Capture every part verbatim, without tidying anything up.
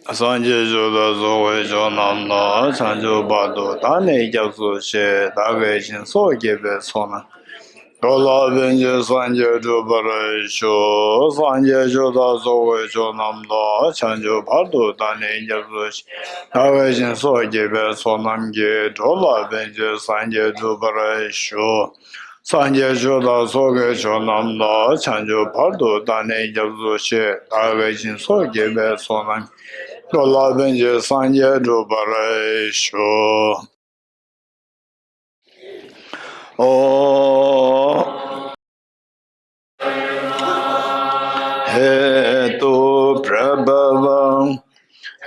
སངས་རྒྱས་ཆོས་དང་ཚོགས་ཀྱི་མཆོག་རྣམས་ལ། བྱང་ཆུབ་བར་དུ་བདག་ནི་སྐྱབས་སུ་མཆི། བདག་གིས་སྦྱིན་སོགས་བགྱིས་པའི་ཚོགས་རྣམས་ཀྱིས། འགྲོ་ལ་ཕན་ཕྱིར་སངས་རྒྱས་འགྲུབ་པར་ཤོག་སངས་རྒྱས་ཆོས་དང་ཚོགས་ཀྱི་མཆོག་རྣམས་ལ། བྱང་ཆུབ་བར་དུ་བདག་ནི་སྐྱབས་སུ་མཆི། བདག་གིས་སྦྱིན་སོགས་བགྱིས་པའི་ཚོགས་རྣམས་ཀྱིས། འགྲོ་ལ་ཕན་ཕྱིར་སངས་རྒྱས་འགྲུབ་པར་ཤོག་སངས་རྒྱས་ཆོས་དང་ཚོགས་ཀྱི་མཆོག་རྣམས་ལ། བྱང་ཆུབ་བར་དུ་བདག་ནི་སྐྱབས་སུ་མཆི། བདག་གིས་སྦྱིན་སོགས་བགྱིས་པའི་ཚོགས་རྣམས་ཀྱིས། འགྲོ་ལ་ཕན་ཕྱིར་སངས་རྒྱས་འགྲུབ་པར་ཤོག་ཨོ། हेतुप्रभवं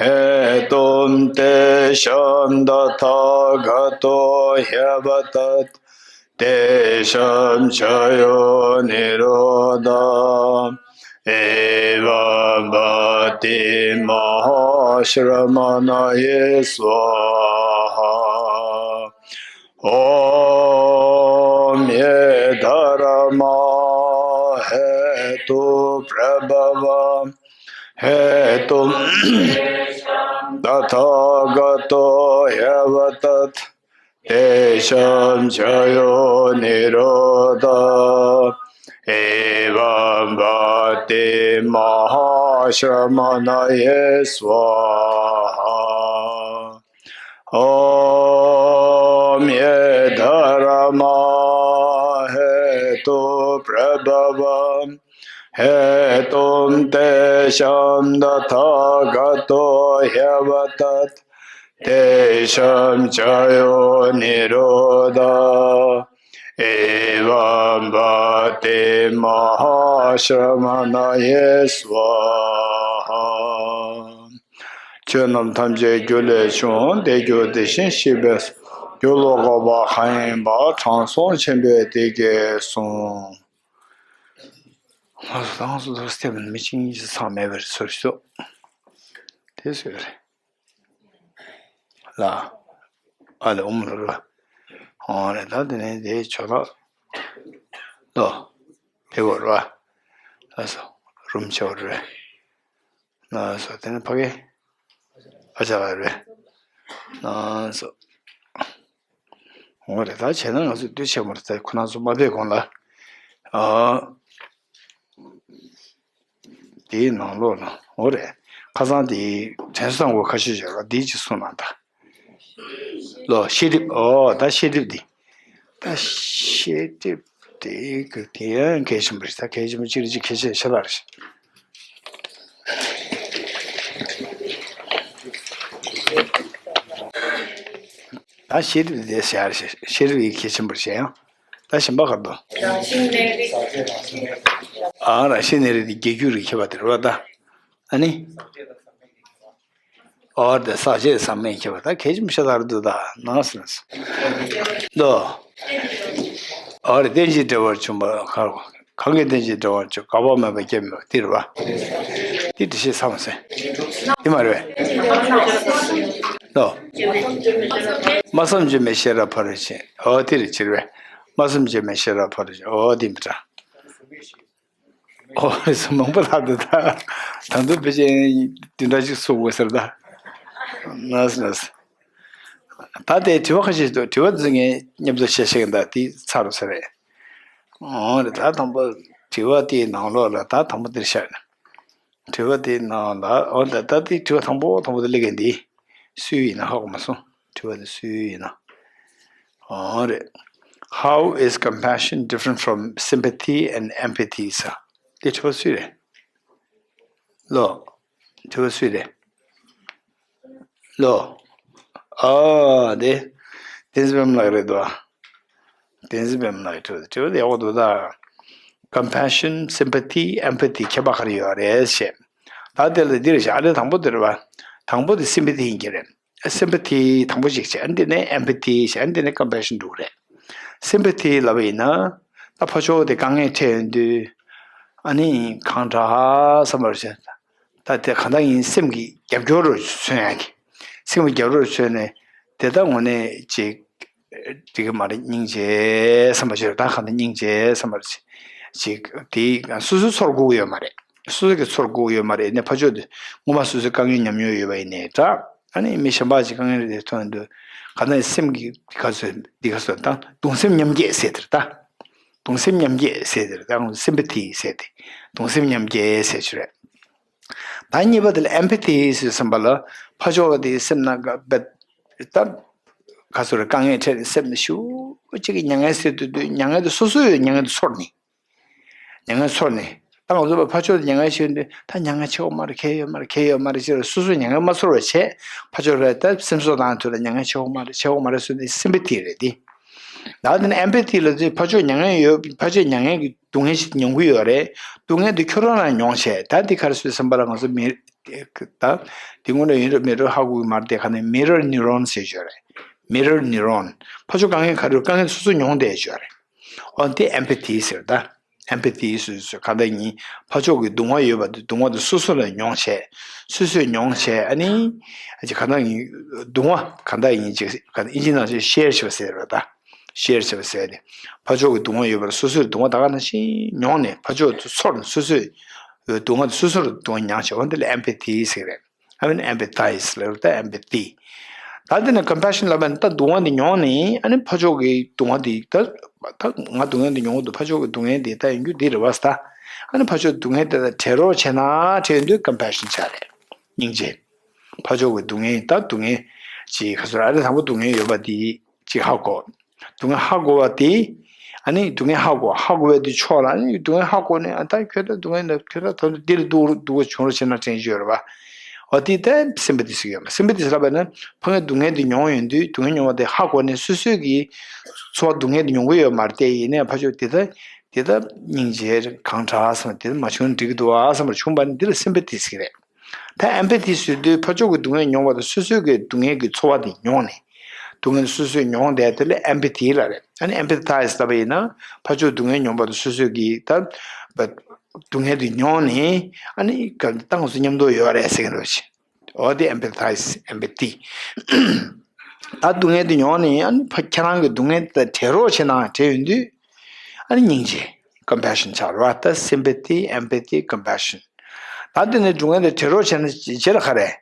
हेतुं तेषां तथागतो ह्यवदत्। तेषां च यो निरोधः। एवं वदति महाश्रमणये स्वाहा। ॐ ये धर्मा हेतुप्रभवा हेतुं तथागतो ह्यवदत्। तेषां च यो निरोधः। एवं वदति महाश्रमणये स्वाहा। ॐ ये धर्मा हेतुप्रभवा हेतुं तेषां तथागतो ह्यवदत्। तेषां च यो निरोधः। एवं वदति महाश्रमणये स्वाहा। ཆོས་རྣམས་ཐམས་ཅད་རྒྱུ་ལས་བྱུང་། དེ་རྒྱུ་དེ་བཞིན་གཤེགས་པས་སོ། རྒྱུ་ལ་འགོད་པ་གང་ཡིན་པ། དྲང་སྲོང་ཆེན་པོས་དེ་སྐད་གསུངས། ང་ཚོ་ཏང་སོ་སོ་སྟེ་མི་གཅིག་གཉིས་ཀྱི་ཚང་མེད་པར་ཚོར་ཤོག་དེ་སུ་རེད། ལ། ཨ་ལ་ཨོམ་ལ་རུ། ཨོ་རེད། ད་དེ་ནས་དེའི་ཆོ་ལ། ལོ། དེ་བོ་རུ། ལ་སོ། རུམ་ཆོ་རུ། ལ་སོ། དེ་ནས་ཕ་གི། ཨ་ཅག་ལ་རུ། ལ་སོ། འོ་རེད། ད་བྱས་ན་ང་ཚོས་དུས་ཆེན་མོ་རེད། ད་ཁོ་ན་ཚོ་མ་ཕེབས་གོང་ལ། ཨ། དེའི་ནང་ལོགས་ལ་འོ་རེད། ཁ་སང་དེའི་དྲན་གསོ་དང་པོ་ཁ་ཤས་ཤིག་ལ་འདིའི་ཅིག་གསུངས་ན་ད། ལོ་ཤེས་སྒྲིབ། ཨོ་ད་ཤེས་སྒྲིབ་འདི། ད་ཤེས་སྒྲིབ་དེ་གི་དེ་ཡང་གལ་ཆེན་པོ་རེད། ད་གལ་ཆེན་པོ་གཅིག་རེད། གཅིག་གལ་ཆེ་ཤ་སྟག་རེད། ད་ཤེས་སྒྲིབ་དེ་ཟེར་ཡ་རེད། ཤེས་སྒྲིབ་ཡི་གལ་ཆེན་པོ་རེད་ཡང་། ད་གཞན་པ་ག་རེ་འདུག་ཨ་ར་ཤི་ནི་རི་དེ་རྒྱལ་རྒྱུ་རི་ཁྱེད་པ་དེ་རེད་བ་ད། ཨ་ནི། ཨོ་དེ་ས་བཅད་ཟག་མེད་ཁྱེད་པ་ད་གལ་ཆེན་པོ་ཤ་སྟག་རེད་འདུག་ད་ནང་སི་ནང་སི། ལོ། ཨོ་རེད། རྟེན་ཅིང་འབྲེལ་བར་འབྱུང་བ་གང་གང་གིས་རྟེན་ཅིང་འབྲེལ་བར་འབྱུང་། འགག་པ་མེད་པ་སྐྱེ་མེད་པ་དེ་རེད་བ། དེ་འདྲ་ཞིག་ས་མ་སེ། དེ་མ་རེད་བས། ལོ། སྨྲ་བསམ་བརྗོད་མེད་ཤེས་རབ་ཕ་རོལ་ཕྱིན། ཨོ་དེ་རེད་ཕྱིར་བས། སྨྲ་བསམ་བརྗོད་མེད་ཤེས་རབ་ཕ་རོལ་ཕྱིན། ཨོ་དེ་མི་འདྲ། ཨོ་རེད་སོ། མང་པོ་ལྷག་འདུག་ད་ད་དུང་ཕལ་ཆེར་དེ་འདྲ་ཅིག་གསུང་དགོས་ཟེར་ད། ནས་ནས། ད་དེ་དྲི་བ་ཁ་ཤས་འདུག་དྲི་བ་འདི་ངས་མཉམ་དུ་བཤད་ཤེས་ཀྱི་འདུག་དེ་ཚར་རོ་ཟེར་རེད། ཨོ་རེད། ད་དང་པོ་དྲི་བ་དེའི་ནང་ལོགས་ལ་ད་དང་པོ་འདིར་བཤད་ན། དྲི་བ་དེའི་ནང་ལ་ཨོ་ད་ད་དེ་དྲི་བ་དང་པོ་དང་པོ་དེ་སླེབས་མཁན་འདི་སུའི་ཡིན་ན་ཧ་གོ་མ་སོང་། དྲི་བ་དེ་སུའི་ཡིན་ན། ཨོ་རེད། How is compassion different from sympathy and empathy? ཟེར། དེ་དྲི་བ་སུའི་རེད། ལོ། དྲི་བ་སུའི་རེད། ལོ། ཨ་དེ། བསྟན་འཛིན་པད་མ་ལགས་རེད་འདུག་ཨ། བསྟན་འཛིན་པད་མ་ལགས་ཀྱི་དྲི་བ་དེ་དྲི་བ་དེ་ཡག་པོ་འདུག་ད། Compassion, sympathy, empathy ཁྱད་པར་ག་རེ་ཡོད་རེད་ཞེས། ད་དེ་ལ་འདི་རེད་ཤག་ཨ་ནི་དང་པོ་དེ་རེད་བ། དང་པོ་དེ་སིམ་པ་ཐི་ཡིན་གྱི་རེད། སིམ་པ་ཐི་དང་པོ་ཅིག་བྱས། ཨ་ནི་དེ་ནས་ཨེམ་པ་ཐི་བྱས། ཨ་ནི་དེ་ནས་ཀམ་པེ་ཤན་འགྲོ་གི་རེད། སིམ་པ་ཐི་ལབ་པ་ཡིན་ན། ད་ཕར་ཕྱོགས་དེ་དཀའ་ངལ་འཕྲད་ཡོང་དུས། ཨ་ནི་གང་དྲག་བསམ་པར་བྱས། ད་དེ་གང་ལྟར་ཡིན་སེམས་ཀྱི་རྒྱབ་སྐྱོར་རུ་མཚོན་ཡག་གི། སེམས་ཀྱི་རྒྱབ་སྐྱོར་རུ་མཚོན་ནས་དེ་ལྟ་དངོས་གནས་ཅིག་འགྲིག་གི་མ་རེད། སྙིང་རྗེ་བསམ་པ་ཞིག་རེད། ད་གང་ལྟར་སྙིང་རྗེ་བསམ་པ་ཅིག་དེ་སོ་སོའི་ཚོར་དགོས་ཀྱི་ཡོད་མ་རེད། སོ་སོ་གི་ཚོར་དགོས་ཡོད་མ་རེད། ནས་ཕར་ཕྱོགས་དེ་སྔོན་མ་སོ་སོའི་དཀའ་ངལ་མཉམ་མྱོང་ཡོད་པ་ཡིན་ནའི་འདྲ། ཨ་ནི་མི་གཞན་པ་ཅིག་དཀའ་ངལ་རེ་ཐོན་དུས་ག་ནས་སེམས་ཀྱི་ག་ཚོད་འདི་ག་ཚོད་དང་གདུང་སེམས་མཉམ་སྐྱེད་ཟེར་དེར་ད། གདུང་སེམས་མཉམ་སྐྱེད་ཟེར་དེར་ད་སེམ་པ་ཐི་ཟེར་ཏེ་གདུང་སེམས་མཉམ་སྐྱེད་ཟེར་ཆུ་རེད། ད་གཉིས་པ་དེ་ལ་ཨེམ་པ་ཐི་ཟེར་བསམ་པ་ལ་ཕར་ཕྱོགས་པ་དེའི་སེམས་ནང་ག་བེད་ད་ག་ཚོད་རེ་དཀའ་ངལ་འཕྲད་ནས་སེམས་ནས་ཞུ་གཅིག་གི་མྱ་ངན་སེལ་དུ་དུས་མྱ་ངན་དུ་སོ་སོའི་མྱ་ངན་དུ་ཚོར་ནས། མྱ་ངན་ཚོར་ནས། ད་ང་ཚོ་ཕར་ཕྱོགས་དེ་མྱ་ངན་ཤེས་དུས་ད་མྱ་ངན་ཆེ་བོ་མ་རེད། ཁྱད་ཡོད་མ་རེད། ཁྱད་ཡོད་མ་རེད་ཅེས་སོ་སོས་མྱ་ངན་མ་ཚོར་བ་བྱས། ཕར་ཕྱོགས་རེད་ད་སེམས་གསོ་བཏང་དུས་ལ་མྱ་ངན་ཆེ་བོ་མ་རེད། ཆེ་བོ་མ་རེད་ཟེར་ནས་སེམ་པ་ཐི་རེད་དེ། ད་དེ་ནས་ཨེམ་པ་ཐི་ལ་དེ་ཕར་ཕྱོགས་མྱ་ངན་ཡོད། ཕར་ཕྱོགས་མྱ་ངན་གྱི་སྡུག་བསྔལ་ཞིག་མྱོང་གི་ཡོད་རེད། སྡུག་བསྔལ་དེ་ཁྱོད་རང་ལ་མྱོང་བྱས། ད་དེ་ག་རེ་ཟེར་བསམ་པ་ལ་ང་ཚོ་མི་ད་དེ་སྔོན་ལ་ཡིན་རུང་མིན་རུང་ཧ་གོ་གི་མ་རེད། དེ་ག་ནས་མི་རར་ནིའུ་རོན་ཟེར་ཡོད་རེད། མི་རར་ནིའུ་རོན། ཕར་ཕྱོགས་དཀའ་ངལ་ག་རེ་ཡོད་དཀའ་ངལ་སོ་སོ་མྱོང་བསྡད་ཡོད་རེད། འོ་དེ་ཨེམ་པ་ཐི་ཟེར་ད། ཨེམ་པ་ཐི་སོ་སོ་ག་འདྲ་ཡིན། ཕར་ཕྱོགས་ཀྱི་སྡུག་བསྔལ་ཡོད་པ་དེ་སྡུག་བསྔལ་དེ་སོ་སོ་ལ་མྱོང་བྱས། སོ་སོས་མྱོང་བྱས་ཨ་ནི། ཨ་ཅེ་ག་འདྲ་ཡིན། སྡུག་བསྔལ་ག་འདྲ་ཡིན་ཅེས་ག་ཨིན་ཇི་ནང་བཞིན་ཤེར་བྱེད་པ་ཟེར་བ་ད། ཤེར་བྱེད་པ་ཟེར་ཏེ། ཕར་ཕྱོགས་ཀྱི་སྡུག་བསྔལ་ཡོད་པར་སོ་སོས་སྡུག་བསྔལ་ད་ག་ནང་བཞིན་མྱོང་ནས་ཕར་ཕྱོགས་དེ་ཚོར་ནས་སོ་སོས། སྡུག་བསྔལ་དེ་སོ་སོར་སྡུག་བསྔལ་མྱོང་བྱས། འོ་འདི་ལ་ཨེམ་པ་ཐི་ཟེར་རེད། I mean empathize ལབ་ད་ཨེམ་པ་ཐི། ད་འདི་ནས་ཀམ་པེ་ཤན་ལབ་པ་ནི་ད་སྡུག་བསྔལ་འདི་མྱོང་ནས་ཨ་ནི་ཕར་ཕྱོགས་ཀྱི་སྡུག་བསྔལ་འདི་ད་ད་ང་སྡུག་བསྔལ་འདི་མྱོང་གི་འདུག་ཕར་ཕྱོགས་ཀྱི་སྡུག་བསྔལ་འདི་ད་ཡིན་རྒྱུ་འདི་རེད་བ་ཟེར་ད། ཨ་ནི་ཕར་ཕྱོགས་སྡུག་བསྔལ་དེ་ལ་བྲལ་རོགས་བྱས་ན་བྲལ་དུས་ཀམ་པེ་ཤན་ཆགས་རེད། སྙིང་རྗེ། ཕར་ཕྱོགས་ཀྱི་སྡུག་བསྔལ་ད་སྡུག་བསྔལ་ཅིག་ག་ཚོད་ཨ་ནི་དང་པོ་སྡུག་བསྔལ་ཡོད་པ་འདི་ཅིག་ཧ་གོ་སྡུག་བསྔལ་ཧ་གོ་བ་དེ། ཨ་ནི་སྡུག་བསྔལ་ཧ་གོ་ཧ་གོ་བའི་དུས་ཕྱོགས་ལ་ཨ་ནི་སྡུག་བསྔལ་ཧ་གོ་ནས་ཨ་ད་ཁྱོད་ད་སྡུག་བསྔལ་འདི་ཁྱོད་ད་ད་འདི་ལ་སྡུག་སྡུག་པོ་བྱུང་རོགས་བྱེད་ན་དྲན་གྱི་ཡོད་རེད་བ། འོ་དེ་ད་སེམ་པ་ཐི་ཟེར་གྱི་ཡོད་མ་སེམ་པ་ཐི་ཟེར་ལབ་པ་ན་ཕ་གིའི་སྡུག་བསྔལ་འདི་མྱོང་ཡོང་དུས་སྡུག་བསྔལ་མྱོང་བ་དེ་ཧ་གོ་ནས་སོ་སོས་ཀྱི་ཚོར་བ་སྡུག་བསྔལ་འདི་མྱོང་གི་ཡོད་མ་རེད་དེ་ཡིན་ནའི་ཕར་ཕྱོགས་དེ་ད་དེ་ད་སྙིང་རྗེ་གང་དྲག་སོང་དེ་ད་མ་བྱུང་འགྲིག་གི་འདུག་ཨ་བསམ་པར་བྱུང་བ་ནི་འདི་ལ་སེམ་པ་ཐི་ཟེར་གྱི་རེད། ད་ཨེམ་པ་ཐི་ཟེར་དུས་ཕར་ཕྱོགས་ཀྱི་སྡུག་བསྔལ་མྱོང་བ་དང་སོ་སོའི་གི་སྡུག་བསྔལ་གྱི་ཚོར་བ་དེ་མྱོང་ནས། སྡུག་བསྔལ་སོ་སོས་མྱོང་བསྡད་དེ་ལ་ཨེམ་པ་ཐི་ལབ་རེད། ཨ་ནི་ཨེམ་པ་ཐའི་ཟེར་ལབ་པ་ཡིན་ན་ཕར་ཕྱོགས་སྡུག་བསྔལ་མྱོང་བ་དང་སོ་སོའི་གི་ད་སྡུག་བསྔལ་དེ་མྱོང་ནས་ཨ་ནི་ག་ད་ང་ཚོ་མཉམ་དུ་ཡོད་རེད་ཟེར་གྱི་འདུག་ཅེས། འོ་དེ་ཨེམ་པ་ཐའི་ཨེམ་པ་ཐི། ད་སྡུག་བསྔལ་དེ་མྱོང་ནས་ཨ་ནི་ཕ་ཁྱེད་རང་གི་སྡུག་བསྔལ་དེ་བྲལ་རོགས་བྱེད་ན་བྲལ་ཡོང་དུས། ཨ་ནི་སྙིང་རྗེ། ཀམ་པེ་ཤན་ཆགས་རེད་བ། ད་སེམ་པ་ཐི་ཨེམ་པ་ཐི་ཀམ་པེ་ཤན། ད་འདི་ནས་སྡུག་བསྔལ་དེ་བྲལ་རོགས་བྱས་ན་ཅི་ལ་ག་རེད།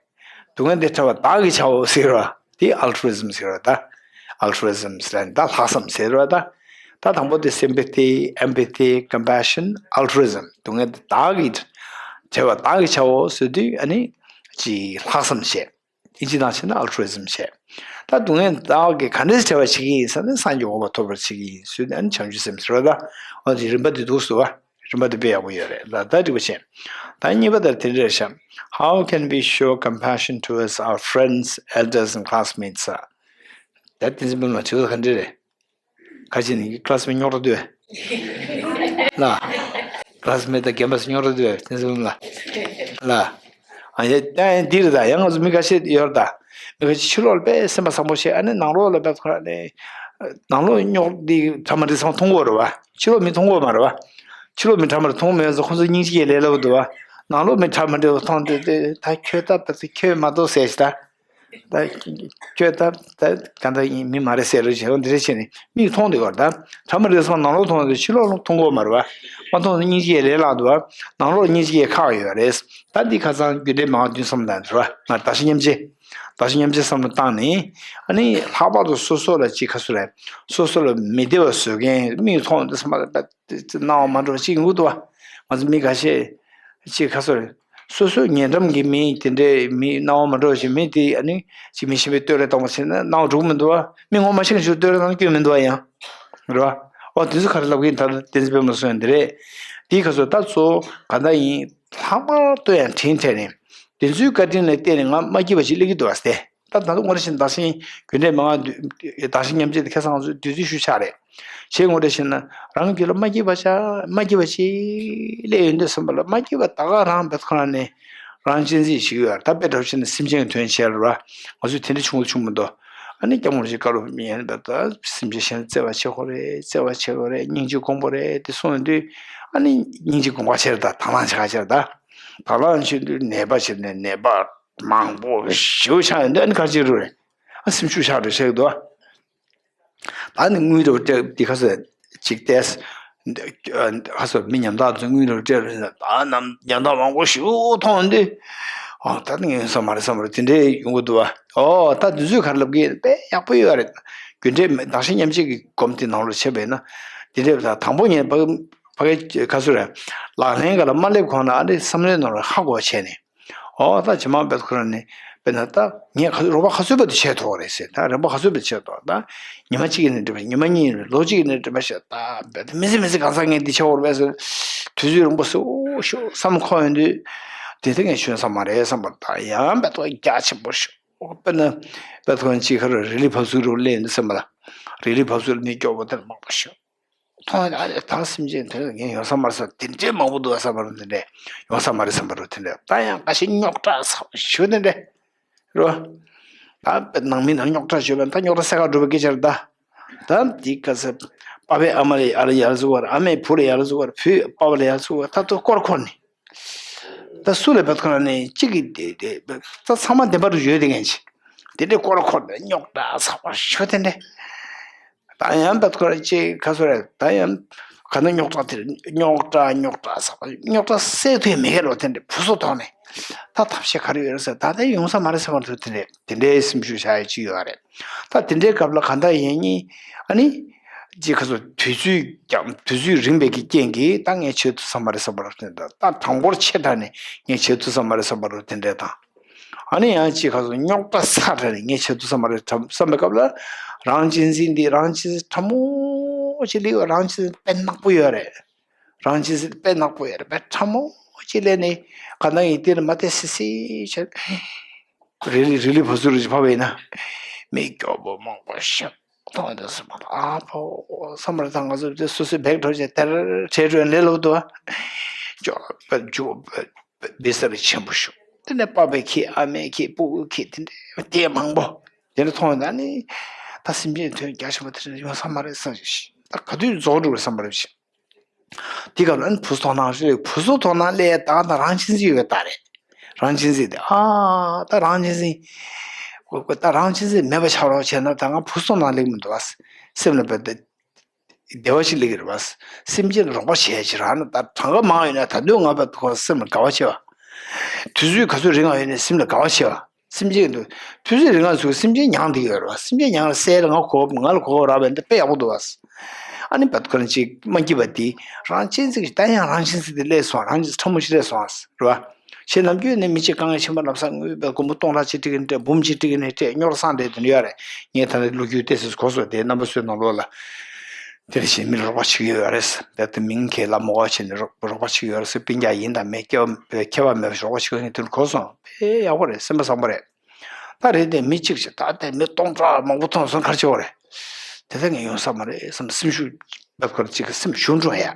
སྡུག་བསྔལ་དེ་བྲལ་བ་བདག་གིས་བྱའོ་ཟེར་བ་དེ་ཨལ་ཊུ་རི་ཛམ་ཟེར་བ་ད། ཨལ་ཊུ་རི་ཛམ་ཟེར་ན་ད་ལྷག་བསམ་ཟེར་བ་ད། ད་དང་པོ་དེ་སེམ་པ་ཐི་ཨེམ་པ་ཐི་ཀམ་པེ་ཤན་ཨལ་ཊུ་རི་ཛམ། སྡུག་བསྔལ་དེ་བདག་གིས་བྲལ་བ་བདག་གིས་བྱའོ་ཟེར་དུས་ཨ་ནི་ཅི་ལྷག་བསམ་བྱས། ཨིན་ཇི་ནང་བྱས་ན་ཨལ་ཊུ་རི་ཛམ་བྱས། ད་སྡུག་བསྔལ་བདག་གིས་ག་འདྲས་བྲལ་བ་བྱེད་ཀྱི་ཡིན་ཟེར་ན་སངས་རྒྱས་འོས་པ་ཐོབ་པར་བྱེད་ཀྱི་ཡིན་ཟེར་ནས་ཨ་ནི་བྱང་ཆུབ་སེམས་ཟེར་བ་ད། འོ་དེ་རིམ་པ་དེ་འདུག་ཟེར་བ། རིམ་པ་དེ་དཔེ་ཡག་པོ་ཡོད་རེད་ལ་ད་འགྲིག་པ་བྱས། ད་གཉིས་པ་དེར་དེ་འདྲ་རེད་ཤག How can we show compassion towards our friends, elders and classmates? ད་དེ་ཚོ་མི་མ་བྱེད་ས་ག་འདྲ་རེད། ཁ་ཅིག་ནི་ཀི་ལ་སི་མེ་ཊི་རྙོག་དྲ་འདུག་ལ། ཀི་ལ་སི་མེ་ཊི་དང་རྒན་པ་སུ་རྙོག་དྲ་འདུག་དེ་ཚོ་ལ། ལ། ཨ་ཡ་ཡ་ཡ་འདི་རེད་ད་ཡང་ང་ཚོ་མི་ཁ་ཤས་ཡོད་རེད་ད། མི་ཁ་ཤས་ཕྱི་ལོགས་ལ་དཔེ་སེམས་པ་བཟང་པོ་བྱས་ཨ་ནི་ནང་ལོགས་ལ་དཔེ་ཁོ་རང་ནས། ནང་ལོགས་རྙོག་འདི་གྲ་མ་འགྲིག་ཚང་མ་མཐོང་གི་ཡོད་རེད་བ། ཕྱི་ལོགས་མི་མཐོང་གི་ཡོད་མ་རེད་བ། ཕྱི་ལོགས་མི་གྲ་མ་འགྲིག་མཐོང་མེད་ཙང་ཁོ་ཚོ་སྙིང་རྗེ་ཡི་ལས་སླ་པོ་འདུག་བ། ནང་ལོགས་མི་གྲ་མ་འགྲིག་མཐོང་དུས་དེ་ད་ཁྱོད་ད་ད་ཁྱོད་མ་གཏོགས་ཟེར་ཞིག་ད། ད་ཁྱོད་ད་ད་ག་འདྲ་ཡིན་མི་མ་རེད་ཟེར་རོ་བྱས་འོ་འདི་རེད་བྱས་ནས་མིག་མཐོང་འདུག་གར་ད་གྲ་མ་རེད་སོང་ནང་ལོགས་མཐོང་དུས་ཕྱི་ལོགས་མཐོང་གི་ཡོད་མ་རེད་བ། མ་མཐོང་ན་སྙིང་རྗེ་ཡི་ལས་སླ་འདུག་བ། ནང་ལོགས་སྙིང་རྗེ་ཡི་ཁག་ཡོད་རེད། ད་འདི་ཁ་སང་རྒྱུན་ལྡན་མང་བདུན་བསམ་དང་འདྲ་བ་ང་བདག་གཞན་མཉམ་བརྗེ། བདག་གཞན་མཉམ་བརྗེ་བསམ་བློ་བཏང་ནས་ཨ་ནི་ལྷག་པར་དུ་སོ་སོ་ལ་ཅིག་ཁ་སོ་རེད། སོ་སོ་ལ་མི་བདེ་བ་བཟོ་མཁན་མིག་མཐོང་དུས་བསམ་པ་ལ་ད། དེ་ཚོ་སྣང་བ་མ་འགྲོ་བ་ཅིག་ཡོང་གི་འདུག་བ། ང་ཚོ་མི་འགའ་ཤས་ཅིག་ཁ་སོ་རེད། སོ་སོའི་ཉེ་འགྲམ་གྱི་མི་དེ་འདྲའི་མི་སྣང་བ་མ་འགྲོ་བ་ཞིག་མི་དེ་ཨ་ནི་ཅིག་མི་ཤེས་པའི་བསྟོད་ར་བཏང་བ་བྱས་ན་སྣང་བ་འགྲོ་གི་མི་འདུག་བ། མི་ངོ་མ་ཤེས་མཁན་ཞིག་བསྟོད་ར་བཏང་སྐྱོན་མི་འདུག་བ་ཡང་། རེད་བ། འོ་དེ་ཚོ་ག་རེ་ལབ་གི་ཡིན་ད་བསྟན་འཛིན་པད་མ་གསུངས་ཡང་འདི་རེད། དེའི་ཁ་སོ་ད་ཚོ་ག་འདྲ་ཡིན་ལྷག་པར་དུ་ཡང་དྲིན་དྲན་ནས་དེ་ཚོའི་བཀའ་དྲིན་ལ་བརྟེན་ནས་ང་མ་སྐྱིད་པ་ཞིག་སླེབས་ཀྱི་འདུག་བ་སྟེ། ད་ད་དུང་ངོ་རེ་བཞིན་བདག་གཞན་རྒྱུན་ལྡན་མང་བ་བདག་གཞན་མཉམ་བརྗེ་དེ་ཁ་སང་ཚོ་བདུད་རྩི་ཞུ་ཆག་རེད། ཞེས་ངོ་རེ་བཞིན་ན་རང་རྒྱུད་ལ་མ་སྐྱིད་པ་ཆགས་མ་སྐྱིད་པ་ཅིག་སླེབས་ཡོང་དུས་བསམ་པ་ལ་མ་སྐྱིད་པ་ད་ག་རང་བེད་ཁོ་རང་ནས་རང་གཅེས་འཛིན་ཞིག་ཡོད་ད་དཔེ་འདྲ་བ་བྱས་ན་སེམས་ཅན་གྱི་དོན་བྱས་ལ་ར་ང་ཚོས་དེ་འདྲ་ཆུང་ངུ་ཆུང་མི་འདུག་ཨ་ནི་སྐྱབས་མགོན་རིན་པོ་ཆེ་བཀའ་སློབ་མི་ཡན་པ་ད་སེམས་ཅན་གཞན་བརྩེ་བ་བྱེད་དགོས་རེད་བརྩེ་བ་བྱེད་དགོས་རེད་སྙིང་རྗེ་སྒོམ་དགོས་རེད་དེ་གསུངས་ཡོང་དུས་ཨ་ནི་སྙིང་རྗེ་སྒོམ་ག་བྱེད་རེད་ད་དང་བླངས་བྱེད་ག་བྱེད་རེད་ད་དང་བླངས་བྱེད་དུས་ནད་པ་བྱེད་ནས་ནད་པ། མང་པོ་ཞེ་པོ་ཆགས་ཡོང་དུས་ཨ་ནི་ག་རེ་བྱེད་རུང་རེད། ཨ་སེམས་ཤུགས་ཆག་འགྲོ་བྱེད་ཀྱི་འདུག་ད་ནི་དངུལ་འདྲ་བོ་སྤྲད་འདི་ག་ཚོད་ཅིག་ཏེས། ཨ་སོ་མི་ཉམ་ཐག་ཚོ་དངུལ་རུ་སྤྲད་རུ་ད་ནམ་ཉམ་ཐག་མང་པོ་ཞིག་མཐོང་དུས། ཨོ་ད་ངས་ཡོང་ས་མ་རེད་བསམ་པ་རེད། དེ་འདྲའི་ཡོང་གི་འདུག་བ། ཨོ་ད་དུས་ཚོད་ག་རེ་ལབ་ཀྱི་དཔེ་ཡག་པོ་ཡོད་རེད། རྒྱུ་འབྲས་མེད་བདག་གཞན་མཉམ་བརྗེ་གི་སྒོམ་དེ་ནང་ལོགས་བྱས་པས་ན། དེ་འདྲའི་ད་དང་པོ་ངས་ཕ་གི་ཕ་གི་ཁ་སུ་རེད། ལག་ལེན་ག་ལ་མ་སླེབས་གོང་ན་ཨ་ནི་བསམ་བློའི་ནང་ལ་ཧ་གོ་བ་བྱས་ནས། ཨོ་ད་ཇེ་མང་བེད་ཁོ་ར་ནི་དཔེར་ན་ད་ངས་ག་རོགས་པ་ག་ཚོད་བེད་དུ་བྱས་ཐོག་རེད་ཟེར། ད་རོགས་པ་ག་ཚོད་བེད་བྱས་ཐོག་ད་ཉི་མ་གཅིག་ཡིན་ན་འགྲིག་པ་ཉི་མ་གཉིས་ཡིན་ན་ལོ་གཅིག་ཡིན་ན་འགྲིག་པ་ཞེས་ད་བེད་མི་སྲིད་མི་སྲིད་གང་ཟག་ངས་འདི་བྱ་བར་བས་ཟེར་དུས་ཚོད་རིང་པོ་སོ་ཤོ་བསམ་ཁོ་ཡོང་དུས་དེ་ད་ངས་ཞོན་ས་མ་རེད་བསམ་པར་ད་ཡང་བེད་ཐོག་རྒྱ་ཆེན་པོ་ཤོ་དཔེར་ན་བེད་ཐོག་གཅིག་ཁ་རུ་རི་ལི་བབས་ཚུགས་རུ་སླེབས་འདུག་བསམ་པ་ལ་རི་ལི་བབས་ཚུགས་ནི་སྐྱོ་པོ་དེར་མང་པོ་ཤོ། མཐོང་ཡ་ད་སེམས་ཅན་དོན་ངས་ཡོང་ས་མ་རེད་བསམ་དེ་འདྲའི་མང་པོ་འདུག་བསམ་པ་རུ་དེ་འདྲས་ཡོང་ས་མ་རེད་བསམ་པ་རུ་དེ་འདྲས་ད་ཡང་ཁ་ཤས་རྙོག་དྲ་ཚ་བ་ཞུ་དེ་འདྲས་རོ། ད་ནང་མི་ནང་རྙོག་དྲ་ཞུ་བ་ད་རྙོག་དྲ་སེ་ག་འགྲུབ་པའི་སྐད་ཆ་རེད་ད། ད་འདི་ག་ས་པ་ཕའི་ཨ་མ་ལ་ཨ་ལ་ཡར་བཟོ་བར་ཨ་མས་བུ་ལ་ཡར་བཟོ་བར་བུས་པ་ཕ་ལ་ཡར་བཟོ་བར་ད་ལྟ་སྐོར་འཁོར་ནས། ད་སུ་ལ་བབ་ཁོ་ན་ནས་གཅིག་གིས་དེ་དེ་ད་ཚང་མ་བདེན་པ་རུ་ཡོད་དེ་ངན་ཅི། དེ་འདྲའི་སྐོར་འཁོར་ནས་རྙོག་དྲ་ཚ་བ་ཞུ་དེ་འདྲས། ད་ཡང་བད་ཁོ་ར་ཅེ་ཁ་སོ་ར་ད་ཡང་ག་ན་རྙོག་དྲ་དེར་རྙོག་དྲ་རྙོག་དྲ་ས་རྙོག་དྲ་སེལ་ཐུབ་མེད་ཀྱི་རོ་དེ་འདྲ་བུ་སོ་ཐོག་ནས་ད་ཐབས་ཤེས་ག་རེ་ཡོད་རེད་ཟེར་ད་ལྟ་ཡོང་ས་མ་རེད་ཟེར་བ་འདུག་དེ་འདྲའི་དེ་འདྲའི་སེམས་ཤུགས་བཞག་ཡ་ཅིག་ཡོད་རེད། ད་དེ་འདྲའི་སྐབས་ལ་ག་འདྲ་ཡིན་ནི་ཨ་ནི་ཅེ་ཁ་སོ་དུས་ཚོད་ཀྱང་དུས་ཚོད་རིང་བའི་གི་རྐྱེན་གྱིས་ད་ངས་བྱེད་ཐུབ་ས་མ་རེད་བསམ་པ་རེད་དེ་འདྲ་ད་དྲང་པོར་ཆེ་དྲགས་ནས་ངས་བྱེད་ཐུབ་ས་མ་རེད་བསམ་པ་རེད་དེ་འདྲའི་དང་། ཨ་ནི་ཡང་ཅིག་ཁ་སོ་རྙོག་དྲ་ས་དྲ་ནི་ངས་བྱེད་ཐུབ་ས་མ་རེད་བསམ་པའི་སྐབས་ལ་རང་གཅེས་འཛིན་འདི་རང་གཅེས་འཛིན་ཕྲ་མོ་ཅིག་ལས་ཡོད་རང་གཅེས་འཛིན་དཔེ་ནག་པོ་ཡོད་རེད། རང་གཅེས་འཛིན་དཔེ་ནག་པོ་ཡོད་རེད་དཔེ་ཕྲ་མོ་ཅིག་ལས་ནི་ག་ན་ཡིན་དེ་ལ་མ་བལྟས་སི་སི་བྱས་རི་ལི་རི་ལི་བུ་སུ་རུ་ཅིག་ཕབ་པ་ཡིན་ན་མི་སྐྱོ་པོ་མང་པོ་ཤག་མཐོང་དུས་སུ་མ་ཨ་ཕོ་བསམ་པ་རེད་ད་ང་ཚོ་དེ་སོ་སོའི་བེག་འགྲོ་བྱས་དེར་བྲལ་འགྲོ་ལས་ལོག་འདུག་ཨ། སྐྱོ་པོ་འཇུ་པོ། བི་སར་ཆེན་པོ་ཞུ། དེ་ནས་པ་ཕའི་ཁྱི་ཨ་མའི་ཁྱི་སྤུ་གུའི་ཁྱི་དེ་འདྲའི་སྐད་མང་པོ། དེ་འདྲ་མཐོང་ཡོང་ད་ནི། ད་སེམས་ཅན་དོན་རྒྱ་ཆེན་པོ་དེ་འདྲ་ཡོང་ས་མ་རེད་བསམ་ཞིག་ད་ག་དུས་རྫོགས་འགྲོ་རེད་བསམ་པ་རེད་ཞིག་དེ་ག་ལ་ནི་བུ་སུ་དོ་སྣང་རེད་བུ་སུ་དོ་སྣང་སླེབས་ད་ད་རང་གཅེས་འཛིན་ཡོད་ད་རེད། རང་གཅེས་འཛིན་དེ་ཨ་ད་རང་གཅེས་འཛིན། ད་རང་གཅེས་འཛིན་མེད་པ་ཆགས་རོགས་བྱས་ན་ད་ང་བུ་སུ་དོ་སྣང་སླེབས་མི་འདུག་ཨ། སེམས་ལ་བབས་ཏེ། བདེ་བ་ཞིག་སླེབས་ཀྱི་རེད་བ། སེམས་ཅན་ལ་རོགས་པ་བྱས་ཅི་རང་ན་ད་གྲངས་ཀ་མང་ཡོད་ན་ད་དུང་ང་བ་ཁོ་སེམས་ལ་དགའ་བ་ཆེ་བ། དུས་ཚོད་ག་ཚོད་རིང་ང་ཡོད་ན་སེམས་ལ་དགའ་བ་ཆེ་བ། སེམས་ཅན་དུ་དུས་ཚོད་རིང་ང་ཚུགས་སེམས་ཅན་མྱངས་བསྡད་ཀྱི་ཡོད་རེད་བ་སེམས་ཅན་མྱངས་ལ་སེལ་ལ་ང་གོ་ང་ལ་གོ་གོ་རག་པས་འདི་དཔེ་ཡག་པོ་འདུག་བ། ཨ་ནི་བད་ཁོ་རང་ཅིག་མ་སྐྱིད་པ་དེ་རང་གཅེས་འཛིན་གྱི་ད་ཡང་རང་གཅེས་འཛིན་དེ་སླེབས་སོང་རང་གཅེས་ཕྲ་མོ་ཞིག་སླེབས་སོང་རེད་བ། ཁྱེད་ནམ་རྒྱུན་ནས་མི་གཅིག་དཀའ་ངལ་ཆེན་པོ་ལབ་ས་དངུལ་བས་སྒོར་མོ་སྟོང་ཕྲག་གཅིག་སྤྲད་ཀྱི་ནས་སྤྲད་འབུམ་གཅིག་སྤྲད་ཀྱི་ནས་སྤྲད་རྙོག་སང་སྤྲད་དེ་ཡོད་རེད། ངས་ད་ནི་ལོ་རྒྱུས་ཏོག་ཙམ་གོ་སོང་དེ་རྣམ་པ་ཚོའི་ནང་ལོགས་ལ། དེ་བཞིན་མི་ལ་རོགས་པ་བྱེད་ཀྱི་ཡོད་རེད། ད་ལྟ་མིང་གས་ལ་མོ་བ་བྱས་ནས་རོགས་རོགས་པ་བྱེད་ཀྱི་ཡོད་རེད་ཟེར་སྤུན་ཀྱག་ཡིན་དང་མེད་ཁྱད་པར་ཁྱད་པར་མེད་པར་རོགས་པ་བྱེད་ཀྱི་ཡོད་དེ་གོ་སོང་དཔེ་ཡག་པོ་རེད་སེམས་པ་བཟང་པོ་རེད། ད་རེད་དེ་མི་གཅིག་བྱས་ད་ལྟ་མི་སྟོང་ཕྲག་མང་པོ་མཐོང་སོང་གར་བྱེད་པ་རེད། དེ་ལྟ་ངས་ཡོང་ས་མ་རེད་བསམ་སེམས་ཤུགས་བབས་ཁར་གཅིག་གི་སེམས་ཞུམ་འགྲོ་ཡ།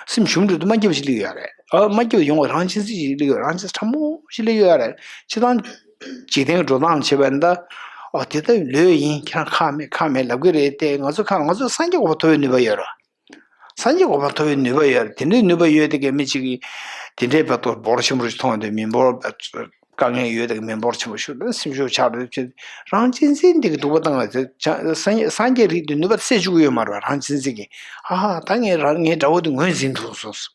སེམས་ཞུམ་འགྲོ་དུས་མ་སྐྱིད་པ་ཞིག་སླེབས་ཡོད་རེད། ཨ་མ་སྐྱིད་པ་ཡོང་བ་རང་གཅེས་འཛིན་ཞིག་སླེབས་ཡོད་རང་གཅེས་ཕྲ་མོ་ཞིག་སླེབས་ཡོད་རེད། སྤྱིར་བཏང་འཇིག་རྟེན་འགྲོ་སྟངས་བྱེད་པ་འདི་ཨ་དེ་ལྟ་ལོས་ཡིན་ཁྱེད་རང་ཁག་མེད་ཁག་མེད་ལབ་གི་རེད་དེ་ང་ཚོ་ཁག་ང་ཚོ་སངས་རྒྱས་གོ་འཕང་ཐོབ་པའི་ནུས་པ་ཡོད་རེད། སངས་རྒྱས་གོ་འཕང་ཐོབ་པའི་ནུས་པ་ཡོད་རེད་དེ་འདྲའི་ནུས་པ་ཡོད་དེ་གས་མི་གཅིག་གིས་དེ་འདྲའི་བར་དུ་འབོར་ཆེན་པོ་ཞིག་མཐོང་དུས་མི་འབོར་དཀའ་ངལ་ཡོད་དེ་མི་འབོར་ཆེན་པོ་ཞིག་ལ་སེམས་ཤུགས་ཆག་རེད་ཅེས་རང་གཅེས་འཛིན་འདི་གི་སྡུག་པ་བཏང་བ་དེ་སངས་རྒྱས་རིགས་དེ་ནུས་པ་སད་བཅུག་གི་ཡོད་མ་རེད་རང་གཅེས་འཛིན་གྱིས་ཨ་ཧ་ད་ངས་རང་ངའི་དགྲ་བོ་དེ་ངོས་འཛིན་ཐུབ་སོང་།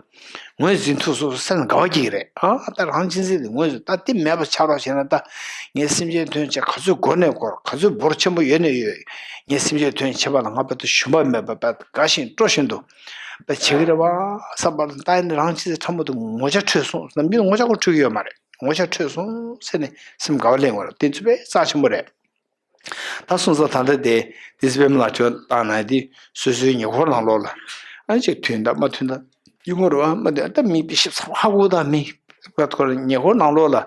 ངོས་འཛིན་ཐུབ་སོང་སེམས་དགའ་བ་སྐྱེ་གི་རེད་ཨ་ད་རང་གཅེས་འཛིན་དེ་ངོས་འཛིན་ད་དེ་མེད་པ་ཆགས་རོགས་བྱས་ན་ད་ངས་སེམས་ཅན་དོན་བྱེད་ག་ཚོད་འགོར་ནས་འགོར་ག་ཚོད་འབོར་ཆེན་པོ་ཡོད་ནས་ཡོད་ངས་སེམས་ཅན་དོན་བྱེད་པ་ལ་ང་བར་དུ་ཞུམ་པ་མེད་པ་བར་དུ་དགའ་བཞིན་སྤྲོ་བཞིན་དུ་བྱེད་ཀྱི་རེད་བ་བསམ་པ་ལ་ད་ཡིན་ན་རང་གཅེས་འཛིན་ཕྲ་མོ་དེ་ངོ་ཆ་འཕྲོད་སོང་ནམ་རྒྱུན་ངོ་ཆ་ཁོ་འཕྲོད་ཀྱི་ཡོད་མ་རེད། ངོ་ཤ་འཕྲོད་སོང་ཟེར་ནས་སེམས་དགའ་བ་གླེང་བ་རེད་དེ་ཚོ་དཔེ་རྩ་ཆེན་པོ་རེད། ད་སོང་ཙང་ད་ལྟ་དེ་དེ་ཚོ་དཔེ་མི་ལ་བཅོས་བཏང་ན་དེ་སོ་སོའི་ཉེ་འཁོར་ནང་ལོགས་ལ་ཨ་ནི་ཅིག་མཐུན་ད་མ་མཐུན་ད་ཡིན་ངོ་རེད་བ་མ་མཐུན་ད་མི་དཔེ་ཞིབ་ཚགས་ཧ་གོ་ད་མི་བ་ཁོ་ར་ཉེ་འཁོར་ནང་ལོགས་ལ་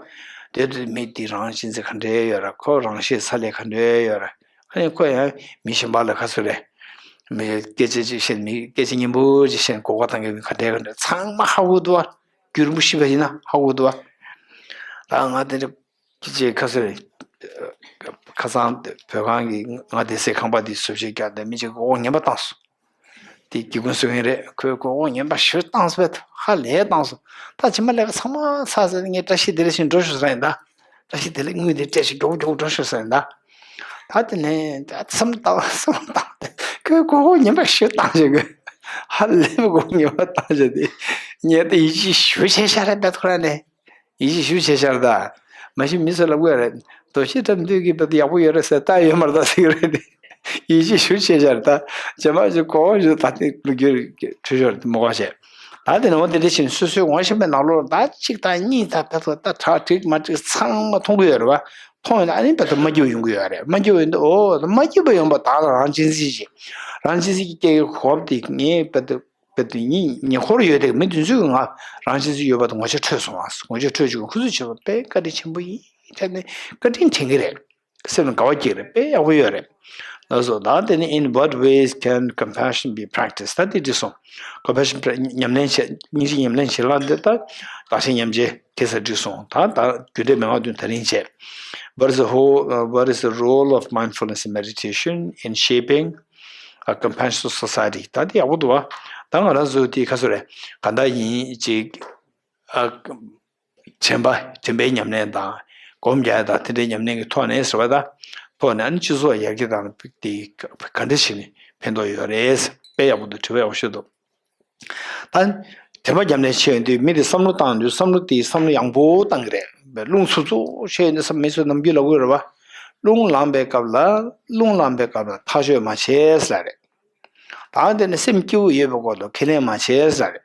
དེ་དུས་མི་དེ་རང་གཅེས་འཛིན་ག་འདྲའི་ཡོད་ར་ཁོ་རང་ཤེད་ཚ་ལས་ག་འདྲའི་ཡོད་ར་ཨ་ནི་ཁོ་ཡང་མི་གཞན་པ་ལ་ཁ་སོ་རེད། མི་སྐད་ཆ་ཅིག་བཤད་མི་སྐད་ཆ་སྙན་པོ་ཅིག་བཤད་གོ་བ་བཏང་གི་མི་ག་འདྲའི་ག་འདྲ་ཚང་མ་ཧ་གོ་འདུག་བ། རྒྱུན་རིང་པོ་ཤི་བ་ཡིན་ན་ཧ་གོ་འདུག་བ། ད་ང་དེ་འདྲ་ཅིག་ཁ་སོས་ཁ་སང་བོད་ཁང་གི་ང་བསྡད་སའི་ཁང་པ་དེ་བཟོ་བྱེད་རྒྱག་དེ་མི་ཅིག་གིས་ཨོ་ངན་པ་བཏང་སོང་། དེ་སྒེའུ་ཁུང་བཟོ་མཁན་རེད་ཁོས་ཁོས་ཨོ་ངན་པ་ཞེ་པོ་བཏང་སོང་བས་ཧ་ལས་བཏང་སོང་། ད་ཕྱི་མ་ལས་ཀ་ཚང་མ་ཚར་ཟེར་ངས་བཀྲ་ཤིས་བདེ་ལེགས་ཞིག་འགྲོ་ཤོག་ཟེར་ཡིན་ད། བཀྲ་ཤིས་བདེ་ལེགས་དངུལ་དེ་སྤྲད་ཞིག་མགྱོགས་མགྱོགས་འགྲོ་ཤོག་ཟེར་ཡིན་ད། ད་དེ་ནས་ད་སེམས་བཏང་སེམས་བཏང་སྟེ་ཁོས་ཁོས་ཁོས་ངན་པ་ཞེ་པོ་བཏང་བྱེད་དགོས། ཧ་ལས་པའི་སྒོ་ངེས་པ་བཏང་བྱས་ཏེ། ངས་ད་ཡིད་ཆེས་ཞེ་པོ་བྱས་ཤག་རེད་པས་ཁོ་རང་ནས། ཡིད་ཆེས་ཞེ་པོ་བྱས་ཤག་རེད་ད། མ་གཞི་མི་ཚོས་ལབ་ཀྱི་ཡོད་རེད། རྡོ་ཤལ་སྒྲ་མི་འདོད་ཀྱི་བར་དུ་ཡག་པོ་ཡོད་རེད་ཟེར་ལྟ་ཡོད་མ་རེད་ད་ཟེར་གྱི་རེད་དེ། ཡིད་ཆེས་ཞེ་པོ་བྱས་ཤག་རེད་ད། རྗེས་མ་ཞིག་གོ་བ་ཞིག་ད་ཐེངས་ལོ་རྒྱུས་འཕྲོད་ཤོར་དེ་མ་གོ་བྱས། ད་དེ་ནས་འོ་དེ་འདྲ་བྱས་ནས་སོ་སོའི་ངོ་ཤེས་པའི་ནང་ལོགས་ལ་ད་གཅིག་དང་གཉིས་དང་བར་དུ་ད་གྲ་འགྲིག་མ་འགྲིག་ཚང་མ་མཐོང་གི་ཡོད་རེད་བ། མཐོང་ཡོད་ན་ཨ་ནི་བར་དུ་མ་སྐྱིད་པ་ཡོང་གི་ཡོད་རེད། མ་སྐྱིད་པ་ཡོང་དུས་འོ་ད་མ་སྐྱིད་པ་ཡོང་པ་ད་ལ་རང་གཅེས་འཛིན་བྱེད། རང་གཅེས་འཛིན་གྱི་སྐྱེ་གོ་བ་དེ་ངའི་བར་དུ་བར་དུ་ཉེ་ཉེ་འཁོར་ཡོད་དེ་མི་དེ་ཚོས་ང་རང་གཅེས་འཛིན་ཡོད་པ་དང་ངོ་ཤེས་འཕྲོད་སོང་བ། ངོ་ཤེས་འཕྲོད་བཅུག་ཁོ་ཚོས་བྱས་པ་དཔེ་བཀའ་དྲིན་ཆེན་པོ་ཡིན་དྲན་ནས་བཀའ་དྲིན་དྲན་གྱི་རེད། སེམས་ལ་དགའ་བ་སྐྱེ་རེད། དཔེ་ཡག་པོ་ཡོད་རེད། ལགས་སོ། ད་དེ་ནི་In what ways can compassion be practiced? ད་དེ་འདྲི་སོང་། Compassion pra- ཉམས་ལེན་བྱེད། སྙིང་རྗེ་ཉམས་ལེན་བྱེད་ལ་འདི་ལྟ་བདག་གཞན་མཉམ་བརྗེ་དེ་ས་འདྲི་སོང་། ད་ད་རྒྱུ་འབྲས་མན་ངག་བདུན་ད་རིང་བྱས། What is the whole, uh, what is the role of mindfulness and meditation in shaping a compassionate society? ད་དེ་ཡག་པོ་འདུག་བ། ད་ང་རང་ཚོ་དེ་ཁ་སོ་རེད། ག་འདྲ་ཡིན་ཅིག་ཨ། དྲན་པ་དྲན་པའི་ཉམས་ལེན་དང་སྒོམ་རྒྱག་ཡ་དང་དེ་འདྲའི་ཉམས་ལེན་གྱི་ཐོག་ནས་ཟེར་བ་དང་། ཐོག་ནས་ཨ་ནི་སྤྱི་ཚོགས་ཡར་རྒྱས་དང་དེ་ག་འདྲ་བྱས་ནས་ཕན་ཐོགས་ཡོད་རེད། དཔེ་ཡག་པོ་འདུག་དྲི་བ་ཡག་པོ་ཤོད་འདུག་ད་དྲན་པ་ཉམས་ལེན་བྱས་ཡོང་དུས་མི་དེ་བསམ་བློ་བཏང་དུས་བསམ་བློ་དེ་བསམ་བློ་ཡང་པོ་བཏང་གི་རེད། རླུང་འཚུབ་འཚུབ་བྱས་ཡོང་དུས་བསམ་མི་ཚོས་ནམ་རྒྱུན་ལབ་ཀྱི་ཡོད་རེད་བ། རླུང་ལངས་པའི་སྐབས་ལ་རླུང་ལངས་པའི་སྐབས་ལ་ཐག་གཅོད་མ་བྱེད་ཟེར་རེད། ད་དེ་ནས་སེམས་སྐྱིད་པོ་ཡོད་པའི་སྐོར་དུ་ཁས་ལེན་མ་བྱེད་ཟེར་རེད།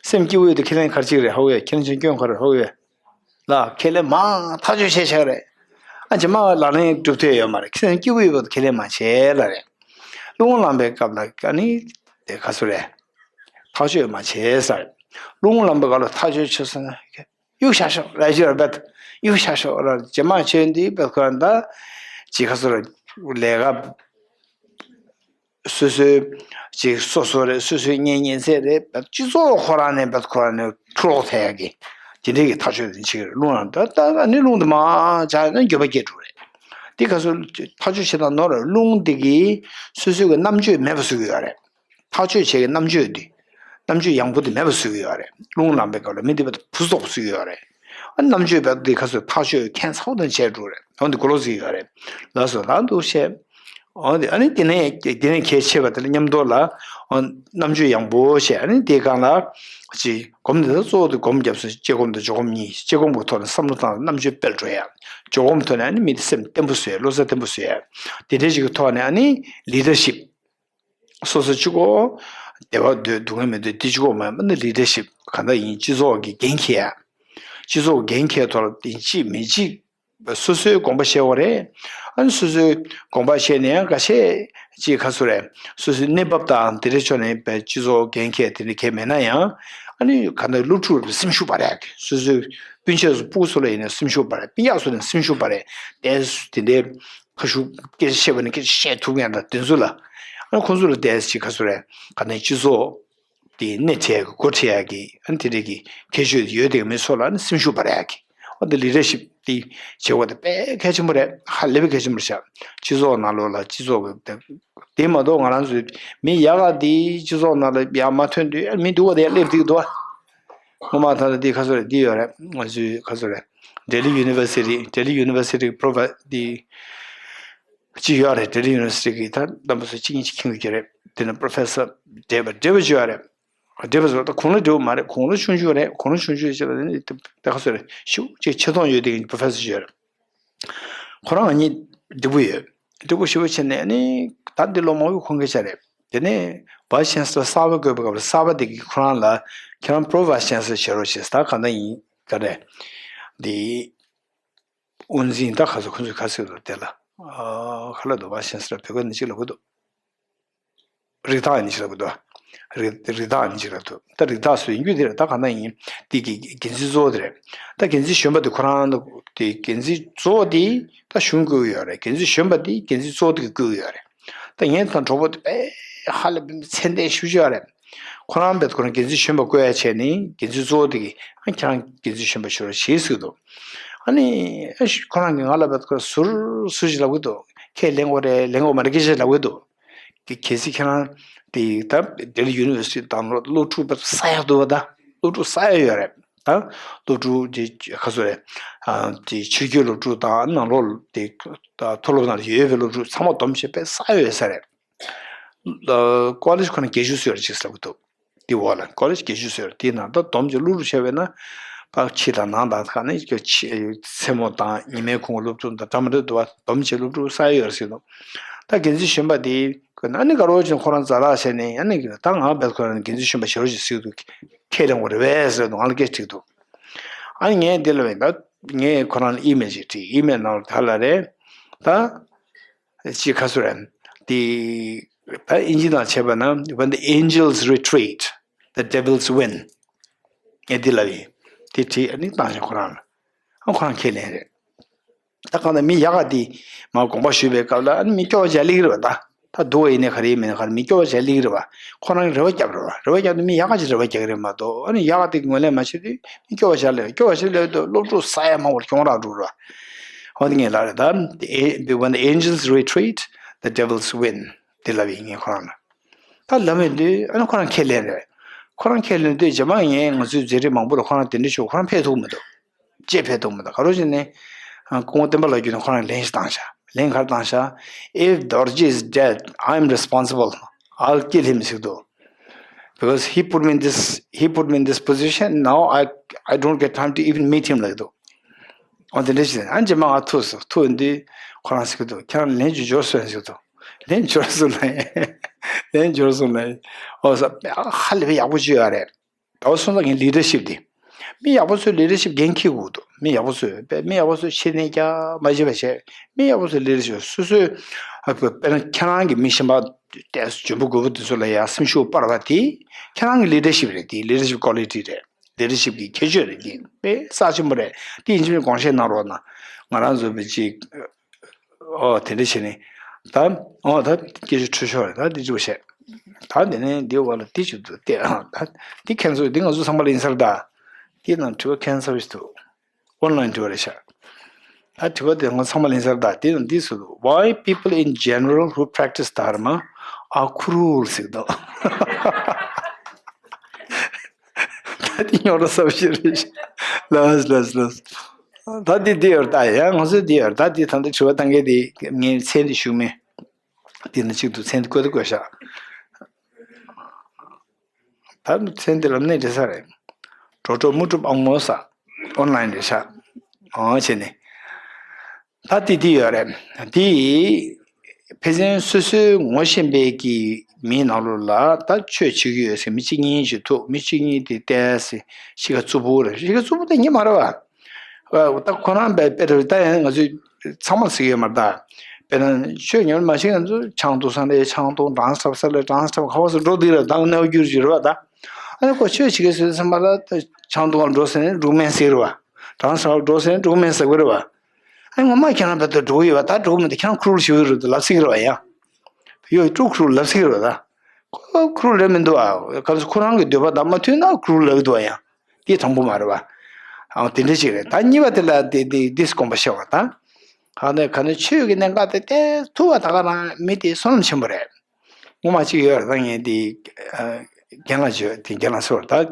སེམས་སྐྱིད་པོ་ཡོད་དུས་ཁས་ལེན་ག་རེ་བྱེད་ཀྱི་རེད་ཧ་གོ་ཡ། ཁས་ལེན་བྱེད་སྐྱོན་ག་རེ་ཧ་གོ་ཡ། ལ་ཁས་ལེན་མང་ཐག་གཅོད་བྱས་བཞག་རེད། ཨ་ཅེ་མ་ལག་ལེན་གྲུབ་ཐུབ་ཡོད་མ་རེད། ཁས་ལེན་སྐྱིད་པོ་ཡོད་པ་ཁས་ལེན་མ་བྱེད་ལ་རེད། རླུང་ལངས་པའི་སྐབས་ལ་ཨ་ནི་དེ་ག་ཚོད་རེད། ཐག་གཅོད་མ་བྱེད་ས་རེད། རླུང་ལངས་པའི་སྐབས་ལ་ཐག་གཅོད་བྱེད་ས་ན་གཡུག་བཞག་ཤོག་ར་ཅི་ར་བད། གཡུག་བཞག་ཤོག་ར་ཇེ་མ་བྱས་འདི་བད་ཁོ་ད་ཅི་ག་ཚོད་རེད། ལས་ཀ་སོ་སོའི་ཅིག་སོ་སོ་རེད། སོ་སོའི་གཉེན་ཉེ་ཚན་རེད། སྤྱི་ཚོགས་ཁོ་རང་ནས་བད་ཁོ་རང་ནས་འཁྲུག་ལོག་ཐེབས་ཡག་གི་དེ་འདྲའི་གི་ཐག་གཅོད་དེ་བྱེད་ཀྱི་རེད། རླུང་ལངས་ད་ད་ཨ་ནི་རླུང་དེ་མར་འཇགས་ན་འགྱོད་པ་སྐྱེ་འགྲོ་རེད། དེ་ག་ཚོད་ཐག་གཅོད་བྱེད་སྟངས་ནོར་རེད། རླུང་དེ་གིས་སོ་སོའི་གི་རྣམ་དཔྱོད་མེད་པ་བཟོ་གི་ཡོད་རེད། ཐག་གཅོད་བྱེད་ཀྱི་རྣམ་དཔྱོད་དེ། རྣམ་དཔྱོད་ཡང་པོ་དེ་མེད་པ་བཟོ་གི་ཡོད་རེད། རླུང་ལངས་པའི་སྐབས་ལ་མི་དེ་བ་བུ་སོགས་བཟོ་གི་ཡོད་རེད། ཨ་རྣམ་དཔྱོད་བ་དེ་ག་ཚོད་ཐག་གཅོད་ཁྱད་མཚར་པོ་དང་བྱས་འགྲོ་རེད། འོན་ཏེ་གོ་ལོག་བཟོ་གི་ཡོད་རེད། ལགས་སོ། ལགས་འདུག་བཤད། འོན་ཏེ་ཨ་ནི་དེ་ནས་དེ་ནས་གལ་ཆེ་བ་དེ་ལ་མཉམ་དུ་ལ། རྣམ་དཔྱོད་ཡང་པོ་བྱས། ཨ་ནི་དེའི་སྒང་ལ་ཅིག་སྒོམ་དེ་དག་གཙོ་བོ་དེ་སྒོམ་རྒྱབ་སོ། དཔྱད་སྒོམ་དང་སྦྱོར་སྒོམ་གཉིས། དཔྱད་སྒོམ་གྱི་ཐོག་ནས་བསམ་བློ་བཏང་རྣམ་དཔྱོད་སྤེལ་འགྲོ་ཡ། སྦྱོར་སྒོམ་ཐོག་ནས་ཨ་ནི་མི་དེ་སེམས་བརྟན་པོ་བཟོ་ཡ། བློ་རྩ་བརྟན་པོ་བཟོ་ཡ། དེ་འདྲའི་ཅིག་གི་ཐོག་ནས་ཨ་ནི་ལི་ཌར་ཤིབ། སོ་སོ་གཅིག་པོ་བདེ་བ་འདོད་སྡུག་བསྔལ་མི་འདོད་དེ་གཅིག་པོ་མ་ཡིན་པ་ནི་ལི་ཌར་ཤིབ་གང་ལྟར་ཡིན། སྤྱི་ཚོགས་ཀྱི་འགན་འཁྱེར་ཡ། སྤྱི་ཚོགས་འགན་འཁྱེར་ཐོག་ལ་དེ་གཅིག་མི་གཅིག་སོ་སོའི་དགོངས་པ་བཞེས་དགོས་རེད། ཨ་ནི་སོ་སོའི་དགོངས་པ་བཞེས་ནས་ཡང་འགའ་ཤས་ཅིག་ག་ཚོད་རེད། སོ་སོའི་གནས་བབ་དང་དེ་འདྲའི་ཕྱོགས་ནས་པའི་སྤྱི་ཚོགས་འགན་འཁྱེར་དེ་འདྲ་གང་ཡང་མེད་ན་ཡང་། ཨ་ནི་གང་ལྟར་སློབ་ཕྲུག་སེམས་ཤུགས་སྤར་ཡ་གི་སོ་སོའི་སྤུན་མཆེད་ཚོ་སྤུ་གུ་ཚོ་ལ་ཡིན་ན་སེམས་ཤུགས་སྤར་ཡ། སྤུན་ཀྱག་ཚོ་ལ་སེམས་ཤུགས་སྤར་ཡ། དེ་དེ་འདྲའི་ཁ་ཤུགས་སྐད་ཆ་བཤད་པ་ནི་སྐད་ཆ་བཤད་ཐུབ་མཁན་དང་དེ་ཚོ་ལ། ཨ་ཁོང་ཚོ་ལ་དེ་ཅིག་ག་ཚོད་རེད། ག་ནས་སྤྱི་ཚོགས་དེ་སྣེ་ཁྲིད་ཡག་གི་འགོ་ཁྲིད་ཡག་གི་ཨ་ནི་དེ་འདྲས་ཀྱི་ཁྱད་ཆོས་ཡོད་དེ་མི་ཚོ་ལ་ཨ་ནི་སེམས་ཤུགས་སྤར་ཡག་གི། ཨ་འདི་ལི་ཌར་ཤིབ་དེ་བྱེད་དགོས་དེ་དཔེ་གལ་ཆེན་པོ་རེད། ཧ་ལས་པའི་གལ་ཆེན་པོ་རེད་ཤག་སྤྱི་ཚོགས་ནང་ལོགས་ལ་སྤྱི་ཚོགས་ཀྱི་དེ་མ་གཏོགས་ང་རང་ཚོའི་མི་ཡག་ག་དེ་སྤྱི་ཚོགས་ནང་ལ་ཡར་མ་ཐོན་དུས་ཨ་མི་སྡུག་པ་དེ་ཡར་སླེབས་བསྡད་འདུག་ཨ། ངོ་མ་ཐ་ན་འདི་ག་ཚོད་རེད། འདི་ཡོད་རེད། ང་ཚོའི་ག་ཚོད་རེད། ལྡི་ལི་ཡུ་ནི་ཝར་སི་ཊི། ལྡི་ལི་ཡུ་ནི་ཝར་སི་ཊི་པོ་རོ་ཕེ་འདི་གཅིག་ཡོད་རེད། ལྡི་ལི་ཡུ་ནི་ཝར་སི་ཊི་གི་ད་རྣམ་པ་ཚོ་གཅིག་གཉིས་ཅིག་མཁྱེན་གྱི་རེད། དེ་ནི་པོ་རོ་ཕེ་སར་བགྲེས་པ་བགྲེས་པ་ཅིག་ཡོད་རེད། བགྲེས་པ་ཚོ་ད་དགུང་ལོ་བགྲེས་པ་མ་རེད། དགུང་ལོ་ཆུང་ཆུང་རེད། དགུང་ལོ་ཆུང་ཆུང་ཅིག་ལ་ནི་ད་ག་ཚོད་རེད། ཤུགས་ཅིག་ཆེ་མཐོང་ཡོད་དེ་གི་པོ་རོ་ཕེ་སར་ཅིག་ཡོད་རེད། ཁོ་རང་ང་གཉིས་འགྲིག་པོ་ཡོད། འགྲིག་པོ་ཞེ་པོ་བྱས་ནས་ནི་ད་འདི་ལོ་མང་པོའི་ཁོང་གི་ཆ་རེད། དེ་ནས་ཝའི་སི་ཆེན་སི་ལར་གསར་པ་བསྐོས་པའི་སྐབས་ལ་གསར་པ་དེ་གིས་ཁོ་རང་ལ་ཁྱེད་རང་པོ་རོ་ཝའི་སི་ཆེན་སི་ལར་བྱེད་རོགས་བྱེད་ཟེར། ད་ག་འདྲ་ཡིན་ག་རེད། འདི་དབུ་འཛིན་ད་ག་ཚོད་ཁོ་ཚོས་ག་ཟེར་འདུག་དེ་ལ། ཨ་ག་ལབ་འདུག་ཝའི་སི་ཆེན་སི་ལར་བོད་སྐད་ནས་ཅིག་ལབ་གི་འདུག་རིགས་བདག་ཡིན་ཞིག་ལབ་གི་འདུག་རིགས་རིགས་བདག་ཡིན་ཞིག་ལབ་འདུག་ད་རིགས་བདག་སུ་ཡིན་རྒྱུ་དེ་རེད། ད་གང་ལྟར་ཡིན་དེ་གི་འགན་འཛིན་གཙོ་བོ་དེ་རེད། ད་འགན་འཛིན་གཞོན་པ་དེ་ཁོ་རང་དེ་འགན་འཛིན་གཙོ་བོ་དེ་ད་གཞུང་བསྐོས་ཡོད་རེད། འགན་འཛིན་གཞོན་པ་དེ་འགན་འཛིན་གཙོ་བོ་དེ་གིས་བསྐོས་ཡོད་རེད། ད་ངས་ད་གྲོགས་པོ་དེ་དཔེ་ཧ་ལས་པའི་མཚན་ལྡན་ཞེ་པོ་ཅིག་ཡོད་རེད། ཁོ་རང་བས་ཁོ་རང་འགན་འཛིན་གཞོན་པ་བསྐོ་ཡ་བྱས་ནས་འགན་འཛིན་གཙོ་བོ་དེ་གིས་ཨ་ཁྱེད་རང་འགན་འཛིན་གཞོན་པ་བྱེད་རོགས་བྱེད་ཟེར་གི་འདུག་ཨ་ནི་ཨ་ཁོ་རང་གིས་ང་ལ་བས་ཁོ་རང་ཟུར་ཟུར་ཅིག་ལབ་གི་འདུག་ཁས་ལེན་དགོས་རེད་ལེན་དགོས་མ་རེད་སྐད་ཆ་ལབ་གི་འདུག་གལ་སྲིད་ཁྱེད་རང་དེ་ད་ལྡི་ལི་ཡུ་ནི་ཝར་སི་ཊི་དང་སློབ་ཕྲུག་བས་ས་ཡག་འདུག་བ། ད་སློབ་ཕྲུག་ས་ཡག་ཡོད་རེད། ད་སློབ་ཕྲུག་དེ་ག་ཚོད་རེད། ཨ་དེ་ཕྱི་རྒྱལ་སློབ་ཕྲུག་དང་ནང་ལོགས་དེ་མཐོ་སློབ་ནང་ལ་ཡོད་པའི་སློབ་ཕྲུག་ཚང་མ་བསྡོམས་བྱས་པས་ས་ཡག་ཡོད་ས་རེད། ཀོ་ལེཇ་ཁོ་ན་བརྒྱད་ཅུ་བཟོས་རེད་ཅེས་ལབ་ཀྱི་འདུག་དེ་འོག་ལ་ཀོ་ལེཇ་བརྒྱད་ཅུ་བཟོས་རེད། དེའི་ནང་ད་སྡོམ་གྱི་སློབ་ཕྲུག་བྱས་པས་ན་ཕར་ཕྱི་དང་ནང་དང་ག་ནས་ཀྱི་ཕྱི་མཚན་མོ་དང་ཉི་མའི་གུང་སློབ་ཕྲུག་དང་འདྲ་མི་འདྲ་འདུག་བ། སྡོམ་བྱེད་སློབ་ཕྲུག་ས་ཡ་ཡོད་རེད་ཟེར་འདུག་ད་འགན་འཛིན་གཞོན་པ་དེ་ཨ་ནི་དགའ་རོགས་ཅན་ཁོ་རང་ཛ་དྲག་བྱས་ནས་ཨ་ནི་ད་ང་བས་ཁོ་རང་འགན་འཛིན་གཞོན་པ་བྱེད་རོགས་ཅིག་ཟེར་འདུག་ཁས་ལེན་དགོས་རེད་བས་ཟེར་འདུག་ང་ལ་སྐད་ཅིག་འདུག་ཨ་ནི་ངས་འདི་ལ་བས་ད་ངས་ཁོ་རང་ལ་ཨི་མེལ་ཅིག་བྲིས། ཨི་མེལ་ནང་ལ་ད་ལ་རེད་ད། ཅི་ཁ་སུ་རེད། དེ་ད་ཨིན་ཇི་ནང་བྱས་པ་ན། When the angels retreat, the devils win. ངས་འདི་ལབ་ཡིན། དེ་བྲིས་ཨ་ནི་བཏང་བཞག་ཁོ་རང་ལ། ཨ་ཁོ་རང་ཁས་ལེན་རེད། ད་གང་ལྟར་མི་ཡག་ག་དེ་མར་དགོངས་པ་ཞུས་པའི་སྐབས་ལ་ཨ་ནི་མི་སྐྱོ་བ་བྱས་སླེབས་ཀྱི་རེད་བ། ད་ད་སྡུག་པ་ཡིན་ནའི་ག་རེ་ཡིན་མིན་ནའི་ག་རེ་མི་སྐྱོ་བ་བྱས་སླེབས་ཀྱི་རེད་བ། ཁོ་རང་གིས་རེ་བ་བརྒྱབ་རེད་བ། རེ་བ་བརྒྱབ་དུས་མི་ཡག་ག་ཅིག་རེ་བ་རྒྱག་གི་རེད་མ་གཏོགས། ཨ་ནི་ཡག་ག་དེ་གི་ངོས་ལེན་མ་བྱེད་དུས་མི་སྐྱོ་བ་བྱས་སླེབས། སྐྱོ་བ་བྱས་སླེབས་དུས་སློབ་ཕྲུག་ས་ཡ་མང་བོར་གྱོང་རག་འགྲོ་རེད་བ། འོ་དེ་ངས་ལབ་རེད་ད། When the angels retreat, the devils win. དེ་ལབ་ཡིན་ངས་ཁོ་རང་ལ། ད་ལབ་མེད་དུས་ཨ་ནི་ཁོ་རང་ཁས་ལེན་རེད། ཁོ་རང་ཁས་ལེན་དུས་རྗེས་མ་ངས་ང་ཚོའི་མཛད་རིམ་མང་པོ་ལ་ཁོ་རང་དེ་འདྲ་ཞུ། ཁོ་རང་ཕེབས་ཐུབ་མི་འདུག་ཅེས་ཕེབས་ཐུབ་མི་འདུག་ག་རེ་བྱས་ནས་སྐུ་ངོ་བསྟན་པ་ལགས་ཀྱིས་ཁོ་རང་ལན་ཞིག་བཏང་ཤག་ལན་ག་རེ་བཏང་ཤག If Dorji is dead, I am responsible. I'll kill him ཟེར་འདུག Because he put me in this, he put me in this position. Now I, I don't get time to even meet him ལབ་འདུག་འོ་དེ་འདྲ་ཞིག་ཨ་རྗེས་མ་ང་ཐུག་སོང་། ཐུག་ཡོང་དུས་ཁོ་རང་ཟེར་གྱི་འདུག་ཁྱེད་རང་ལན་ཅིག་འབྱོར་སོང་ཟེར་གྱི་འདུག་ལན་འབྱོར་སོང་ལ། ལན་འབྱོར་སོང་ལ། འོ་ས་ཧ་ལས་པའི་ཡག་པོ་བྱས་ཡོད་རེད། ད་སོང་ཙང་ངའི་ལི་ཌར་ཤིབ་དེ། མི་ཡག་པོ་ཚོས་ལི་ཌར་ཤིབ་འགན་འཁྱེར་དགོས་འདུག་མི་ཡག་པོ་ཚོས་དཔེ་མི་ཡག་པོ་ཚོས་ཕྱི་ནས་རྒྱག་མ་བྱེད་པ་བྱས། མི་ཡག་པོ་ཚོས་ལི་ཌར་ཤིབ་སོ་སོས་དཔེར་ན་ཁྱེད་རང་གི་མི་གཞན་པ་ཏོག་ཙམ་འཇོན་པོ་དགོས་པ་དེ་ཚོ་ལ་ཡ་སེམས་ཤུགས་སྤར་བ་དེ་ཁྱེད་རང་གི་ལི་ཌར་ཤིབ་རེད། དེ་ལི་ཌར་ཤིབ་ཀོ་ལི་ཊི་རེད། ལི་ཌར་ཤིབ་ཀྱི་ཁྱད་ཆོས་རེད། དེ་དཔེ་རྩ་ཆེན་པོ་རེད། དེ་ཡིན་ཕྱིན་དགོངས་བཞེས་གནང་རོགས་གནང་། ང་རང་ཚོ་དཔེ་ཅིག་ཨོ་དེ་འདྲ་བྱས་ནས་ད་ཨོ་ད་སྐད་ཆ་འཕྲོད་ཤོར་རེད། ད་འདི་ཅིག་བཤད། ད་འདི་ནས་འདི་བ་ལ་འདི་ཅིག་འདུག་སྟེ། ཨ་ད་འདི་ཁྱེད་ཚོ་འདི་ང་ཚོ་ཚང་མ་ལ་ཡིན་ས་རེད་ད། འདི་ནང་དྲི་བ་ཁྱེད་ཚོ་ཞིག་འདུག་ཨོན་ལའིན་དྲི་བ་རེད་ཤག་ད་དྲི་བ་དེ་ང་ཚང་མ་ལ་ཡིན་ས་རེད་ད། འདི་ནང་འདི་ཟེར་འདུག Why people in general who practice dharma are cruel ཟེར་འདུག་ད་འདི་རྙོག་དྲ་ཚ་པོ་ཞིག་རེད་ཤག་ལགས་ལགས་ལགས། ད་འདི་འདི་ཡོད་རེད་ད། ཡང་ང་ཚོ་འདི་ཡོད་རེད་ད། འདི་ད་ལྟ་དྲི་བ་བཏང་མཁན་དེ་ངའི་མཚན་དེ་ཞུ་མེད། དེ་ནི་གཅིག་ཏུ་མཚན་དེ་བཀོད་དེ་བཀོད་ཤག་ད་མཚན་དེ་ལམ་ནས་འདྲི་ས་རེད། འགྲོ་གྲོགས་མུ་གྲུབ་ཨ་མོ་ས། ཨོན་ལའིན་རེད་ཤག་ཨོ་བྱས་ནས། ད་དེ་དེ་ཡོད་རེད། དེ་ཕལ་ཆེར་སོ་སོའི་ངོ་ཤེས་པའི་གི་མིའི་ནང་ལོགས་ལ་ད་ཆོས་བྱེད་ཀྱི་ཡོད་ཟེར་མི་གཅིག་གཉིས་ཤིག་ཐུག་མི་གཅིག་གཉིས་དེ་བལྟས་ཟེར་གཤིས་ཀ་རྩུབ་པོ་རེད། གཤིས་ཀ་རྩུབ་པོ་དེ་ཉིད་མ་རེད་བ། ཨ་ད་ཁོ་རང་དཔེ་དཔེ་རེད། ད་ཡང་ང་ཚོས་ཚང་མར་ཟེར་གྱི་ཡོད་མ་རེད་ད། དཔེར་ན་ཆོས་ཉམས་ལེན་མ་བྱེད་མཁན་ཚོ་ཆང་འཐུང་ས་ནས་ཆང་འཐུང་། ཌན་སི་འཁྲབ་ས་ལ་ཌན་སི་འཁྲབ། ག་པར་སོང་འགྲོ་འདི་རེད། ད་གནས་བབ་འགྱུར་གྱི་རེད་བ་ད། ཨ་ནི་ཁོ་ཆོས་བྱེད་ཀྱི་ཟེར་བསམ་པ་ལ་ཆང་འཐུང་བར་འགྲོ་ཟེར་ནས་འབྲུག་སྨན་ཟེར་གྱི་རེད་བ། ཌན་སི་འཁྲབ་འགྲོ་ཟེར་ནས་འབྲུག་སྨན་ཟེར་གྱི་རེད་བ། ཨ་ནི་ངོ་མ་ཁྱེད་རང་བལ་དུ་འགྲོ་གི་ཡོད་པ། ད་འགྲོ་གི་མི་འདུག་ཁྱེད་རང་ཁུ་རུལ་ཞུ་གི་རེད་འདུག་ལབ་སྲིད་ཀྱི་རེད་བ། ཡང་ཡོད་ཀྲུག་ཁུ་རུལ་ལབ་སྲིད་ཀྱི་རེད་བ། ད་ཁོ་ཁུ་རུལ་རེད་མི་འདུག་ཨ། ག་ཚོད་ཁོ་རང་གི་འདོད་པ་དང་མ་མཐུན་ན་ཁུ་རུལ་ལབ་ཀྱི་འདུག་ཨ། ཡང་དེ་དང་པོ་མ་རེད་བ། ཨ་དེ་འདྲ་ཅིག་རེད། ད་གཉིས་པ་དེ་ལ་དེ་དེ་དེ་དགོངས་པ་བཞེས་པ་དང་། ག་ནས་ག་ནས་ཆོས་ཀྱི་གནད་འགག་དེ་ཏོག་ཙམ་ཐུག་པ་ད་ག་རང་མི་དེ་བསོད་ནམས་ཆེན་པོ་རེད། སྔོན་མ་གཅིག་ཡོད་རེད། ད་ངས་འདི་ཨ་རྒན་ལགས་བརྗོད། དེ་རྒན་ལགས་ཟེར་བ་རེད་ད།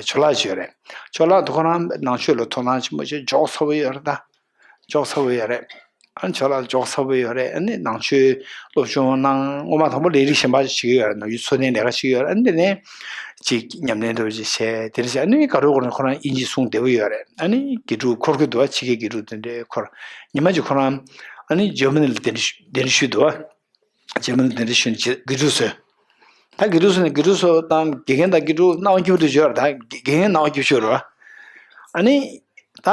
ཇོ་ལགས་བརྗོད་རེད། ཇོ་ལགས་དེ་ཁོ་རང་ནང་ཆོས་ལ་དོ་སྣང་ཆེན་པོ་བྱས། འཇོག་ཚ་པོ་ཡོད་རེད་ད། འཇོག་ཚ་པོ་ཡོད་རེད། ཨ་ཇོ་ལགས་འཇོག་ཚ་པོ་ཡོད་རེད། ཨ་ནི་ནང་ཆོས་སློབ་སྦྱོང་གནང་། སྔོན་མ་དང་པོ་ལས་རིགས་གཞན་པ་ཞིག་བྱེད་ཀྱི་ཡོད་རེད། ནམ་རྒྱུན་འཚོ་གནས་ལས་ཀ་བྱེད་ཀྱི་ཡོད་རེད། ཨ་ནི་དེ་ནས་ཅིག་ཉམས་ལེན་འདྲ་བོ་ཅིག་བྱས། དེ་འདྲ་བྱས། ཨ་ནི་ག་རེ་གོ་ནས་ཁོ་རང་དབྱིན་ཇི་གསུང་བདེ་པོ་ཡོད་རེད། ཨ་ནི་དགེ་ཕྲུག་འཁོར་གྱི་འདུག་བ། ཕྱི་རྒྱལ་དགེ་ཕྲུག་དེ་འདྲའི་འཁོར། ཉི་མ་གཅིག་ཁོ་རང་ཨ་ནི་ཇར་མ་ནི་ལ་གདན་འདྲེན་ཞུས་འདུག་བ། ཇར་མ་ནི་གདན་འདྲེན་ཞུས་ནས་དགེ་ཕྲུག་བཟོས། ད་དགེ་ཕྲུག་བཟོས་ནས་དགེ་ཕྲུག་ཚོ་དང་དགེ་རྒན་དང་དགེ་ཕྲུག་སྣང་བ་སྐྱིད་པོ་དེ་བྱོས་ར། ད་དགེ་རྒན་སྣང་བ་སྐྱིད་པོ་བྱོས་ར། ཨ་ནི་ད་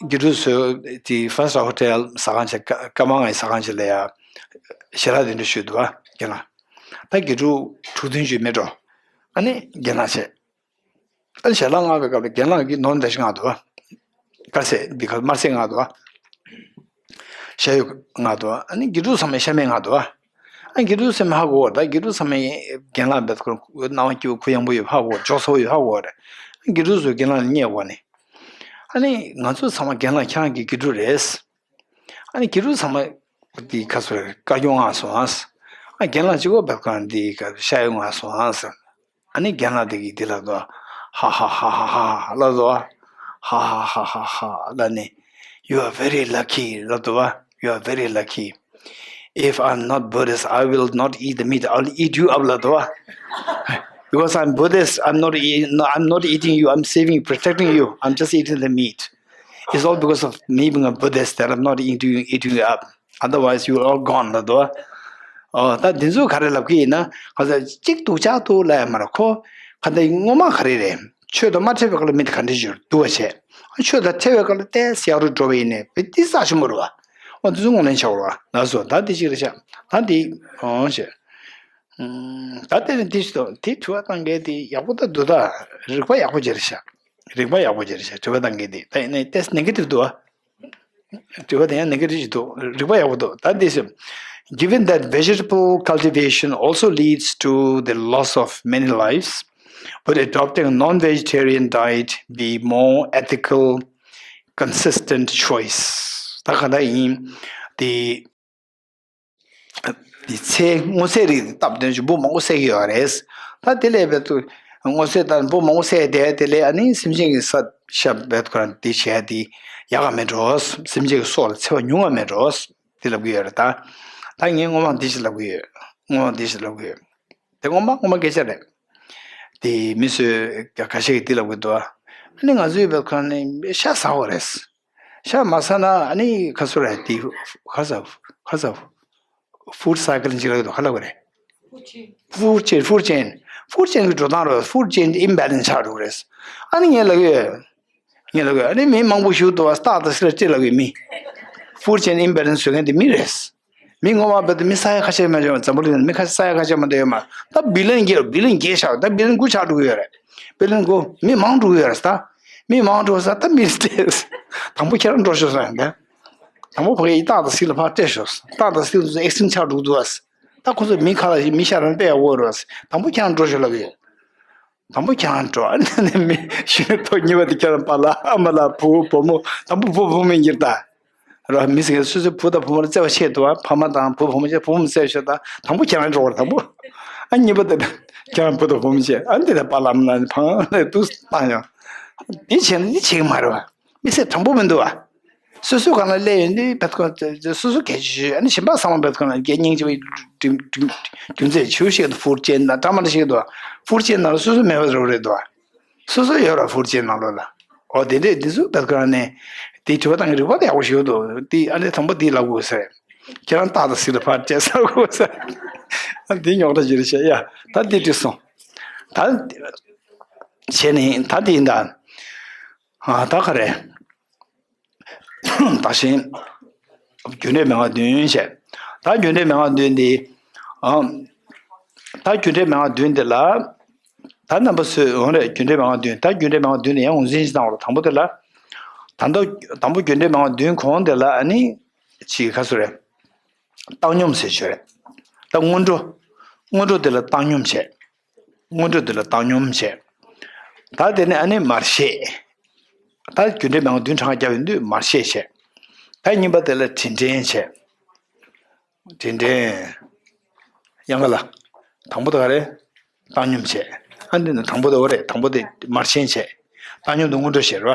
དགེ་ཕྲུག་ཚོས་དེ་ཕ་ཡིབ་སི་ཊར་ཧོ་ཊེལ་ཟ་ཁང་ཆེ་ཀ་ཀ་མ་ང་ཡི་ཟ་ཁང་ཆེ་ལ་ཡ་ཞལ་ལག་གདན་འདྲེན་ཞུས་འདུག་བ། རྒན་ལགས། ད་དགེ་ཕྲུག་དྲུག་བདུན་ཅིག་མེད་འགྲོ། ཨ་ནི་རྒན་ལགས་བྱས། ཨ་ནི་ཞལ་ལག་མངགས་པའི་སྐབས་ལ་རྒན་ལགས་ཀྱིས་ནོར་འདྲ་ཞིག་མངགས་འདུག་བ། དཀར་ཟས་འདི་ག་དམར་ཟས་མངགས་འདུག་བ། ཤ་ཡོད་མངགས་འདུག་བ། ཨ་ནི་དགེ་ཕྲུག་ཚང་མས་ཤ་མེད་མངགས་འདུག་བ། ཨ་ནི་དགེ་ཕྲུག་ཚང་མས་ཧ་གོ་བ། ད་དགེ་ཕྲུག་ཚང་མས་རྒན་ལགས་འབད་ཁོ་སྣང་བ་སྐྱིད་པོ་གུ་ཡངས་པོ་ཡོད་ཧ་གོ་བ། འཇོག་ཚ་པོ་ཡོད་ཧ་གོ་བ་རེད། ཨ་ནི་དགེ་ཕྲུག་ཚོས་རྒན་ལགས་ལ་བསྙད་གོ་ནས། ཨ་ནི་ང་ཚོ་ཚང་མ་རྒན་ལགས་ཁྱེད་རང་གི་དགེ་ཕྲུག་རེད། ཨ་ནི་དགེ་ཕྲུག་ཚང་མ་འདི་ག་ཚོད་རེད། དཀར་སྐྱོང་མངགས་སོང་ཨ། ཨ་རྒན་ལགས་གཅིག་པོ་འབད་ཁོ་རང་འདི་ག་ཤ་ཡོད་མངགས་སོང་ཨ་ཟེར། ཨ་ནི་རྒན་ལགས་དེ་གིས་འདི་ལབ་འདུག་ཧ་ཧ་ཧ་ཧ་ཧ་ལབ་འདུག་ཧ་ཧ་ཧ་ཧ་ཧ་ལབ་ནས། You are very lucky ལབ་འདུག You are very lucky. If I'm not Buddhist, I will not eat the meat. I'll eat you up, ལབ་འདུག་བ། Because I'm Buddhist, I'm not eating, no, I'm not eating you, I'm saving you, protecting you, I'm just eating the meat. It's all because of me being a Buddhist that I'm not eating you, eating you up. Otherwise, you will all gone, ལབ་འདུག་བ། ཨོ། ད་འདི་ཚོ་ག་རེ་ལབ་ཀྱི་ཡིན་ན། ཁ་ས་གཅིག་སྡུག་ཅག་འདུག་ལབ་ཡ་མ་རེད་ཁོ། ག་འདི་ངོ་མ་ག་རེ་རེད། ཆོས་དང་མ་འཕྲད་པའི་སྐབས་ལ་མི་དེ་ག་འདྲ་ཞིག་སྡུག་པ་བྱས། ཆོས་དང་འཕྲད་པའི་སྐབས་ལ་ཏོག་ཙམ་ཡག་རུ་འགྲོ་བ་ཡིན་ནའི་བེ་ཏི་ས་ཆེན་པོ་རེད་བ། ཨོ། འདི་ཚོ་ངོས་ལེན་བྱ་བ་རེད་བ། ལགས་སོ། ད་འདི་གཅིག་རེད་ཤག་ད་འདི། ཨོ་ཤེ། ད་དེ་ནི་འདི་ཞིག་འདུག་དེ་དྲི་བ་བཏང་མཁན་དེ་ཡག་པོ་ད་འདུག་ད། རིག་པ་ཡག་པོ་ཅིག་རེད་ཤག་རིག་པ་ཡག་པོ་ཅིག་རེད་ཤག་དྲི་བ་བཏང་མཁན་དེ་ད་ཡིན་ནའི་ཏོག་ཙམ་ནེ་གེ་ཊིབ་འདུག་ཨ། དྲི་བ་དེ་ཡང་ནེ་གེ་ཊིབ་ཅིག་འདུག་རིག་པ་ཡག་པོ་འདུག་ད་འདི་ཞིག Given that vegetable cultivation also leads to the loss of many lives, would adopting a non-vegetarian diet be more ethical, consistent choice? ད་ག་ད་ཡིན། དེ། དེ་ཚེ་སྔོ་ཚལ་རིགས་སྟབས་བདེ་ཞིག་འབུ་མང་པོ་བསད་ཀྱི་ཡོད་རེད། ད་དེ་ལས་བེད་དུ་སྔོ་ཚལ་དང་འབུ་མང་པོ་བསད་དེ་དེ་ལས་ཨ་ནི་སེམས་ཅན་གྱི་ས་ཤ་བེད་ཁོ་རང་དེ་བྱས་དེ་ཡག་ག་མེད་འགྲོ། སེམས་ཅན་གྱི་སྲོག་ལ་འཚེ་བ་ཉུང་བ་མེད་འགྲོ། དེ་ལབ་ཀྱི་ཡོད་རེད་ད། ད་ངས་སྔོན་མ་འདི་ཞིག་ལབ་ཀྱི་ཡོད། སྔོན་མ་འདི་ཞིག་ལབ་ཀྱི་ཡོད། དེ་སྔོན་མ་སྔོན་མ་སྐད་ཆ་རེད། དེ་མི་ཚོས་ཁ་ཤས་ཀྱིས་འདི་ལབ་ཀྱི་འདུག་ཨ་ནི་ང་ཚོའི་བེད་ཁོ་རང་ནི་ཤ་ཟ་བ་རེད། ཤ་མ་ཟ་ན་ཨ་ནི་ཁ་སོ་ར་དེ་ཁ་ཟ་ཁ་ཟ་ཧྥུཌ་སའི་ཀལ་ཅིག་ལ་ཡོད་དོ། ག་ལ་གོ་རེད། ཧྥུཌ་ཅེན། ཧྥུཌ་ཅེན། ཧྥུཌ་ཅེན་གྱི་འགྲོ་སྟངས་རོ། ཧྥུཌ་ཅེན་ཨིམ་བེ་ལེན་སི་ཆགས་འགྲོ་གི་རེད། ཨ་ནི་ངས་ལབ་ཡོད། ངས་ལབ་ཡོད། ཨ་ནི་མི་མང་པོ་ཞིག་འདུག་བ། སྟག་དང་གསེར་སྤྲད་ལབ་ཡོད་མི། ཧྥུཌ་ཅེན་ཨིམ་བེ་ལེན་སི་བཟོ་མཁན་དེ་མི་རེད། མི་ངོ་མ་བོད་དུ་མི་ས་ཡ་ཁ་ཤས་མ་བྱུང་། འཛམ་བུ་གླིང་ནང་མི་ཁ་ཤས་ས་ཡ་ཁ་ཤས་མ་གཏོགས་ཡོད་མ་རེད། ད་བི་ལིན་བརྒལ་བི་ལིན་བརྒལ་ཤག་ད་བི་ལིན་དགུ་ཆགས་འགྲོ་གི་ཡོད་རེད། བི་ལིན་དགུ་མི་མང་འགྲོ་གི་ཡོད་རེད་ད། མི་མང་འགྲོ་ས་ད་མི་སྟེ། དང་པོ་ཁྱེད་རང་འགྲོ་ཤོག་ཟེར་ཡང་ད། དང་པོ་ཕ་གིའི་སྟག་དང་གསེར་ལ་ཕར་སྤྲད་ཤོག་སྟག་དང་གསེར་དེ་ཚོ་ཨེག་སི་ཊེན་ཇི་ཆགས་འགྲོ་གི་འདུག་ཨ། ད་ཁོ་ཚོ་མི་ཁ་ལ་མི་ཤ་རང་སྤྲད་ཡག་འོ་རེད་ཨ། དང་པོ་ཁྱེད་རང་འགྲོ་ཤོག་ལབ་ཡོད། དང་པོ་ཁྱེད་རང་འགྲོ། ཨ་ནི་མི་ཤི་ནས་ཐོག་གཉིས་པ་དེ་ཁྱེད་རང་པཱ་ལགས་ཨ་མ་ལགས་བུ་བུ་མོ། དང་པོ་བུ་བུ་མོ་ཡིན་གྱི་རེད་ད། ར་མི་ཟེར་སོ་སོའི་བུ་དང་བུ་མོ་ལ་བརྩེ་བ་ཆེ་འདུག་ཨ། ཕ་མ་དང་བུ་བུ་མོ་ཆེ་བུ་བུ་མོ་བརྩེ་བ་ཆེ་ད། དང་པོ་ཁྱེད་རང་འགྲོ་བར་དང་པོ། ཨ་གཉིས་པ་དེ་ཁྱེད་རང་བུ་དང་བུ་མོ་ཆེ་ཨ་ནི་དེ་ལ་པཱ་ལགས་ཨ་མ་ལགས་ཕང་ལས་དུ་བཏང་ཡང་། འདི་བྱས་ན་འདི་བྱེད་ཀྱི་མ་རེད་བ། མི་ཚེ་དྲང་པོ་མི་འདུག་བ། སོ་སོའི་སྒང་ལ་སླེབས་ཡོང་དུས་བེད་ཁོ་སོ་སོ་གལ་ཆེ་ཤོས། ཨ་ནི་གཞན་པ་ཚང་མ་བེད་ཁོ་ན་སྐད་སྙིང་རྗེ་བའི་རྒྱུ་མཚན་ཆེ་ཤོས་ཤིག་ཧྥུཌ་ཅེན་དང་འདྲ་མ་འདྲ་ཞིག་འདུག་ཧྥུཌ་ཅེན་ནང་ལ་སོ་སོ་མེད་པ་རེད་འདུག་སོ་སོ་ཡོད་ར་ཧྥུཌ་ཅེན་ནང་ལོགས་ལ། ཨོ་དེ་འདྲས་འདི་ཚོ་བེད་ཁོ་ན་ནས་དེ་དྲི་བ་བཏང་གི་རིག་པ་དེ་ཡག་པོ་ཞིག་འདུག་དེ་ཨ་ནི་དང་པོ་དེ་ལབ་དགོས་ཟེར། ཁྱེད་རང་སྟག་དང་གསེར་ལ་ཕར་སྤྲད་ཟེར་དགོས་ཟེར། ཨ་འདི་རྙོག་དྲ་ཞིག་རེད་ཤག་ཡ་ད་འདི་འགྲིག་སོང་། ད་བྱས་ནས་ད་འདི་ཡིན་ད། ཨ་ད་ག་རེ། ད་བཞིན། རྒྱུ་འབྲས་མན་ངག་བདུན་བྱས། ད་རྒྱུ་འབྲས་མན་ངག་བདུན་འདི། ཨ། ད་རྒྱུ་འབྲས་མན་ངག་བདུན་འདི་ལ། ད་རྣམ་པ་ཚོས་འོང་རེད། རྒྱུ་འབྲས་མན་ངག་བདུན། ད་རྒྱུ་འབྲས་མན་ངག་བདུན་ལ་ཡང་ངོས་འཛིན་ཞིག་བཏང་བ་རེད། དང་པོ་དེ་ལ། ད་ལྟ་དང་པོ་རྒྱུ་འབྲས་མན་ངག་བདུན་གོང་དེ་ལ་ཨ་ནི། ཅིག་ཁ་སོ་རེད། བཏང་སྙོམས་ཟེར་ཆོས་རེད། ད་སྔོན་འགྲོ། སྔོན་འགྲོ་དེ་ལ་བཏང་སྙོམས་བྱས། སྔོན་འགྲོ་དེ་ལ་བཏང་སྙོམས་བྱས། ད་དེ་ནས་ཨ་ནི་མར་ཤེས། ད་རྒྱུ་འབྲས་མན་ངག་བདུན་གྲངས་ཀ་བརྒྱབ་ཡོང་དུས་མར་ཤེས་བྱས། ད་གཉིས་པ་དེ་ལ་དྲིན་དྲན་བྱས། དྲིན་དྲན། ཡང་ག་ལ། དང་པོ་དེ་ག་རེ། བཏང་སྙོམས་བྱས། ཨ་འདི་ནི་དང་པོ་དེ་འོ་རེད། དང་པོ་དེ་མར་ཤེས་བྱས། བཏང་སྙོམས་དེ་སྔོན་འགྲོ་བྱས་རེད་བ།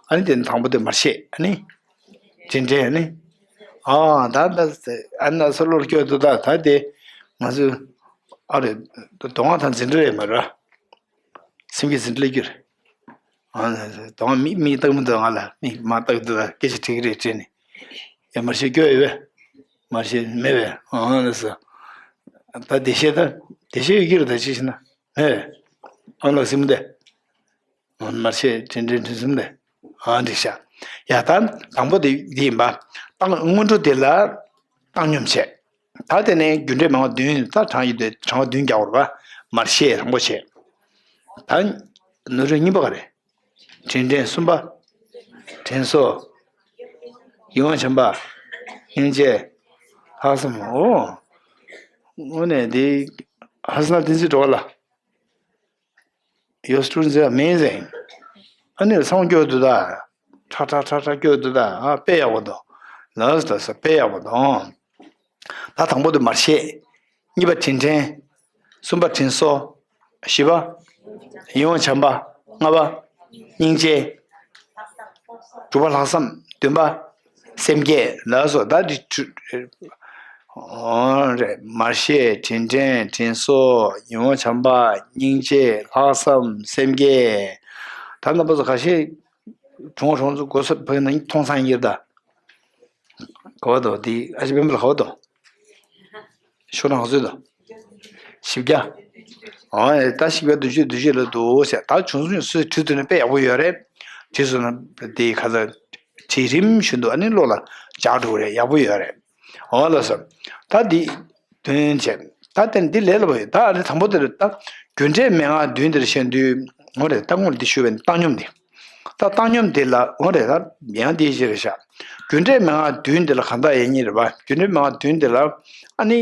ཨ་ནི་དེ་ནི་དང་པོ་དེ་མར་ཤེས། ཨ་ནི། དྲིན་དྲན་ཨ་ནི། ཨ་ད་ད་ཨ་ན་སོ་ལོར་སྐྱོ་དུ་ད་ད་དེ། ང་ཚོས། ཨ་རེ། དོ་སྣང་དང་འཛིན་གྲྭ་རེད་མ་རེད། སེམས་ཀྱི་འཛིན་གྲྭ་སླེབས་རྒྱུ་རེད། ཨ་དོ་སྣང་མིག་མིག་ལྟ་གི་མི་འདུག་ང་ལ་མིག་མ་ལྟ་གི་འདུག་ད་སྐད་ཆ་དྲིས་ཀྱི་རེད་དྲིས་ནས། ཡ་མར་ཤེས་སྐྱོ་ཡོད་པས། མར་ཤེས་མེད་པས་ཨང་ལ་ཟེར། ད་བདེ་གཤེགས་ད་བདེ་གཤེགས་ཡོད་ཀྱི་རེད་ད་ཅི་ཞེ་ན། ཨེ། ཨང་ལ་སེམས་དེ། མར་ཤེས་དྲིན་དྲན་དྲིན་གསུམ་དེ། ཨང་འགྲིག་ཤག་ཡ་ད་དང་པོ་དེ་འདི་ཡིན་པ། བཏང་སྔོན་འགྲོ་དེ་ལ་བཏང་སྙོམས་བྱས། ད་དེ་ནས་རྒྱུ་འབྲས་མན་ངག་བདུན་ད་གྲངས་ཡོད་དེ་གྲངས་བདུན་རྒྱག་དགོས་རེད་པ། མར་ཤེས་རིང་པོ་བྱས། ད་ནོར་འཁྲུལ་གཉིས་པ་ག་རེ། དྲིན་དྲན། གསུམ་པ། དྲིན་གཟོ། ཡིད་དབང་བྱམས་པ། སྙིང་རྗེ། ལྷག་བསམ། ཨོ། དངོས་གནས་འདི་ཧ་སི་ན་བསྟན་འཛིན་འགྲོ་བ་ལ། Your students are amazing. ཨ་ནི་སང་སྐྱོ་དུ་ད། ཁྲ་ཁྲ་ཁྲ་ཁྲ་སྐྱོ་དུ་ད། ཨ་དཔེ་ཡག་པོ་འདུག་ལགས་སོ། དཔེ་ཡག་པོ་འདུག་ད་དང་པོ་དེ་མར་ཤེས། གཉིས་པ་དྲིན་དྲན། གསུམ་པ་དྲིན་གཟོ། བཞི་པ། ཡིད་དབང་བྱམས་པ། ལྔ་པ། སྙིང་རྗེ། དྲུག་པ་ལྷག་བསམ། བདུན་པ། སེམས་བསྐྱེད། ལགས་སོ། ད་འདི་དྲུ། འོ་རེད། མར་ཤེས། དྲིན་དྲན། དྲིན་གཟོ། ཉོན་མོངས་བྱམས་པ། སྙིང་རྗེ། ལྷག་བསམ། སེམས་བསྐྱེད། ད་རྣམ་པ་ཚོ་ཁ་ཤས་གྲོང་གྲོང་ཚོ་གོ་ས་བོད་ནང་མཐོང་སང་ཡིར་ད། ག་བ་དོ་དེ་ཨ་ཅེ་སྤེན་པ་ལ་ག་བ་དོ། ཤོག་གྲངས་ག་ཚོད་དོ། བཞི་བརྒྱ། ཨོ་ད་བཞི་བརྒྱ་བདུན་ཅུ་བདུན་ཅུ་ལ་འདུག་ཟེར། ད་བྱུང་སོང་སུས་བྲིས་ཐུབ་ན་དཔེ་ཡག་པོ་ཡོད་རེད། བྲིས་སོང་ན་དེ་ག་ཚ་བྲིས་རིམ་བཞིན་དུ་ཨ་ནི་བློ་ལ་འཇགས་འགྲོ་གི་རེད། ཡག་པོ་ཡོད་རེད། འོ་ལགས་སོ། ད་འདི་དོན་བྱས། ད་དེ་འདི་ལས་སླ་པོ་ཡོད། ད་ཨ་ནི་དང་པོ་དེ་རེད། ད་རྒྱུ་འབྲས་མན་ངག་བདུན་འདིར་བཤད་དུས། འོ་རེད། ད་སྔོན་ལ་འདི་ཞུས་པའི་བཏང་སྙོམས་འདི། ད་བཏང་སྙོམས་དེ་ལ་འོ་རེད། ད་ཡང་དེའི་ཕྱིར་བཞག་རྒྱུ་འབྲས་མན་ངག་བདུན་དེ་ལ་གང་དག་ཡིན་ཉིད་རེད་པ། རྒྱུ་འབྲས་མན་ངག་བདུན་དེ་ལ་ཨ་ནི་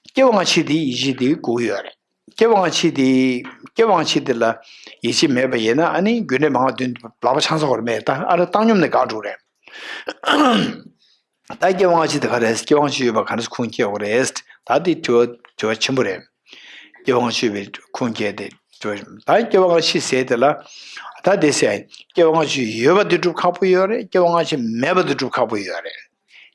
སྐྱེ་བ་སྔ་ཕྱི་དེའི་ཡིད་ཆེས་དེ་དགོས་ཀྱི་ཡོད་རེད། སྐྱེ་བ་སྔ་ཕྱི་དེ། སྐྱེ་བ་སྔ་ཕྱི་དེ་ལ་ཡིད་ཆེས་མེད་པ་ཡིན་ན་ཨ་ནི་རྒྱུ་འབྲས་མན་ངག་བདུན་ལག་པ་འཆང་ས་ཡོད་མ་རེད། ད་ཨ་རེ་བཏང་སྙོམས་ནས་འགག་འགྲོ་རེད། ད་སྐྱེ་བ་སྔ་ཕྱི་དེ་ག་རེ་རེད། སྐྱེ་བ་སྔ་ཕྱི་ཡོད་པ་ག་རེ་ཁུངས་སྐྱེལ་དགོས་རེད། ད་དེ་དྲི་བ་དྲི་བ་ཆེན་པོ་རེད། སྐྱེ་བ་སྔ་ཕྱི་ཡོད་པའི་ཁུངས་སྐྱེལ་ཏེ་དྲི་བ། ད་སྐྱེ་བ་སྔ་ཕྱི་ཟེར་དེ་ལ། ད་དེ་ཟེར། སྐྱེ་བ་སྔ་ཕྱི་ཡོད་པ་དེ་སྒྲུབ་ཁག་པོ་ཡོད་རེད། སྐྱེ་བ་སྔ་ཕྱི་མེད་པ་དེ་སྒྲུབ་ཁག་པོ་ཡོད་རེད།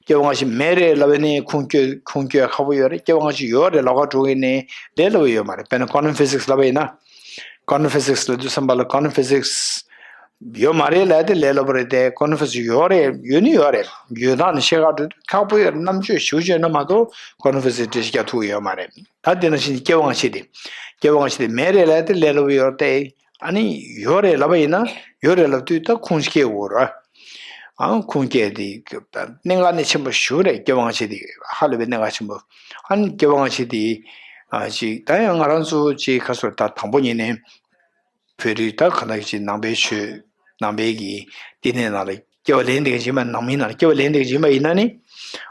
སྐྱེ་བ་སྔ་ཕྱི་མེད་རེད་ལབ་པ་ནི་ཁུངས་སྐྱེལ་ཁུངས་སྐྱེལ་ཁག་པོ་ཡོད་རེད། སྐྱེ་བ་སྔ་ཕྱི་ཡོད་རེད་ལབ་ཁ་འགྲོ་གི་ནི་ལས་སླ་པོ་ཡོད་མ་རེད། དཔེར་ན་ཀོ་ནམ་ཕི་སིག་སི་ལབ་པ་ཡིན་ན། ཀོ་ནམ་ཕི་སིག་སི་ལབ་དུས་ཙམ་པ་ལ་ཀོ་ནམ་ཕི་སིག་སི་ཡོད་མ་རེད་ལབ་དེ་ལས་སླ་པོ་རེད་དེ། ཀོ་ནམ་ཕི་སིག་སི་ཡོད་རེད། ཡོད་ནི་ཡོད་རེད། ཡོད་སྟངས་ནི་ཤེས་ཁ་འགྲོ་དུས་ཁག་པོ་ཡོད་རེད། རྣམ་དཔྱོད་ཞེ་པོ་ཅིག་ཡོད་ན་མ་གཏོགས་ཀོ་ནམ་ཕི་སིག་སི་འགྲེལ་བཤད་རྒྱག་ཐུབ་ཀྱི་ཡོད་མ་རེད། ད་དེ་ནང་བཞིན་སྐྱེ་བ་སྔ་ཕྱི་དེ། སྐྱེ་བ་སྔ་ཕྱི་དེ་མེད་རེད་ལབ་དེ་ལས་སླ་པོ་ཡོད་རེད་དེ། ཨ་ནི་ཡོད་རེད་ལབ་པ་ཡིན་ན། ཡོད་རེད་ལབ་དུས་ད་ཁུངས་སྐྱེལ་དགོས་རེད། ཨང་ཁུངས་སྐྱེལ་དེ་གནད་འགག་ནི་ཆེན་པོ་ཞེ་པོ་རེད། སྐྱེ་བ་སྔ་ཕྱི་དེ་ཧ་ལས་པའི་གནད་འགག་ཆེན་པོ། ཨ་ནི་སྐྱེ་བ་སྔ་ཕྱི་དེ་ཨ་ཅིག་ད་ཡང་ང་རང་ཚོ་ཅིག་ཁ་སོར་ད་དང་པོ་ཉིད་ནས་བོད་རིགས་ད་ག་ནང་ཅིག་ནང་པའི་ཆོས་ནང་པའི་གི་བསྟི་གནས་ནང་ལ་སྐྱེ་བ་ལེན་བསྡད་མཁན་ཅིག་ཡིན་པ། ནང་མིའི་ནང་ལ་སྐྱེ་བ་ལེན་བསྡད་མཁན་ཅིག་ཡིན་པ་ཡིན་ན་ནི།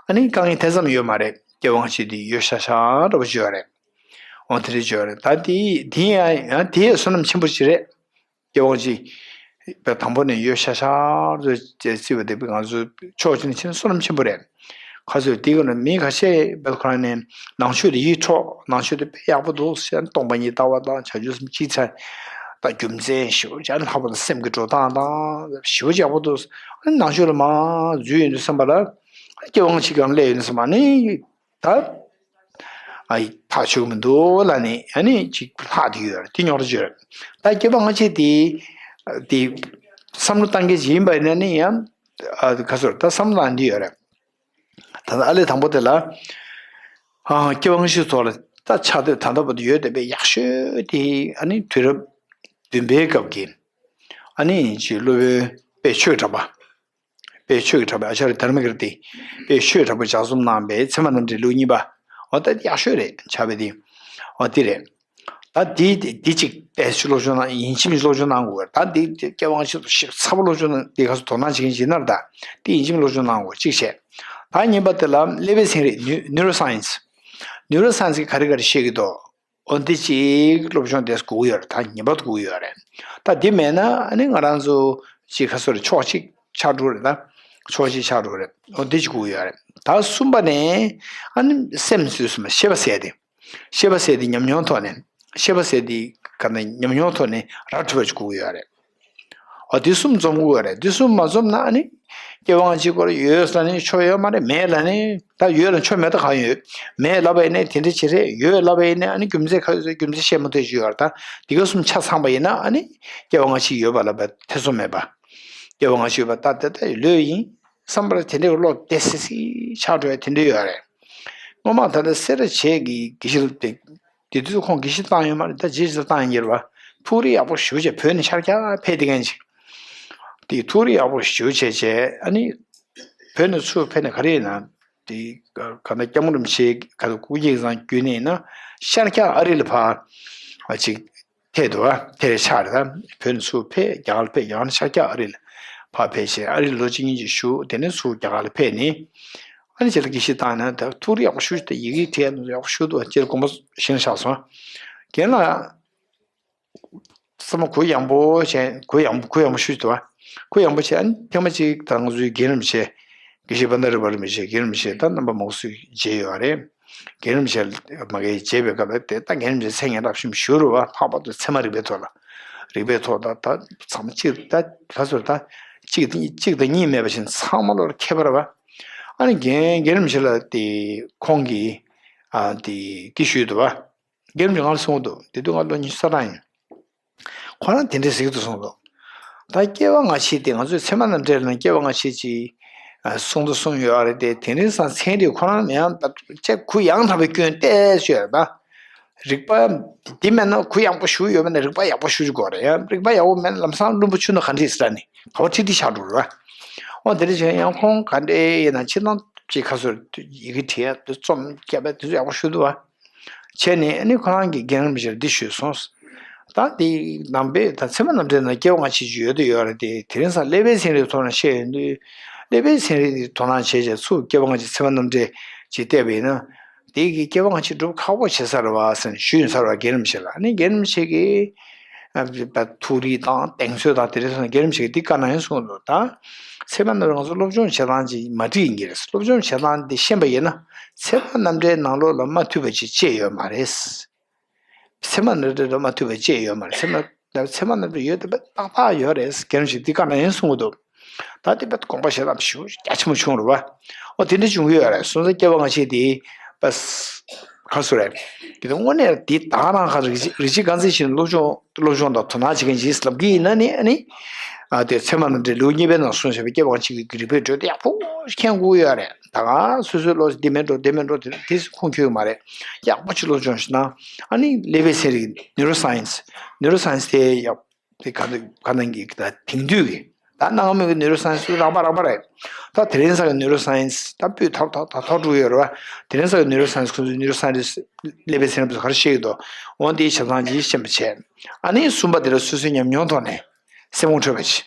ཨ་ནི་དཀའ་ངལ་དེ་ཙམ་ཡོད་མ་རེད། སྐྱེ་བ་སྔ་ཕྱི་དེ་ཡོད་ཤག་ཤག་འདྲ་པོ་ཅིག་ཡོད་རེད། འོ་དེ་འདྲ་ཅིག་ཡོད་རེད། ད་དེ་དེ་ཡང་ཡང་དེ་བསོད་ནམས་ཆེན་པོ་ཅིག་རེད། སྐྱེ་བ་སྔ་ཕྱི་དང་པོ་ནས་ཡོད་ཤག་ཤག་ཟེར་བརྩིས་པ་དེ་ང་ཚོའི་ཕྱོགས་གཅིག་ནས་ཕྱིན་བསོད་ནམས་ཆེན་པོ་རེད། ཁ་སོས་དེ་ག་ནས་མི་ཁ་ཤས་བེལ་ཁོ་རང་ནས་ནང་ཆོས་དེ་ཡིད་འཕྲོག་ནང་ཆོས་དེ་དཔེ་ཡག་པོ་འདུག་ཟེར། སྟོང་པ་ཉིད་ལྟ་བ་དང་བྱང་ཆུབ་སེམས་ཅིག་ཚར། ད་རྒྱུ་མཚན་ཞེ་པོ་ཅིག་ལྷག་པར་དུ་སེམས་ཀྱི་འགྲོ་སྟངས་དང་ཞེ་པོ་ཅིག་ཡག་པོ་འདུག། ཨ་ནི་ནང་ཆོས་ལ་མར་འཛུལ་ཡོང་དུས་ཙམ་པ་ལ་སྐྱེ་བ་སྔ་ཕྱི་སྒང་སླེབས་ཡོང་དུས་ཙམ་པ་ནི། ད་ཨ་ཐག་ཆོད་མི་འདུག་ལབ་ནས་ཨ་ནི་ཅིག་ལྷག་བསྡད་ཡོད་རེད། དེ་རྙོག་དྲ་ཅིག་ཡོད་རེད། ད་སྐྱེ་བ་སྔ་ཕྱི་དེ་དེ་བསམ་བློ་བཏང་མཁན་ཅིག་ཡིན་པ་ཡིན་ན་ནི་ཡང་ཨ་ཁ་སོར་ད་བསམ་བློ་བཏང་འདི་ཡོད་རེད། ད་ལྟ་ཨ་ལས་དང་པོ་དེ་ལ་ཨ་སྐྱེ་བ་སྔ་ཕྱི་ཐོག་ལ་ད་ཆགས་སྡོད་ད་ལྟ་བར་དུ་ཡོད་བསྡད་པའི་ཡག་ཤོས་དེ་ཨ་ནི་དུས་རབས་བདུན་པའི་སྐབས་ཀྱི་ཨ་ནི་ཅིག་སློབ་དཔོན་དཔལ་ཆོས་གྲགས་པ། དཔལ་ཆོས་ཀྱི་གྲགས་པའི་ཨ་ཅཱརྱ་དྷརྨ་ཀིརྟི། དཔལ་ཆོས་གྲགས་པའི་ལྗགས་རྩོམ་གནང་བའི་ཚད་མ་རྣམ་འགྲེལ་ལེའུ་གཉིས་པ། འོ་ད་ཡག་ཤོས་རེད་ཆགས་པའི་དེ། འོ་དེ་རེད། ད་དེ་དེ་གཅིག་དཔེ་ཆ་སློབ་སྦྱོང་གནང་ཡིན་གཅིག་མིན་གཅིག་སློབ་སྦྱོང་གནང་དགོས་རེད། ད་དེ་སྐྱེ་བ་སྔ་ཕྱི་ཞིབ་ཚགས་པོ་སློབ་སྦྱོང་གནང་དེ་ག་ཚོད་དོ་སྣང་བྱེད་མཁན་ཡིན་ན་ད་དེ་ཡིན་གཅིག་མིན་གཅིག་སློབ་སྦྱོང་གནང་དགོས་གཅིག་བྱས། ད་གཉིས་པ་དེ་ལ་ཀླད་པའི་ཚན་རིག་ནིའུ་རོ་སའེན་སི། ནིའུ་རོ་སའེན་སི་གིས་ག་རེ་ག་རེ་བཤད་ཀྱི་འདུག་འོ་འདི་གཅིག་སློབ་སྦྱོང་དེ་དགོས་ཀྱི་ཡོད་རེད། ད་ངེས་པར་དུ་དགོས་ཀྱི་ཡོད་རེད། ད་འདི་མེད་ན་ཨ་ནི་ང་རང་ཚོ་གཅིག་ཁ་སོ་རེ་ཕྱོགས་གཅིག་ཆགས་འགྲོ་རེད། ད་ཕྱོགས་གཅིག་ཆགས་འགྲོ་རེད། འོ་འདི་གཅིག་དགོས་ཀྱི་ཡོད་རེད། ད་གསུམ་པ་ནས་ཨ་ནི་སེམས་ཟེར་སོང་ན་ཤེས་པ་ཟེར་དེ། ཤེས་པ་ཟེར་དེ་ཉམས་མྱོང་ཐོག་ནས་ཤེས་པ་ཟེར་དེ་ག་ནས་ཉམས་མྱོང་ཐོག་ནས་ར་འཕྲོད་པ་གཅིག་དགོས་ཀྱི་ཡོད་རེད། འོ་འདི་གསུམ་འཛོམས་དགོས་ཀྱི་ཡོད་རེད། འདི་གསུམ་མ་འཛོམས་ན་ཨ་ནི་སྐྱེ་བ་སྔ་ཕྱི་སྐོར་ཡོད་ལབ་ནས་ཆོ་ཡོད་མ་རེད། མེད་ལབ་ནས་ད་ཡོད་ལ་ཆོ་མེད་ད་གང་ཡོད། མེད་ལབ་པ་ཡིན་ནའི་དེ་འདྲ་ཅིག་རེད། ཡོད་ལབ་པ་ཡིན་ནའི་ཨ་ནི་རྒྱུ་མཚན་ག་ཡོད་ཟེར་རྒྱུ་མཚན་བཤད་མ་ཐུབ་ཅིག་ཡོད་རེད། ད་འདི་ག་གསུམ་ཆ་ཚང་པ་ཡིན་ན་ཨ་ནི་སྐྱེ་བ་སྔ་ཕྱི་ཡོད་པ་ལབ་པ་ཐེ་ཚོམ་མེད་པ། སྐྱེ་བ་སྔ་ཕྱི་ཡོད་པ་ད་ལྟ་ད་ལོས་ཡིན་བསམ་པར་དེ་འདྲའི་བློ་བདེ་སིག་སིག་ཆགས་འགྲོ་ཡ་དེ་འདྲ་ཡོད་རེད། སྔོན་མ་ད་ལྟ་སེ་ར་བྱེས་ཀྱི་དགེ་བཤེས་ལ་བལྟས། དེ་དུས་ཁོང་དགེ་བཤེས་བཏང་ཡོད་མ་རེད། ད་རྗེས་སུ་བཏང་ཡིན་རེད་བ། ཐུགས་རེ་ཡག་པོ་ཞེ་པོ་བྱས་བོད་ནས་ཤར་རྒྱག་ཕེབས་བསྡད་མཁན་ཅིག་དེ་ཐུགས་རེ་ཡག་པོ་ཞེ་པོ་བྱས་བྱས་ཨ་ནི། བོད་ནས་ཚུར་ཕེབས་ནས་ག་རེ་ཡིན་ན། དེ་ག་ན་སྐྱབས་མགོན་རིན་པོ་ཆེ་ག་ཚོད་སྐུ་སྐྱེ་སང་བརྒྱུད་ནས་ཡིན་ན་ཤར་རྒྱག་ཨ་རི་ལ་ཕར་ཅིག་ཕེབས་འདུག་བ། དེ་རེད་ཤག་རེད། ད་བོད་ནས་ཚུར་ཕེབས་རྒྱ་གར་ལ་ཕེབས། རྒྱ་གར་ནས་ཤར་རྒྱག་ཨ་རི་ལ་ཕར་ཕེབས་བྱས་ཨ་རི་ལ་ལོ་གཅིག་གཉིས་ཅིག་བཞུགས། དེ་ནས་ཚུར་རྒྱ་གར་ལ་ཕེབས་ནས། ཨ་ནི་ཁྱེད་ལ་དགེ་བཤེས་བཏང་ན་ད་ཐུགས་རེ་ཡག་པོ་ཞུ་ཞུ་དེ་ཡི་གེ་བྲིས་ཡག་པོ་ཞུ་འདུག་ཁྱེད་ལ་དགོངས་པ་བཞེས་ན་ཆགས་སོང་། རྒན་ལགས། བསམ་བློ་གུ་ཡངས་པོ་བྱས་གུ་ཡངས་གུ་ཡངས་པོ་ཞུ་འདུག་བ། གུ་ཡངས་པོ་བྱས་ཨ་ནི་ཐེངས་མ་གཅིག་ད་ང་ཚོའི་རྒན་རིན་པོ་ཆེ་དགེ་བཤེས་པཎྜི་ཏ་རིན་པོ་རིན་པོ་ཆེ་རྒན་རིན་པོ་ཆེ་ད་རྣམ་པ་མང་པོ་ཞིག་མཇལ་ཡོད་རེད། རྒན་རིན་པོ་ཆེ་མ་གིར་མཇལ་བའི་སྐབས་ལ་དེ་ད་རྒན་རིན་པོ་ཆེ་མཚན་སྙན་གྲགས་ཤིག་ཞུ་རུ་བ་ལྷག་པར་དུ་ཚད་མ་རིག་པའི་ཐོག་ལ། རིག་པའི་ཐོག་ད་ད་ཚང་མ་གཅིག་ད་ད་ཚོར་ད་གཅིག་གཅིག་དང་གཉིས་མེད་པ་བཞིན་ཚང་མ་བློ་ལ་ཁེལ་བ་རེད་བ། ཨ་ནི་རྒན་རྒན་རིན་པོ་ཆེ་ལ་དེ་ཁོང་གིས་ཨ་དེ་དེ་ཞུས་འདུག་བ། རྒན་རིན་པོ་ཆེ་ང་ལ་གསུངས་འདུག་དེ་དུས་ང་ལོ་ཉི་ཤུ་རྩ་གྲངས་ཡིན། ཁོ་རང་དེ་འདྲས་ཟེར་གྱི་འདུག་གསུངས་འདུག་ད་སྐྱེ་བ་སྔ་ཕྱི་དེ་ང་ཚོས་ཚད་མ་རྣམ་འགྲེལ་ནང་སྐྱེ་བ་སྔ་ཕྱི་ཅིག་གསུང་དུ་གསུངས་ཡོད་རེད་དེ། དེ་རིང་སང་ཚན་རིག་ཁོ་རང་ཡང་ཅེས་གུ་ཡངས་དྲགས་པའི་སྐྱོན་བལྟས་ཤོད་ད། རིག་པ་འདི་མེད་ན་གུ་ཡངས་པོ་ཞུ་ཡོད་མེད་ན་རིག་པ་ཡག་པོ་ཞུ་དགོས་རེད། ཡང་རིག་པ་ཡག་པོ་མེད་ན་ལམ་སང་བླུན་པོ་ཆུ་ནང་ག་འདྲས་ཟེར་ནི་ག་བ་ཁྲིད་ཁྲིད་ཤག་འགྲོ་རེད་བ། འོ་དེ་འདྲ་བྱས་ཡང་ཁོང་ག་འདྲས་ཡིན་ན་ཕྱི་ནང་ཅིག་ཁ་སོར་ཡི་གེ་བྲིས་ཡ་དེ་རྩོམ་རྒྱབ་ཡ་དེ་ཚོ་ཡག་པོ་ཞུ་འདུག་བ། བྱས་ནས་ཨ་ནི་ཁོ་རང་གིས་རྒན་རིན་པོ་ཆེར་འདི་ཞུས་སོང་། ད་འདི་ནང་པའི་ད་ཚད་མ་རྣམ་འགྲེལ་ནང་སྐྱེ་བ་སྔ་ཕྱི་ཅིག་ཡོད་དུ་ཡོད་རེད་དེ། དེ་རིང་སང་ཀླད་པའི་ཚན་རིག་ཐོག་ནས་བཤད་ཡོང་དུས་ཀླད་པའི་ཚན་རིག་འདི་དོ་སྣང་བྱས་བྱས་ཚུར་སྐྱེ་བ་སྔ་ཕྱི་ཚད་མ་རྣམ་འགྲེལ་ཅིག་བལྟས་པ་ཡིན་ན། དེ་གི་སྐྱེ་བ་སྔ་ཕྱི་སྒྲུབ་ཁག་པོ་བྱེད་ས་རེད་བ་ཟེར་ནས་ཞུས་ཡིན་ས་རེད་བ། རྒན་རིན་པོ་ཆེ་ལ། ཨ་ནི་རྒན་རིན་པོ་ཆེ་གིས་ཨ་ཐུགས་རིག་དང་གདེང་ཚོད་དང་དེ་འདྲ་སོང་ནས་རྒན་རིན་པོ་ཆེ་གིས་འདི་བཀའ་གནང་ཡིན་གསུངས་འདུག་ད་ཚད་མ་རྣམ་འགྲེལ་ང་ཚོ་སློབ་སྦྱོང་བྱེད་སྟངས་ཅིག་མ་འགྲིག་ཡིན་གྱི་རེད། སློབ་སྦྱོང་བྱེད་སྟངས་འདི་ཤེས་པ་ཡིན་ན་ཚད་མ་རྣམ་འགྲེལ་ནང་ལོགས་ལ་མ་མཐུན་པ་ཅིག་ཅེས་ཡོད་མ་རེད། ཚད་མ་རྣམ་འགྲེལ་ལ་མ་མཐུན་པ་ཅེས་ཡོད་མ་རེད། ཚད་མ་ཚད་མ་རྣམ་འགྲེལ་ཡོད་དེ་ཏག་ཏག་ཡོད་རེད། རྒན་རིན་པོ་ཆེ་འདི་བཀའ་གནང་ཡིན་གསུངས་འདུག་ད་དེ་བས་དགོངས་པ་བཞེས་སྟངས་ཞེ་པོ་རྒྱ་ཆེན་པོ་བྱུང་རེད་བ། ཨོ་དེ་འདྲ་བྱུང་གི་ཡོད་རེད། སོང་ཙང་སྐྱེ་བ་སྔ་ཕྱི་དེ་པས་ག་སུ་རེད། དེ་དངོས་གནས་དེ་ད་རང་ཁ་རིག་རིག་བྱེད་རྒྱལ་མཚན་ཞིག་སློབ་སྦྱོང་སློབ་སྦྱོང་དང་དོ་སྣང་བྱེད་མཁན་ཞིག་ལབ་ཀྱི་ཡིན་ན་ནི་ཨ་ནི། ཨ་དེ་ཚད་མ་རྣམ་འགྲེལ་ལེའུ་གཉིས་པའི་ནང་གསུངས་བཞག་པའི་སྐྱེ་བ་སྔ་ཕྱི་གི་རིགས་པའི་འགྲོས་དེ་ཡག་པོ་མཁྱེན་དགོས་ཡོད་རེད། ད་ག་སོ་སོའི་བློ་འདི་མིན་འགྲོ་འདི་མིན་འགྲོ་དེ་དེ་ཁུངས་འཁྱོལ་གྱི་མ་རེད། ཡག་པོ་ཅིག་སློབ་སྦྱོང་ཞིག་གནང་། ཨ་ནི་ཀླད་པའི་ཚན་རིག་ནེ་རོ་སའེན་སི་ནེ་རོ་སའེན་སི་དེ་ཡག་དེ་ག་འདྲ་ག་འདྲ་གི་ད་དེང་དུས་ཀྱི་ད་སྣང་མེད་ཀྱི་ནེ་རོ་སའེན་སི་རགས་པ་རགས་པ་རེད། ད་དེ་རིང་སང་གི་ནེ་རོ་སའེན་སི་ད་སྤུས་དག་ཐོག་ད་ཐོག་འགྲོ་ཡོད་རེད་བ། དེ་རིང་སང་གི་ནེ་རོ་སའེན་སི་ཁོང་ཚོས་ནེ་རོ་སའེན་ཊིསི་ཀླད་པའི་ཚན་རིག་པ་ཚོ་ག་རེ་བཤད་ཀྱི་འདུག་འོ་འདིའི་བྱེད་སྟངས་ཀྱིས་ཤེས་པ་བྱས། ཨ་ནི་གསུམ་པ་དེ་ལ་སོ་སོའི་ཉམས་མྱོང་ཐོག་ནས་སེམས་ཁོང་འཕྲོད་པ་ཅིག་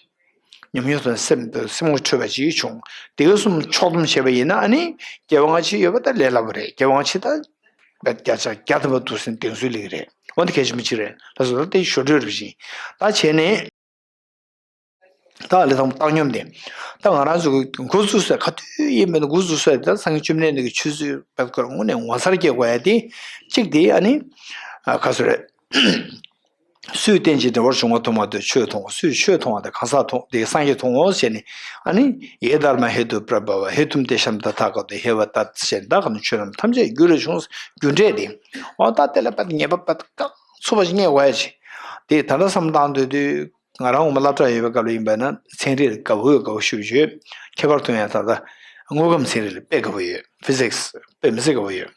ཉམས་མྱོང་ཐོག་ནས་སེམས་སེམས་ཁོང་འཕྲོད་པ་ཅིག་བྱུང་། དེ་ག་གསུམ་ཕྱོགས་བསྡོམས་བྱས་པ་ཡིན་ན་ཨ་ནི་སྐྱེ་བ་སྔ་ཕྱི་ཡོད་པ་ད་ལས་སླ་པོ་རེད། སྐྱེ་བ་སྔ་ཕྱི་ད་བརྒྱ་ཆ་བརྒྱ་ཐམ་པ་འདུག་ཟེར་གདེང་ཚོད་སླེབས་ཀྱི་རེད། འོ་འདི་གལ་ཆེན་པོ་ཅིག་རེད། ད་སོ་ད་དེ་ཞོར་འཕྲོས་རེད་པ་ཅིག་ད་བྱས་ནས། ད་ལས་དང་བཏང་སྙོམས་དེ། ད་ང་རང་ཚོ་གི་འགོ་བཙུགས་ས་ག་དུས་ཡིན་པའི་འགོ་བཙུགས་ས་ད་སངས་རྒྱས་བཅོམ་ལྡན་འདས་ཀྱི་ཆོས་ཚུལ་བེད་སྐོར་དངོས་གནས་ངོ་མཚར་སྐྱེ་དགོས་ཡ་དེ། གཅིག་དེ་ཨ་ནི། ཨ་ག་སུ་རེད། སུས་རྟེན་ཅིང་འབྲེལ་བར་འབྱུང་བ་མཐོང་བ་དེ་ཆོས་མཐོང་ངོ་། སུས་ཆོས་མཐོང་བ་དེ་གང་ཟག་མཐོང་དེ་སངས་རྒྱས་མཐོང་ངོ་ཞེས་ནི། ཨ་ནི། ཡེ་དྷརྨཱ་ཧེ་ཏུ་པྲ་བྷ་ཝ་ཧེ་ཏུ་ཏེ་ཤཱ་ཏ་ཐཱ་ག་ཏོ་ཧེ་ཝ་ཏ་ཞེས་ནི་ད་ག་ནི་ཆོས་རྣམས་ཐམས་ཅད་རྒྱུ་ལས་བྱུང་། རྒྱུ་འབྲས་དེ། འོ་ད་དེ་ལ་བད་ངེས་པ་བད་བཀག་ཚུགས་པ་ཞིག་རྙེད་དགོས་ཡ་ཅིག་དེ་ད་ལྟ་བསམ་བཏང་འདོད་དུས། ང་རང་འོ་མ་སློབ་གྲྭ་ཡོད་པའི་སྐབས་ལ་ཡིན་པ་ན་ཚན་རིག་ལ་དགའ་པོ་ཡོད། དགའ་པོ་ཞེ་པོ་ཡོད། ཁྱད་པར་དུ་ཡང་ད་ལྟ་དངོས་ཁམས་ཚན་རིག་ལ་དཔེ་དགའ་པོ་ཡོད། ཕི་ཟིག་སི་དཔེ་མི་སྲིད་དགའ་པོ་ཡོད།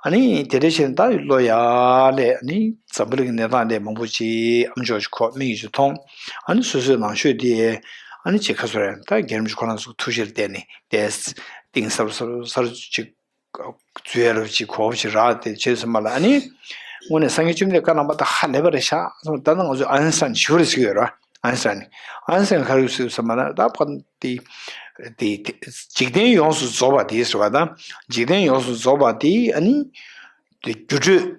ཨ་ནི་དེ་འདྲ་བྱས་ནས་ད་ལོ་ཡར་ལས་ཨ་ནི་འཛམ་བུ་གླིང་གི་གནས་སྟངས་ལས་མང་པོ་ཅིག་ཨ་མཆོག་ཅིག་གོ་མིག་གིས་ཅིག་མཐོང་། ཨ་ནི་སོ་སོའི་ནང་ཆོས་དེ་ཨ་ནི་ཅིག་ཁ་སོ་རེད། ད་རྒན་རིན་པོ་ཆེ་ཁོ་རང་ཚོ་ཐུགས་རྗེ་ལ་བརྟེན་ནས་དེ་གཏིང་ཟབ་ཟབ་ཟབ་ཅིག་འཛུལ་ཡ་རུ་ཅིག་གོ་བ་ཅིག་རག་དེ་བྱས་ཙམ་པ་ལ་ཨ་ནི། དངོས་གནས་སངས་རྒྱས་བཅོམ་ལྡན་བཀའ་གནང་པ་ད་ཧ་ལས་པ་རེད་ཤག་ད་ནི་ང་ཚོས་ཨ་ནི་སན་ཞུ་རེ་ཟེར་གྱི་ཡོད་རེད། ཨ་ནི་སན་ནི་ཨ་ནི་སན་ག་རེ་ཟེར་ཙམ་པ་ལ་ད་ཕ་དེ་དེ་འཇིག་རྟེན་ཡོངས་སུ་རྫོགས་པ་དེ་ཟེར་བ་དང་འཇིག་རྟེན་ཡོངས་སུ་རྫོགས་པ་དེ་ཨ་ནི། དེ་རྒྱུ་འབྲས།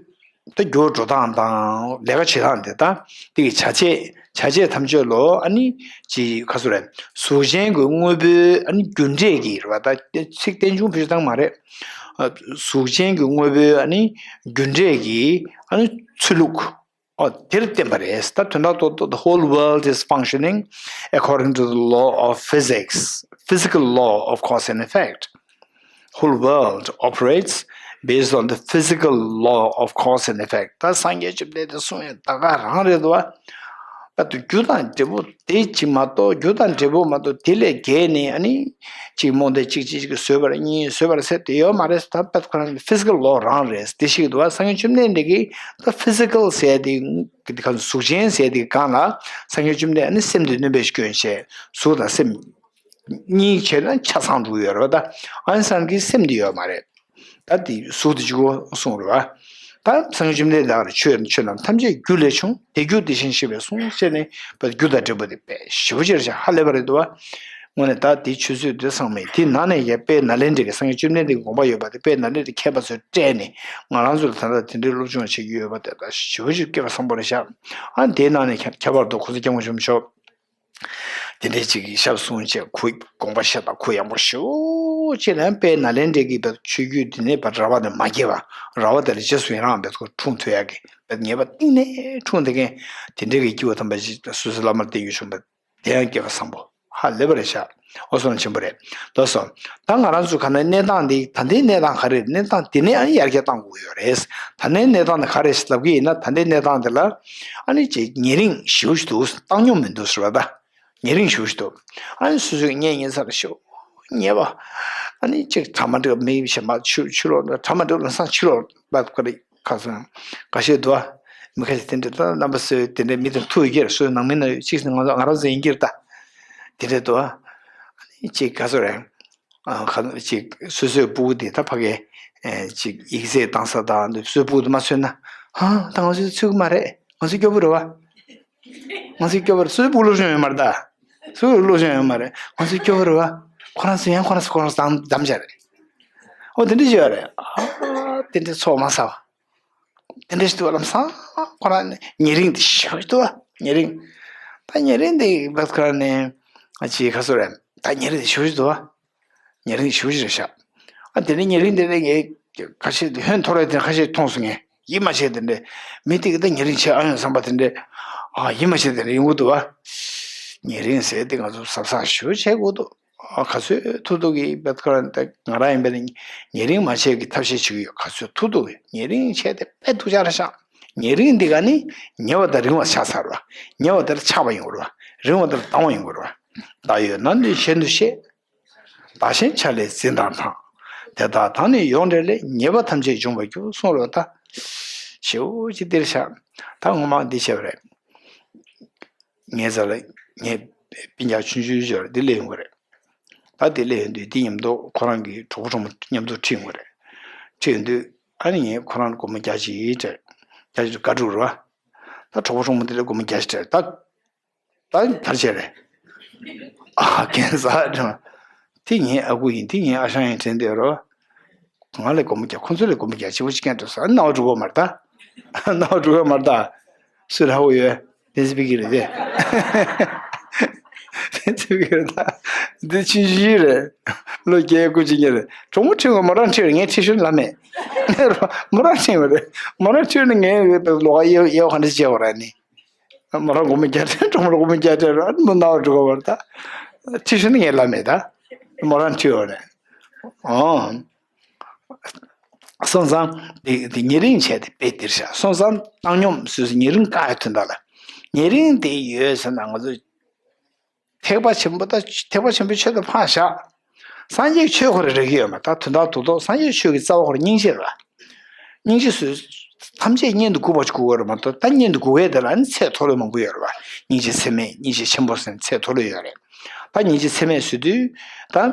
ད་རྒྱུ་འགྲོ་སྟངས་དང་ལས་ཀ་བྱེད་སྟངས་དེ་དང་དེ་གི་བྱ་བྱེད་བྱ་བྱེད་ཐམས་ཅད་ལོ་ཨ་ནི་ཅི་ཁ་སོ་རེད། གཟུགས་ཅན་གྱི་དངོས་པོའི་ཨ་ནི་རྒྱུ་འབྲས་ཀྱི་རེད་བ། ད་ཚིག་རྟེན་འབྱུང་བེད་སྤྱོད་བཏང་མ་རེད། གཟུགས་ཅན་གྱི་དངོས་པོའི་ཨ་ནི་རྒྱུ་འབྲས་ཀྱི་ཨ་ནི་ཚུལ་ལུགས་ཨོ་དེར་བརྟེན་པ་རེད། ད་དོན་དག་ཏུ་the whole world is functioning according to the law of physics, physical law of cause and effect. Whole world operates based on the physical law of cause and effect. ད་སངས་རྒྱས་བཅོམ་ལྡན་འདས་གསུངས་ཡ་ད་ག་རང་རེད་དོ། ད་དུ་རྒྱུ་དང་འབྲས་བུ་དེ་གཅིག་མ་གཏོགས་རྒྱུ་དང་འབྲས་བུ་མ་གཏོགས་དེ་ལས་བརྒལ་ནས་ཨ་ནི་གཅིག་རྨོངས་དད་གཅིག་གཅིག་གིས་བཟོས་པར་གཉིས་བཟོས་པར་ཟེར་དེ་ཡོད་མ་རེད། ད་པད་ཁོ་རང་physical law རང་རེད། དེ་ཞིག་འདུག་བ། སངས་རྒྱས་བཅོམ་ལྡན་འདས་ཀྱིས་ད་physical ཟེར་དེ་ག་གཟུགས་ཅན་ཟེར་དེ་གང་ལ་སངས་རྒྱས་བཅོམ་ལྡན་ཨ་ནི་སེམས་དེ་སྣོན་པའི་སྐྱོན་བྱས་གཟུགས་དང་སེམས། གཉིས་བྱས་ན་ཆ་ཚང་འགྲོ་གི་ཡོད་རེད་བ། ད་ཨ་ནི་སན་གྱི་སེམས་འདི་ཡོད་མ་རེད། ད་འདི་གཟུགས་འདི་གཅིག་པོ་གསུངས་རེད་བ། ད་སངས་རྒྱས་བཅོམ་ལྡན་འདས་ཀྱིས་ཆོས་ཆོས་རྣམས་ཐམས་ཅད་རྒྱུ་ལས་བྱུང་། དེ་རྒྱུ་དེ་བཞིན་གཤེགས་པས་གསུངས་ཟེར་ནས་བ་རྒྱུ་དང་འབྲས་བུ་དེ་དཔེ་ཞེ་པོ་ཅིག་རེད་ཤག་ཧ་ལས་པ་རེད་འདུག་བ། དངོས་གནས་ད་འདི་ཆོས་ཚུལ་འདི་ཚང་མས་དེ་ནང་ནས་ཡ་དཔལ་ནཱ་ལེནྡྲ་གི་སངས་རྒྱས་བཅོམ་ལྡན་འདས་ཀྱི་དགོངས་པ་ཡོད་པ་དེ་དཔལ་ནཱ་ལེནྡྲའི་མཁས་པ་ཚོས་སྤྲད་ནས་ང་རང་ཚོ་ལ་ད་ལྟ་དེ་འདྲའི་སློབ་སྦྱོང་བྱེད་ཀྱི་ཡོད་པ་དེ་ད་ཞེ་པོ་ཅིག་སྐལ་བ་བཟང་པོ་རེད་ཤག་ཨ་དེའི་ནང་ནས་ཁྱད་ཁྱད་པར་དུ་༸གོང་ས་༸སྐྱབས་མགོན་ཆེན་པོ་མཆོག་དེ་འདྲའི་ཅིག་གི་ཞབས་གསུངས་བྱས་ཁོའི་དགོངས་པ་བཞེས་དང་ཁོ་ཡག་པོ་ཞེ་པོ་ཅིག་ལ་དཔལ་ནཱ་ལེནྡྲའི་གི་བ་ཆོས་བརྒྱུད་འདི་ནས་བ་ར་བ་དེ་མ་སྐྱེས་པ་ར་བ་དེ་ལ་རྗེས་སུ་ཡི་རང་བས་ཁོ་འཁྲུངས་ཐུབ་ཡག་གི་བ་ངེས་པ་གཏིང་ནས་འཁྲུངས་བསྡད་མཁན་དེ་འདྲའི་གི་སྐྱེས་བུ་དམ་པ་ཅིག་སོ་སོའི་བླ་མར་བསྟེན་རྒྱུ་བྱུང་བ་དེ་ཡང་སྐལ་བ་བཟང་པོ། ཧ་ལས་པ་རེད་ཤག་འོ་བསོད་ནམས་ཆེན་པོ་རེད། ལགས་སོ། ད་ང་རང་ཚོ་ག་ནས་གནས་སྟངས་འདི་ད་ལྟའི་གནས་སྟངས་ག་རེ་རེད། གནས་སྟངས་འདི་ནས་ཨ་ནི་ཡར་རྒྱས་གཏང་དགོས་ཡོད་རེད། ད་ལྟའི་གནས་སྟངས་འདི་ག་རེ་ལབ་ཀྱི་ཡིན་ན། ད་ལྟའི་གནས་སྟངས་འདི་ལ་ཨ་ནི་ཅིག་ཉེ་རིང་ཞེ་པོ་ཞིག་འདུག་བཏང་སྙོམས་མི་འདུག་ཟེར་བ་ད། ཉེ་རིང་ཞེ་པོ་ཞིག་འདུག་ཨ་ནི་སོ་སོའི་གཉེན་ཉེ་ས་ལ་ཞེ་པོ་ཉེ་བ། ཨ་ནི་ཅིག་གྲ་མ་འགྲིག་མི་གཞན་པ་ཕྱི་ཕྱི་ལོགས་གྲ་མ་འགྲིག་ལམ་སང་ཕྱི་ལོགས་ལབ་དགོས་རེད། ཁ་སང་འགའ་ཤས་འདུག་ཨ། མི་ཁ་ཤས་དེ་འདྲ་ད་རྣམ་པ་ཚོས་དེ་འདྲའི་མི་དང་ཐུག་ཡོད་ཀྱི་རེད། སོའི་ནང་མི་ན་ཡོད་གཅིག་ང་ཚོ་ང་རང་ཚོ་ཡིན་གྱི་རེད་ད། དེ་འདྲ་འདུག་ཨ། ཨ་ནི་ཅིག་ག་ཚོད་རེད། ཨ་ཁ་ཅིག་སོ་སོའི་སྤུ་གུ་དེ་ད་ཕ་གི་ཨེ་ཅིག་ཡིག་ཚད་བཏང་ས་དང་འདི་སོའི་སྤུ་གུ་དེ་མ་ཚོད་ན། ཧ་ད་ང་ཚོས་ཚོད་ཀྱི་མ་རེད། ང་ཚོས་སྐྱོ་པོ་རེད་བ། ང་ཚོས་སྐྱོ་པོ་རེད། སོའི་སྤུ་གུ་སློབ་སྦྱོང་ཡོད་མ་རེད་ད། སོའི་སློབ་སྦྱོང་ཡོད་མ་རེད། ང་ཚོས་སྐྱོ་པོ་རེད་བ། ཁོ་རང་ཚོ་ཡང་ཁོ་རང་ཚོ་ཁོ་རང་ཚོ་དམ་དམ་བྱ་རེད། ཨོ་དེ་འདྲ་ཞིག་ཡོད་རེད། ཨ་དེ་འདྲ་ཚོགས་མ་ཟ་བ། དེ་འདྲ་ཞིག་འདུག་བ། ལམ་སང་ཁོ་རང་ཉེ་རིང་དེ་ཞེ་པོ་ཞིག་འདུག་བ། ཉེ་རིང་། ད་ཉེ་རིང་དེ་བབ་ཁ་ནས་ཨ་ཅེ་ཁ་སོ་རེད། ད་ཉེ་རིང་དེ་ཞེ་པོ་ཞིག་འདུག་བ། ཉེ་རིང་ཞེ་པོ་ཞིག་རེད་ཤག་ཨ་དེ་ནས་ཉེ་རིང་དེ་ནས་ངས་ཁ་ཤས་དེ་ཧོན་ཐོར་བའི་དེ་ཁ་ཤས་མཐོང་སོང་ངས། ཡིད་མ་ཆེས་དེ་འདྲས་མི་དེ་གི་ད་ཉེ་རིང་ཆེ་ཨ་ཡོང་བསམ་པ་དེ་འདྲས། ཨ་ཡིད་མ་ཆེས་དེ་འདྲས་ཡོང་གི་འདུག་བ། ཉེ་རིང་ཟེར་དེ་ང་ཚོ་གཟབ་གཟབ་ཞེ་པོ་བྱེད་དགོས་འདུག་ཨ་ག་ཚོད་ཐུབ་ཐུབ་ཀྱིས་བེད་ཁ་ར་ད་ང་རང་ཡིན་པས་ན་ཉེ་རིང་མ་བྱས་ཀྱི་ཐབས་ཤེས་བྱེད་ཀྱི་ཡོད། ག་ཚོད་ཐུབ་ཐུབ་ཀྱིས་ཉེ་རིང་བྱས་ཏེ་དཔེ་སྡུག་ཅག་རེད་ཤག་ཉེ་རིང་འདི་ག་ནི་ཉེ་བ་དང་རིང་བ་ཆགས་ཚར་བ། ཉེ་བ་དེར་ཆགས་པ་ཡོང་གི་རེད་བ། རིང་བ་དེར་སྡང་བ་ཡོང་གི་རེད་བ། བདག་ཡོད་ན་ནི་གཞན་དུ་ཤེས། བདག་གཞན་ཆ་ལས་འཛིན་སྟངས་དང་། དེ་དག་དང་ནི་ཡོངས་འབྲེལ་ལས། ཉེས་པ་ཐམས་ཅད་འབྱུང་བར་འགྱུར། གསུངས་རོགས་ད། ཞེའུ་ཅི་འདིར་བཞག་ད་ངོ་མ་འདི་བྱས་པ་རེད། ངའི་རྩ་ལ་ངའི་སྤུན་ཀྱག་ཆུང་ཆུང་ཡོད་རེད། འདི་སླེབས་ཡོང་གི་རེད། ད་འདི་སླེབས་ཡོང་དུས་འདི་མཉམ་དུ་ཁོ་རང་གི་གྲོགས་པོ་གྲོགས་མོ་མཉམ་དུ་ཁྲིད་ཡོང་གི་རེད། ཁྲིད་ཡོང་དུས་ཨ་ནི་ངས་ཁོ་རང་ལ་སྒོར་མོ་བརྒྱ་ཅིག་སྤྲད། བརྒྱ་ཅིག་དགའ་སྤྲོ་རེད་བ། ད་གྲོགས་པོ་གྲོགས་མོ་དེ་ལ་སྒོར་མོ་བརྒྱ་ཅིག་སྤྲད་ད། ད་དར་བྱས་རེད། ཨ་ཁན་ཟ་དྲང་། དེ་ངའི་ཨ་ཁུ་ཡིན། དེ་ངའི་ཨ་ཞང་ཡིན་དྲན་འདོད་རོ། ང་ལས་སྒོར་མོ་བརྒྱ། ཁོ་ཚོ་ལས་སྒོར་མོ་བརྒྱ་ཆེ་བོ་ཅིག་ཀན་འགྲོ་ས་ནའོ་འགྲོ་གི་མ་རེད་ད། ནའོ་འགྲོ་གི་མ་རེད་ད། སུ་ར་ཧོ་ཡོད། དེ་ཚེ་པི་ཀི་རེད་དེ། དེ་ཚེ་པི་ཀི་རེད་ད། འདི་ཆུང་ཆུང་རེད། ལོ་བརྒྱད་དགུ་ཅིག་ཉེ་རེད། གྲོགས་མོ་ཁྲིད་གོ་མོ་རང་ཁྲིད་རེད། ངས་ཁྲིད་ཤོར་ལ་མེད། མོ་རང་ཁྲིད་མ་རེད། མོ་རང་ཁྲིད་ནས་ངས་ལོག་ག་ཡེ་ཡེ་བ་ག་འདྲ་བྱེད་དགོས་ར་ནི། མོ་རང་སྒོར་མོ་བརྒྱ་སྤྲད། གྲོགས་མོ་ལ་སྒོར་མོ་བརྒྱ་སྤྲད་རོགས། ཨ་ནི་མོ་ནའོ་འགྲོ་གི་མ་རེད་ད། ཁྲིད་ཤོར་ནི་ངས་ལ་མེད་ད། མོ་རང་ཁྲིད་ཡོད་རེད། ཨོ། སོང་ཙང་དེ་དེ་ཉེ་རིང་བྱས་ཏེ་དཔེ་འདིར་བཞག་སོང་ཙང་བཏང་སྙོམས་སོ་སོ་ཉེ་རིང་བཀག་ཡ་དོན་དག་ལ། ཉེ་རིང་དེ་ཡོད་ཟེར་ན་ང་ཚོ་ཐེག་པ་ཆེན་པོ་ད་ཐེག་པ་ཆེན་པོའི་ཆོས་དང་ཕར་བཞག་སངས་རྒྱས་ཆོས་ཁོ་རང་རེག་གི་ཡོད་མ་ད། དོན་དག་རྡོག་རྡོག་སངས་རྒྱས་ཆོས་ཀྱི་རྩ་བ་ཁོ་རང་སྙིང་རྗེ་རེད་བ། སྙིང་རྗེ་སོ་སོ་ཐམས་ཅད་སྙན་དུ་སྒུག་པ་ཅིག་དགོས་ཀྱི་རེད་མ་གཏོགས། ད་སྙན་དུ་སྒུག་ཡས་དེ་ལ་ནི་ཚད་མཐོ་ལོས་མང་པོ་ཡོད་རེད་བ། སྙིང་རྗེ་ཚད་མེད། སྙིང་རྗེ་ཆེན་པོ་ཟེར་ནས་ཚད་མཐོ་ལོས་ཡོད་རེད། ད་སྙིང་རྗེ་ཚད་མེད་ཟེར་དུས་ད།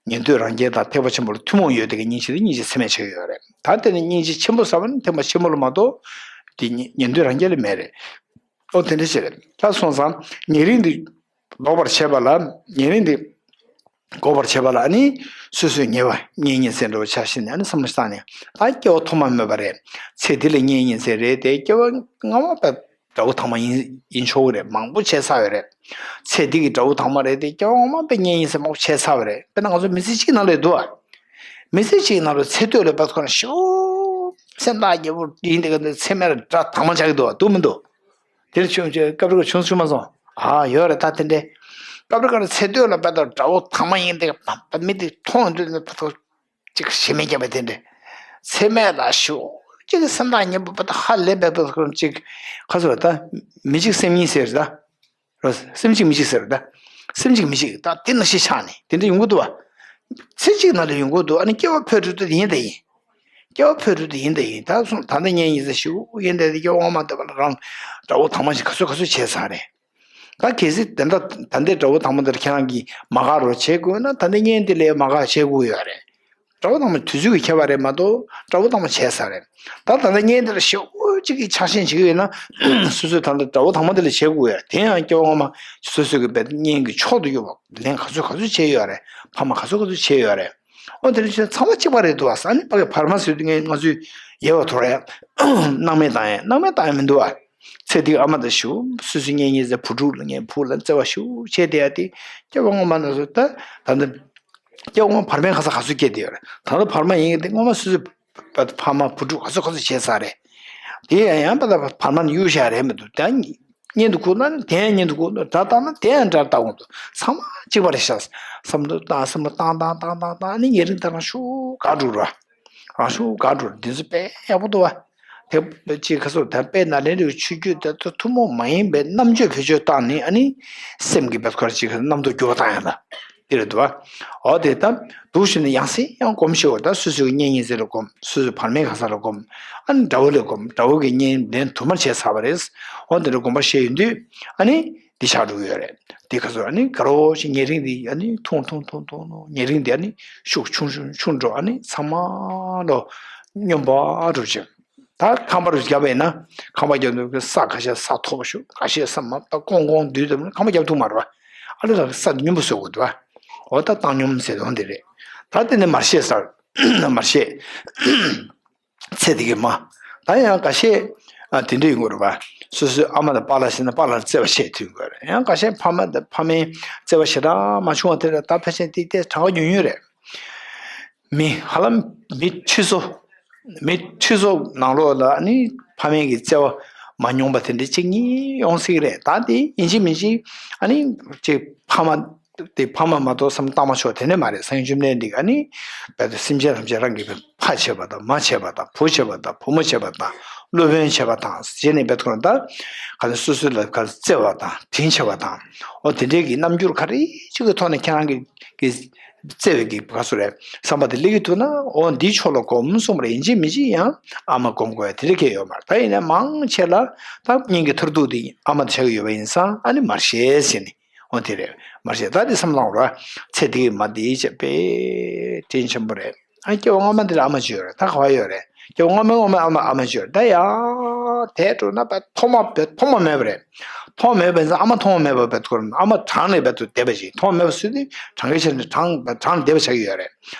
ཉན་ཐོས་རང་རྒྱལ་དང་ཐེག་པ་ཆེན་པོ་ལ་ཐུན་མོང་ཡོད་དེ་གའི་སྙིང་རྗེ་དེ་སྙིང་རྗེ་ཚད་མེད་ཆགས་ཀྱི་ཡོད་རེད། ད་དེ་ནི་སྙིང་རྗེ་ཆེན་པོ་ཟེར་བ་ནི་ཐེག་པ་ཆེན་པོ་ལ་མ་གཏོགས། དེ་ཉན་ཉན་ཐོས་རང་རྒྱལ་ལ་མེད་རེད། ཨོ་དེ་འདྲ་ཞིག་རེད། ད་སོང་ཙང་ཉེ་རིང་འདི་ལྡོག་པར་བྱེད་པ་ལ། ཉེ་རིང་འདི་འགོག་པར་བྱེད་པ་ལ་ཨ་ནི་སོ་སོའི་ཉེ་བ་གཉེན་ཉེ་ཚན་འདྲ་བོ་ཆ་བཞག་ནས་ཨ་ནི་བསམ་བློ་བཏང་ནས། ད་སྐྱེ་བ་ཐོག་མ་སྨོས་པ་རེད། ཚེ་འདི་ལ་གཉེན་ཉེ་ཚན་རེད་དེ། སྐྱེ་བ་སྔ་མ་པའི་དགྲ་བོ་དང་པོ་ཡིན་ཡིན་ཆོག་གི་རེད། མང་པོ་བྱས་ཚར་བ་རེད། ཚེ་འདི་གི་དགྲ་བོ་དང་པོ་རེད་དེ། སྐྱེ་བ་སྔ་མ་པའི་གཉེན་ཉེ་ཚན་མང་པོ་བྱས་ཚར་བ་རེད། དཔེར་ན་ང་ཚོ་མི་ཚེ་གཅིག་ནང་ལ་འདུག་ཨ། མི་ཚེ་གཅིག་ནང་ལ་ཚེ་སྟོད་ལ་བབས་ཁོ་ན་ཤོག་སེམས་ཐག་ཉེ་པོ་ཡིན་དེ་ག་ཚེ་སྨད་ལ་དགྲ་དང་པོ་ཆགས་ཀྱི་འདུག་ཨ། འདུག་མི་འདུག་དེར་བྱུང་བྱུང་སྐབས་རེ་བྱུང་བྱུང་མ་སོང་། ཨ་ཡོད་རེད་ད་དེ་འདྲས། སྐབས་རེ་སྐབས་རེ་ཚེ་སྟོད་ལ་བབས་དང་དགྲ་བོ་དང་པོ་ཡིན་དེ་ག་མི་དེ་མཐོང་དུས་ནས་བབས་ཐོག་ཅིག་ཞེ་མི་རྒྱབ་པ་དེ་འདྲས། ཚེ་སྨད་ལ་ཤོག་ཅིག་སེམས་ཐག་ཉེ་པོ་བབས་ཐོག་ཧ་ལས་པའི་བབས་ཐོག་ཅིག་ཁ་སོ་ད་མི་གཅིག་སེམས་གཉིས་ཟེར་ད། རོ། སེམས་གཅིག་མི་གཅིག་ཟེར་ད། སེམས་གཅིག་མི་གཅིག་ད་དེ་ནང་བཞིན་ཆགས་ནས་དེ་འདྲ་ཡོང་གི་འདུག་བ། ཚེ་གཅིག་ནང་ལ་ཡོང་གི་འདུག་ཨ་ནི་སྐྱེ་བ་ཕོ་བྲང་དུ་དེ་ཡིན་ད་ཡིན། སྐྱེ་བ་ཕོ་བྲང་དུ་ཡིན་ད་ཡིན། ད་སོང་ད་ལྟ་གཉེན་ཉེ་ཚན་ཞིག་ཡིན་ད་དེ་སྐྱེ་བ་སྔོན་མ་འདོད་པ་ལ་རང་དགྲ་བོ་དང་པོ་ཞིག་ག་ཚོད་ག་ཚོད་བྱས་ཚར་རེད། ད་གལ་སྲིད་དེ་འདྲ་ད་ལྟའི་དགྲ་བོ་དང་པོ་འདིར་ཁྱེད་རང་གིས་མ་དགའ་རོགས་བྱེད་དགོས་ན་ད་ལྟའི་གཉེན་དེ་ལས་མ་དགའ་བྱེད་དགོས་ཡོད་རེད། དགྲ་བོ་དང་པོ་དུས་ཚོད་ཀྱི་ཁྱད་པར་རེད་མ་གཏོགས་དགྲ་བོ་དང་པོ་བྱས་ཚར་རེད། ད་ད་ལྟ་གཉེན་འདི་ལ་ཞེ་པོ་ཅིག་གི་ཆགས་ཞེན་བྱེད་ཀྱི་ཡོད་ན་སོ་སོས་ད་ལྟ་དགྲ་བོ་དང་པོ་འདི་ལ་བྱེད་དགོས་ཡ། དེ་ཡང་སྐྱེ་བ་སྔོན་མ་སོ་སོ་གི་བས་གཉེན་གྱི་མཆོག་ཏུ་གྱུར་པ་ལན་ག་ཚོད་ག་ཚོད་བྱས་ཡོད་རེད། ཕ་མ་ག་ཚོད་ག་ཚོད་བྱས་ཡོད་རེད། ཨོ་དེ་འདྲ་བྱས་ཚང་མ་གཅིག་པ་རེད་འདུག་བ། ས་ནི་ཕ་གི་བར་མ་ཟེར་དུས་ངས་ང་ཚོས་ཡལ་བ་དོར་ཡ། སྣང་མེད་བཏང་ཡ་སྣང་མེད་བཏང་ཡ་མི་འདུག་བ། ཚེ་འདིའི་ཨ་མ་དང་ཞུ་སོ་སོའི་གཉེན་ཉེ་ཚན་བུ་ཕྲུག་ལ་ངས་བུ་ལ་བརྩེ་བ་ཞུ་བྱས་བསྡད་ཡ་དེ་སྐྱེ་བ་སྔོན་མ་ན་སོ་ད་ད་ལྟ། སྐྱེ་བ་སྔོན་བར་མའི་ཁ་ས་ག་ཚོད་སྐྱེས་བསྡད་ཡོད་རེད། ད་ལྟ་བར་མ་ཡིན་གྱི་དེ་སྔོན་མ་སོ་སོའི་ཕ་མ་བུ་ཕྲུག་ག་ཚོད་ག་ཚོད་བྱས་ཚར་རེད། དེ་ཡང་ཡང་པ་ད་བར་མ་ནས་གཡུག་བཞག་རེད་མི་འདུག་ད་ཉི་ བརྙན་དུ་བཀུག་ན་ནི་དེ་ཡང་བརྙན་དུ་བཀུག། སྒྲ་བཏང་ན་དེ་ཡང་སྒྲ་བཏང་དགོས་འདུག། ཚང་མ་གཅིག་པ་རེད་ཤག་བསམ་བློ་བཏང་། བསམ་བློ་བཏང་བཏང་བཏང་བཏང་བཏང་ནི་ཉེ་རིང་ད་རང་ཤུགས་ག་འགྲོ་ར། རང་ཤུགས་ག་འགྲོ་ར། འདི་ཚོ་དཔེ་ཡག་པོ་འདུག་བ། དེ་ཅིག་ག་སོ་ད་དཔེ་ནཱ་ལེནྡྲའི་ཆོས་བརྒྱུད་དེ་ཚོ་ཐུན་མོང་མ་ཡིན་པའི་རྣམ་དཔྱོད་བེད་སྤྱོད་བཏང་ནི་ཨ་ནི་སེམས་ཀྱི་བེད་ཁོ་ར་ཅིག་རྣམ་རྟོག་འགྱུར་བ་བཏང་ཡ་ལ། དེ་རེད་འདུག་བ། འོ་དེ་ལྟར་འདུག་ཞུས་ནས་ཡང་སེ་ཡང་སྒོམ་ཤེས་འོ། ད་སོ་སོའི་གི་བརྙན་ཉིན་ཟེར་ལ་སྒོམ། སོ་སོའི་བར་མའི་གང་ཟག་ལ་སྒོམ། ཨ་ནི་དགྲ་བོ་ལ་སྒོམ། དགྲ་བོ་གི་བརྙན་ལན་དུ་མར་བྱས་ཚར་བ་རེད། འོ་དེ་འདྲ་སྒོམ་པ་བཤད་ཡོང་དུས་ཨ་ནི་འདི་ཆགས་འགྲོ་གི་ཡོད་རེད། དེ་ག་ཚོད་ཨ་ནི་དགའ་རོགས་ཤིག་ཉེ་རིང་འདི་ཨ་ནི་ཐུང་ཐུང་ཐུང་ཐུང་ཐུང་། ཉེ་རིང་འདི་ཨ་ནི་ཤུགས་ཆུང་ཆུང་ཆུང་འགྲོ། ཨ་ནི་ཚང་མ་ལོ་སྙོམས་པ་འགྲོ་ཅིང་། ད་ཁང་པ་རུ་བརྒྱབ་པ་ཡིན་ན། ཁང་པ་བརྒྱབ་དུས་ས་ཁ་ཤས་ས་མཐོ་པོ་ཞིག་ཁ་ཤས་ས་མ་ད་ཀོང་ཀོང་བསྡུས་དུས་ཁང་པ་བརྒྱབ་ཐུབ་མ་རེད་བ། ཨ་ལེ་ལ་ས་སྙོམས་པོ་བཟོ་དགོས་འདུག་བ། འོ་ད་བཏང་སྙོམས་ཟེར་དོན་དེ་རེད། ད་དེ་ནས་མར་བཤད་ཟེར། མར་བཤད། ཚེ་འདི་གི་མ། ད་ཡང་འགའ་ཤས་ཨ་དེ་འདྲ་ཡོང་གི་རེད་བ། སོ་སོའི་ཨ་མ་དང་པཱ་ལགས་ཟེར་ན་པཱ་ལགས་བརྩེ་བ་ཆེ་ཐུབ་ཀྱི་རེད། ཡང་འགའ་ཤས་ཕ་མ་དང་ཕ་མའི་བརྩེ་བ་ཞེ་དྲག་མ་བྱུང་བ་དེ་འདྲ། ད་ཕལ་ཆེར་དེ་དེ་གྲངས་ཀ་ཉུང་ཉུང་རེད། མི་ཧ་ལམ་མི་ཁྲི་ཚོ། མི་ཁྲི་ཚོ་ནང་ལོགས་ལ་ཨ་ནི་ཕ་མའི་གི་བརྩེ་བ་མ་མྱོང་པ་དེ་འདྲ་གཅིག་གཉིས་ཡོང་སྲིད་ཀྱི་རེད། ད་དེ་ཡིན་གཅིག་མིན་གཅིག་ཨ་ནི་གཅིག་ཕ་མ་དེ་ཕ་མ་མ་གཏོགས་བསམ་བློ་བཏང་མ་ཆོག་དེ་འདྲ་མ་རེད། སངས་རྒྱས་བཅོམ་ལྡན་འདས་ཀྱིས་ཨ་ནི་རྦད་དེ་སེམས་ཅན་ཐམས་ཅད་རང་གི་ཕ་བྱས་པ་དང་མ་བྱས་པ་དང་བུ་བྱས་པ་དང་བུ་མོ་བྱས་པ་དང་སློབ་དཔོན་བྱས་པ་དང་ཟེར་ནས་རྦད་དེ་ཁོ་རང་ད་ག་ནས་སོ་སོ་ལ་ག་བརྩེ་བ་དང་དྲིན་ཆེ་བ་དང་། འོ་དེ་འདྲའི་གི་རྣམ་འགྱུར་ག་རེ་ཅིག་གི་ཐོག་ནས་ཁྱེད་རང་གི་གི་བརྩེ་བའི་གི་ག་ཚོད་རེད་བསམ་པ་དེ་སླེབས་ཀྱི་འདུག་ན། འོ་འདིའི་ཕྱོགས་ལ་སྒོམ་གསུངས་པ་རེད། ཡིན་གཅིག་མིན་གཅིག་ཡང་ཨ་མ་སྒོམ་དགོས་ཡ་དེ་འདྲ་གང་ཡང་ཡོད་མ་རེད། ད་ཡིན་ན་མང་ཆེ་ལ་ད་སྙིང་གི་མཐར་ཐུག་དེ་ཨ་མ་དེ་ཆགས་ཀྱི་ཡོད་པ་ཡིན་ཙང་ཨ་ནི་མར་བཤད་ཟེར་ནས། འོ་དེ་རེད། མར་བཤད། ད་དེ་བསམ་བློ་བཏང་རོགས། ཚེ་འདི་གི་མ་འདི་བྱས་པས་དྲིན་ཆེན་པོ་རེད། ཨ་སྐྱེ་བ་སྔོན་མ་འདི་ལ་ཨ་མ་ཅིག་ཡོད་རེད། ད་ག་བ་ཡོད་རེད། སྐྱེ་བ་སྔོན་མའི་སྔོན་མའི་ཨ་མ་ཨ་མ་ཅིག་ཡོད་རེད། ད་ཡང་དེ་འགྲོ་ན་པ་ཐོག་མ་པ་ཐོག་མ་མེད་པ་རེད། ཐོག་མ་མེད་པ་ཡིན་ཙང་ཨ་མ་ཐོག་མ་མེད་པ་བེད་ཁོ་རང་ཨ་མ་གྲངས་ལས་བེད་དུ་འདས་པ་ཞིག་ཐོག་མ་མེད་པ་སུ་དེ་གྲངས་ཀའི་ཆ་ནས་གྲངས་གྲངས་ལས་འདས་པ་ཆགས་ཀྱི་ཡོད་རེད།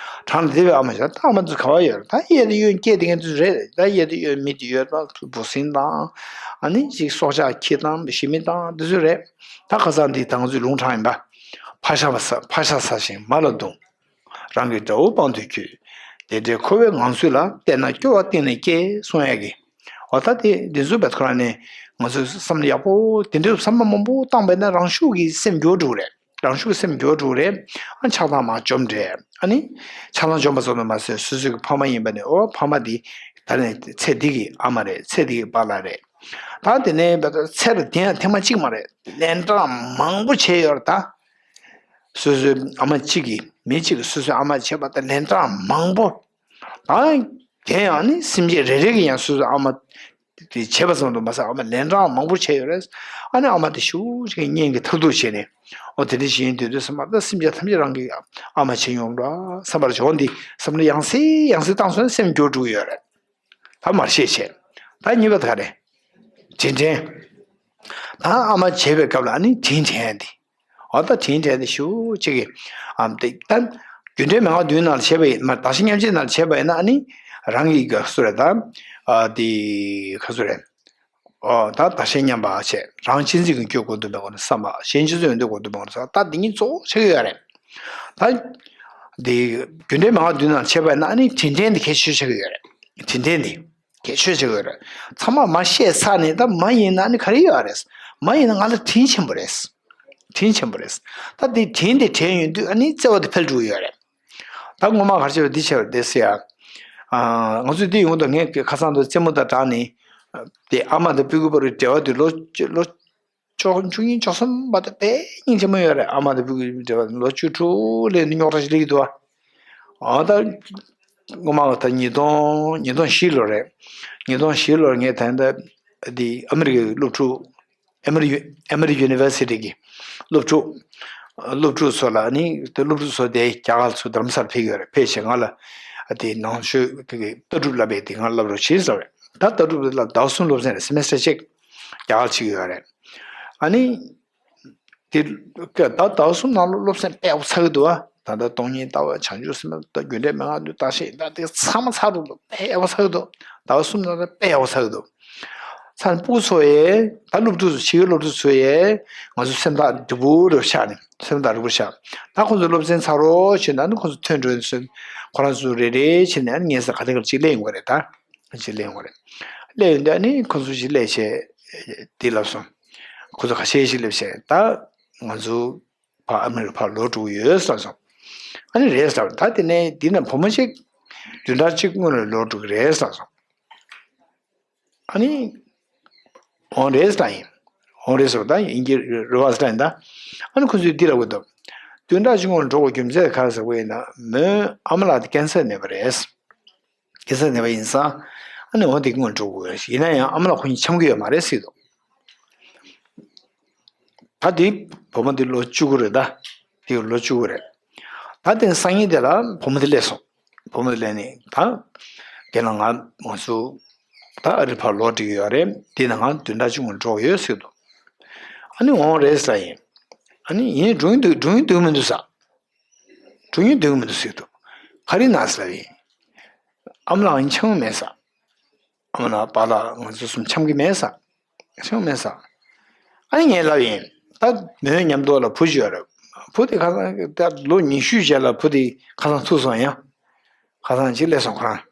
གྲངས་ལས་འདས་པའི་ཨ་མ་ཞིག་ད་ཨ་མ་ཚོ་ག་བ་ཡོད་རེད། ད་གཡས་དང་གཡོན་སྐྱེས་དེ་ངན་ཚོ་རེད། ད་གཡས་དང་གཡོན་མི་དེ་ཡོད་པ་འབུ་སྲིན་དང་ཨ་ནི་ཅིག་སྲོག་ཆགས་ཁྱི་དང་ཞི་མི་དང་དེ་ཚོ་རེད། ད་ཁ་སང་འདི་ད་ང་ཚོའི་ལུང་དྲངས་ཡིན་པ། ཕ་ཤ་བ་ས་ཕ་ཤ་ཟ་ཞིང་མ་ལ་བརྡུང་། རང་གི་དགྲ་བོ་དཔང་དུ་གྱུར། དེ་འདྲའི་འཁོར་བའི་ངང་ཚུལ་ལ། བལྟས་ན་སྐྱོ་བ་གཏིང་ནས་སྐྱེ་གསུང་ཡ་གི། འོ་ད་དེ་འདི་ཚོ་བེད་ཁོ་རང་ནས་ང་ཚོས་བསམ་བློ་ཡག་པོ་དེ་འདྲའི་བསམ་པ་མང་པོ་བཏང་པས་ན་རང་ཤུགས་ཀྱིས་སེམས་འགྱུར་འགྲོ་གི་རེད། རང་ཤུགས་སེམས་འགྱུར་འགྲོ་གི་རེད། ཨ་ཆགས་སྡང་མར་འཇོམས་འདྲེ། ཨ་ནི་ཆགས་སྡང་འཇོམས་པ་ཙམ་དུ་མ་ཟད་སོ་སོའི་གི་ཕ་མ་ཡིན་པ་ནས་འོ་ཕ་མ་འདི་ད་ནས་ཚེ་འདི་གི་ཨ་མ་རེད། ཚེ་འདི་གི་པཱ་ལགས་རེད། ད་དེ་ནས་བེད་ཚེ་ལ་དེ་ཡང་ཐེངས་མ་གཅིག་མ་རེད། ལན་གྲངས་མང་པོ་བྱས་ཡོད་རེད་ད། སོ་སོའི་ཨ་མ་གཅིག་གིས་མི་གཅིག་གིས་སོ་སོའི་ཨ་མ་བྱས་པ་དང་ལན་གྲངས་མང་པོ། ད་དེ་ཡང་ནི་སེམས་ཅན་རེ་རེ་གིས་ཡང་སོ་སོའི་ཨ་མ་དེ་བྱས་པ་ཙམ་དུ་མ་ཟད་ཨ་མ་ལན་གྲངས་མང་པོ་བྱས་ཡོད་རེད། ཨ་ནི་ཨ་མ་དེ་ཤུགས་ཅིག་གཉེན་གྱི་མཐར་ཐུག་བྱས་ནས་འོ་དེ་འདྲ་ཞིག་ཡིན་དུས་དུས་སེམས་པ་ད་སེམས་ཅན་ཐམས་ཅད་རང་གི་ཨ་མ་བྱས་ཡོང་འགྲོ་བསམ་པར་བྱུང་འདི་བསམ་བློ་ཡང་སེ་ཡང་སེ་བཏང་སོང་ན་སེམས་འགྱུར་འགྲོ་གི་ཡོད་རེད། ད་མར་བཤད་བྱས། ད་གཉིས་པ་ད་ག་རེད། དྲིན་དྲན། ད་ཨ་མ་བྱས་པའི་སྐབས་ལ་ཨ་ནི་དྲིན་དྲན་འདི། འོ་ད་དྲིན་དྲན་འདི་ཤུགས་ཅིག་གིས་ཨམ་དེ་ད་རྒྱུ་འབྲས་མན་ངག་བདུན་ནང་ལ་བྱས་པ་ཡིན་ན་བདག་གཞན་མཉམ་བརྗེའི་ནང་ལ་བྱས་པ་ཡིན་ན་ཨ་ནི་རང་གི་ག་སུ་རེད་ད། ཨ་དེ་ག་སུ་རེད། འོ་ད་བདག་གཞན་མཉམ་པ་བྱས་རང་གཅེས་འཛིན་གྱི་སྐྱོ་གོ་དུ་མེད་གོ་ནས་བསམ་པ་གཞན་གཅེས་འཛིན་འོས་འདོད་གོ་དུ་མེད་གོ་ནས་བསམ་པ་ད་འདི་གཉིས་གཙོ་བོ་ཆགས་ཀྱི་ཡོད་རེད། ད་འདི་རྒྱུ་འབྲས་མན་ངག་བདུན་ནང་བྱས་པ་ཡིན་ན་ཨ་ནི་དྲིན་དྲན་འདི་གལ་ཆེ་ཤོས་ཆགས་ཀྱི་ཡོད་རེད། དྲིན་དྲན་འདི་གལ་ཆེ་ཤོས་ཆགས་ཀྱི་ཡོད་རེད། ཚང་མ་མ་བཤད་ཚར་ནས་ད་མ་ཡིན་ན་ཨ་ནི་ག་རེ་ཡོད་རེད། མ་ཡིན་ན་ང་ལ་དྲིན་ཆེན་པོ་རེད། དྲིན་ཆེན་པོ་རེད། ད་འདི་དྲིན་འདི་དྲན་ཡོང་དུས་ཨ་ནི་བརྩེ་བ་དེ་འཕེལ་འགྲོ་གི་ཡོད་རེད། ད་ངོ་མ་ག་རེ་བྱས་པ་འདི་བྱས་པ་འདི་ཟེར་ཡ། ང་ཚོས་འདི་ཡོང་དུས་ངས་ཁ་སང་དུ་རྩེད་མོ་དང་སྦྲགས་ནས། དེ་ཨ་མ་དང་སྤུ་གུ་བར་གྱི་འབྲེལ་བ་དེ་ལོ་ལོ་བཅུ་གཉིས་བཅུ་གསུམ་བར་དུ་དཔེ་སྙིང་རྗེ་མོ་ཡོད་རེད། ཨ་མ་དང་སྤུ་གུའི་འབྲེལ་བ་ལོ་བཅུ་དྲུག་ལས་རྙོག་དྲ་ཞིག་སླེབས་ཀྱི་འདུག་ཨ། ཨ་ད་ངོ་མ་ད་ཉིས་སྟོང་ཉིས་སྟོང་བཞི་ལོ་རེད། ཉིས་སྟོང་བཞི་ལོར་ངས་ད་ལྟ་དེ་ཨ་མི་རི་ཀའི་སློབ་ཕྲུག་ཨ་མི་རི་ཨ་མི་རི་ཡུ་ནི་ཝར་སི་ཊི་གི་སློབ་ཕྲུག་སློབ་ཕྲུག་ཚོ་ལ་ནི་དེ་སློབ་ཕྲུག་ཚོ་དེ་རྒྱ་གར་ཚུར་རྡ་རམ་ས་ལ་ཕེབས་ཀྱི་ཡོད་རེད། ཕེབས་བྱས་ང་ལ་དེ་ནང་ཆོས་ཀྱི་ལྟ་གྲུབ་བསླབ་པའི་དེ་ང་བསླབ་རོགས་བྱེད་ཟེར་བ་རེད། ད་ལྟ་གྲུབ་དེ་ལ་ཟླ་གསུམ་སློབ་ཚན་རེད། སེ་མེ་སི་ཊར་གཅིག་རྒྱ་གར་ཕྱིན་གྱི་ཡོད་རེད། ཨ་ནི། དེ་ད་ཟླ་བ་གསུམ་ནང་ལ་སློབ་ཚན་དཔེ་ཡག་པོ་ཚར་གི་འདུག་ཨ། ད་ལྟ་སྟོང་ཉིད་ལྟ་བ་བྱང་ཆུབ་སེམས་དཔའ་རྒྱུ་འབྲས་མན་ངག་བདུན་བརྟག་ཤེས་ད་དེ་ཚང་མ་ཚར་འདུག་དཔེ་ཡག་པོ་ཚར་གི་འདུག་ཟླ་བ་གསུམ་ནང་ལ་དཔེ་ཡག་པོ་ཚར་གི་འདུག་ཚར་ནས་སྤུ་གུ་ཚོ་ཡས་ད་སློབ་ཕྲུག་ཚོ་ཕྱི་དྲོའི་སློབ་ཕྲུག་ཚོ་ཡས་ང་ཚོ་སེམས་ཐག་འདི་པོ་རེ་བཞག་ནས་སེམས་ཐག་རིང་པོ་བཞག་ད་ཁོ་ཚོ་སློབ་ཚན་ཚར་རོགས་བྱས་ན་ནི་ཁོ་ཚོ་ཐོན་འགྲོ་ཡིན་ཚུལ་ཁོ་རང་ཚོ་རེ་རེ་བྱས་ནས་ཨ་ནི་ངས་ས་ག་ལེ་ག་ལེ་ཅིག་ལེན་དགོས་རེད་ད། ཅིག་ལེན་དགོས་རེད། ལེན་ཡོང་དུས་ཨ་ནི་ཁོ་ཚོ་ཅིག་ལས་བྱས་དེ་ལབ་སོང་། ཁོ་ཚོ་ཁ་ཤས་ཤིག་སླེབས་བྱས་ད་ང་ཚོ་ཕར་ཨ་མི་རི་ཀ་ཕར་ལོག་འགྲོ་གི་ཡོད་ཟེར་སོང་། ཨ་ནི་རེད་ཟེར་ད་དེ་ནས་འདི་ན་བུ་མོ་ཅིག་བདུན་ཕྲག་གཅིག་སྔོན་ལ་ལོག་འགྲོ་གི་རེད་ཟེར་སོང་། ཨ་ནི། འོང་རེད་ཟེར་ཡིན། འོང་རེད་ཟེར་ད་ཡིན་གྱི་རེད་བ་ཟེར་ཡིན་ད། ཨ་ནི་ཁོ་ཚོས་འདི་ལབ་གི་འདུག་བདུན་ཕྲག་གཅིག་སྔོན་འགྲོ་དགོས་རྒྱུ་མཚན་ག་རེ་ཟེར་གི་ཡིན་ན་མོའི་ཨ་མ་ལགས་དེ་ཀན་སར་ནད་པ་རེད། ཀན་སར་ནད་པ་ཡིན་ཙང་། ཨ་ནི་འོ་དེ་སྔོན་འགྲོ་དགོས་ཡིན་ན་ཡང་ཨ་མ་ལགས་ཁོ་གཉིས་འཆམ་གི་ཡོད་མ་རེད་ཟེར་འདུག་ད་དེ་བུ་མོ་དེ་ལོ་བཅུ་དགུ་རེད་ད། དེ་ལོ་བཅུ་དགུ་རེད། ད་དེ་སང་ཉིན་དེ་ལ་བུ་མོ་དེ་སླེབས་སོང་། བུ་མོ་དེ་སླེབས་ནས་ད། དེ་ལ་ང་ང་ཚོ་ད་ཨ་རི་ཕར་ལོག་འགྲིག་ཡོད་རེད། དེ་ན་ང་བདུན་ཕྲག་གཅིག་སྔོན་འགྲོ་ཡོད་ཟེར་འདུག་ཨ་ནི་འོང་རེད་ཟེར་ཡིན། ཨ་ནི་ཡིན་འགྲོ་ཡིན་འདུག་འགྲོ་ཡིན་འདུག་མི་འདུག་ཟེར། འགྲོ་ཡིན་འདུག་མི་འདུག་ཟེར་འདུག་ག་རེ་ན་ཟེར་ཡིན། ཨ་མ་ལགས་ཡིན་འཆམ་མེད་ཟེར། ཨ་མ་ལགས་པཱ་ལགས་ང་ཚོ་གསུམ་འཆམ་གི་མེད་ས། འཆམ་མེད་ས། ཨ་ནི་ངས་ལབ་ཡིན། ད་མོའི་མཉམ་དུ་ལ་བུ་ཞིག་ཡོད་རེད། བུ་དེ་ཁ་སང་ད་ལོ་ཉི་ཤུ་རྗེས་ལ་བུ་དེ་ཁ་སང་ཐུག་སོང་ཡ། ཁ་སང་ཅིག་སླེབས་སོང་ཁོ་རང་།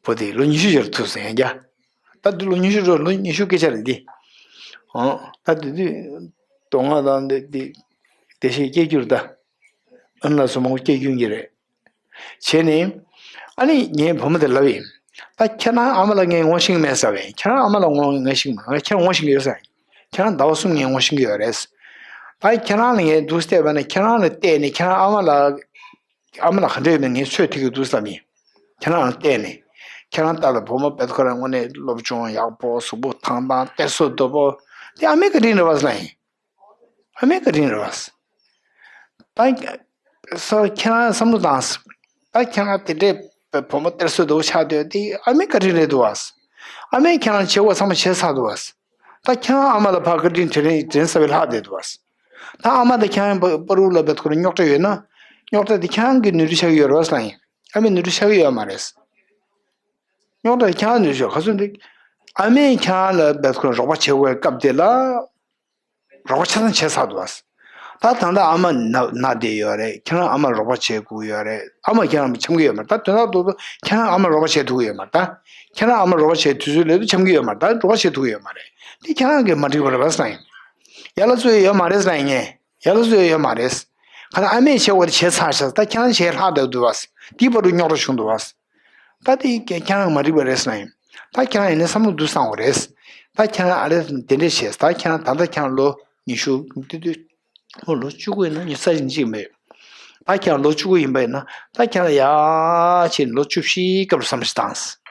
བུ་དེ་ལོ་ཉི་ཤུ་རྗེས་ལ་ཐུག་སོང་ཡ་རྒྱ། ད་དུ་ལོ་ཉི་ཤུ་རེད། ལོ་ཉི་ཤུ་སྐད་ཆ་རེད་འདི། ཨོ། ད་དེ་དུས་དོ་སྣང་དང་འདི་འདི་བདེ་གཤེགས་སྐྱེ་རྒྱུར་ད། ཨ་ནི་ལ་སོ་མང་པོ་སྐྱེ་རྒྱུ་གི་རེད། བྱས་ནས། ཨ་ནི་ངའི་བུ་མོ་དེ་ལབ་ཡིན། ད་ཁྱེད་རང་ཨ་མ་ལགས་ངས་ངོ་ཤེས་ཀྱི་མེད་ཟེར་བས། ཁྱེད་རང་ཨ་མ་ལགས་ངོ་ངས་ཤེས་ཀྱི་མེད། ང་ཁྱེད་རང་ངོ་ཤེས་ཀྱི་ཡོད་ཟེར། ཁྱེད་རང་ཟླ་བ་གསུམ་ངས་ངོ་ཤེས་ཀྱི་ཡོད་རེད། ད་ཁྱེད་རང་ལ་ངས་འདུག་བལྟས་པ་ན་ཁྱེད་རང་ལ་བལྟས་ནས་ཁྱེད་རང་ཨ་མ་ལགས། ཨ་མ་ལགས་ག་འདྲ་ཡོད་མེད་ངས་ཚོད་ཐིག་གི་འདུག་བསམ་ཡིན། ཁྱེད་རང་ལ་བལྟས་ནས། ཁྱེད་རང་ལྟ་ལ་བུ་མོ་བེད་ཁོ་རང་དངོས་གནས་སློབ་སྦྱོང་ཡག་པོ་གཟུགས་པོ་ཐང་ཐང་སྟོབས་ཤུགས་སྟོབས་པོ། དེ་ཨ་མའི་བཀའ་དྲིན་རེད་བ་ཟེར་ཡིན། ཨ་མའི་བཀའ་དྲིན་རེད་བ། ད་ས་ཁྱེད་རང་བསམ་བློ་བཏང་ས། ད་ཁྱེད་རང་དེ་འདྲའི་བུ་མོ་སྟེར་སྲོལ་འདུག་ཆགས་སྡོད་དེ་ཨ་མའི་བཀའ་དྲིན་རེད་འདུག་བ། ཨ་མས་ཁྱེད་རང་བྱེད་དགོས་ཚང་མ་བྱས་ཚར་འདུག་བ། ད་ཁྱེད་རང་ཨ་མ་ལ་ཕར་བཀའ་དྲིན་དྲན་དྲན་ས་བའི་ལྷག་བསྡད་འདུག་བ། ད་ཨ་མ་དང་ཁྱེད་རང་བར་དུ་ལ་བེད་ཁོ་རང་རྙོག་དྲ་ཡོད་ན། རྙོག་དྲ་དེ་ཁྱེད་རང་གི་ནུས་འབྲུ་ཆགས་ཀྱི་ཡོད་རེད་བ་ཟེར་ཡིན། ཨ་མའི་ནུས་འབྲུ་ཆགས་ཀྱི་ཡོད་མ་རེད། རྙོག་དྲ་ཁྱེད་རང་ནུས་ཤོག་ག་ཚོད་འདུག་ཨ་མས་ཁྱེད་རང་ལ་བེད་ཁོ་རང་རོགས་པ་བྱེད་དགོས་སྐབས་དེ་ལ། རོགས་པ་ཆ་ཚང་བྱས་ཚར་འདུག་བ། ད་ད་ལྟ་ཨ་མ་ན་ན་བསྡད་ཡོད་རེད། ཁྱེད་རང་ཨ་མར་རོགས་པ་བྱེད་དགོས་ཡོད་རེད། ཨ་མ་ཁྱེད་རང་འཆམ་གྱི་ཡོད་མ་རེད། ད་དོན་དག་ཏུ་ཁྱེད་རང་ཨ་མར་རོགས་པ་བྱེད་ཐུབ་ཀྱི་ཡོད་མ་རེད། ད་ཁྱེད་རང་ཨ་མར་རོགས་པ་བྱེད་དུས་ཚོད་ལས་དུ་འཆམ་གྱི་ཡོད་མ་རེད། ད་རོགས་པ་བྱེད་ཐུབ་ཀྱི་ཡོད་མ་རེད། དེ་ཁྱེད་རང་གིས་མ་འགྲིག་པ་རེད་བ་ཟེར་ཡིན། ཡ་ལ་བཟོ་ཡི་ཡོད་མ་རེད་ཟེར་ཡིན་ངས། ཡ་ལ་བཟོ་ཡི་ཡོད་མ་རེད། ག་ད་ཨ་མས་བྱེད་དགོས་དེ་བྱས་ཚར་ཤག་ད་ཁྱེད་རང་བྱས་ལྷག་བསྡད་འདུག་བ། དེའི་བར་དུ་རྙོག་དྲ་བྱུང་འདུག་བ། ད་དེ་ཁྱེད་རང་མ་འགྲིག་པ་རེད་ཟེར་ན་ཡིན། ད་ཁྱེད་རང་ཡིན་ན་བསམ་བློ་འདུག་བསམ་དགོས་རེད། ད་ཁྱེད་རང་ཨ་རེ་དེ་འདྲས་བྱས། ད་ཁྱེད་རང་ད་ལྟ་ཁྱེད་རང་ལོ་ཉི་ཤུ་དུས་དུས་ལོ་ལོ་བཅུ་དགུ་ཡིན་ན་ཉི་ཤུ་རྩ་བཞི་གཅིག་མེད། ད་ཁྱེད་རང་ལོ་བཅུ་དགུ་ཡིན་པ་ཡིན་ན་ད་ཁྱེད་རང་ཡ་ཕྱིན་ལོ་བཅུ་བཞི་སྐབས་ལ་བསམ་བློ་ཞིག་བཏང་།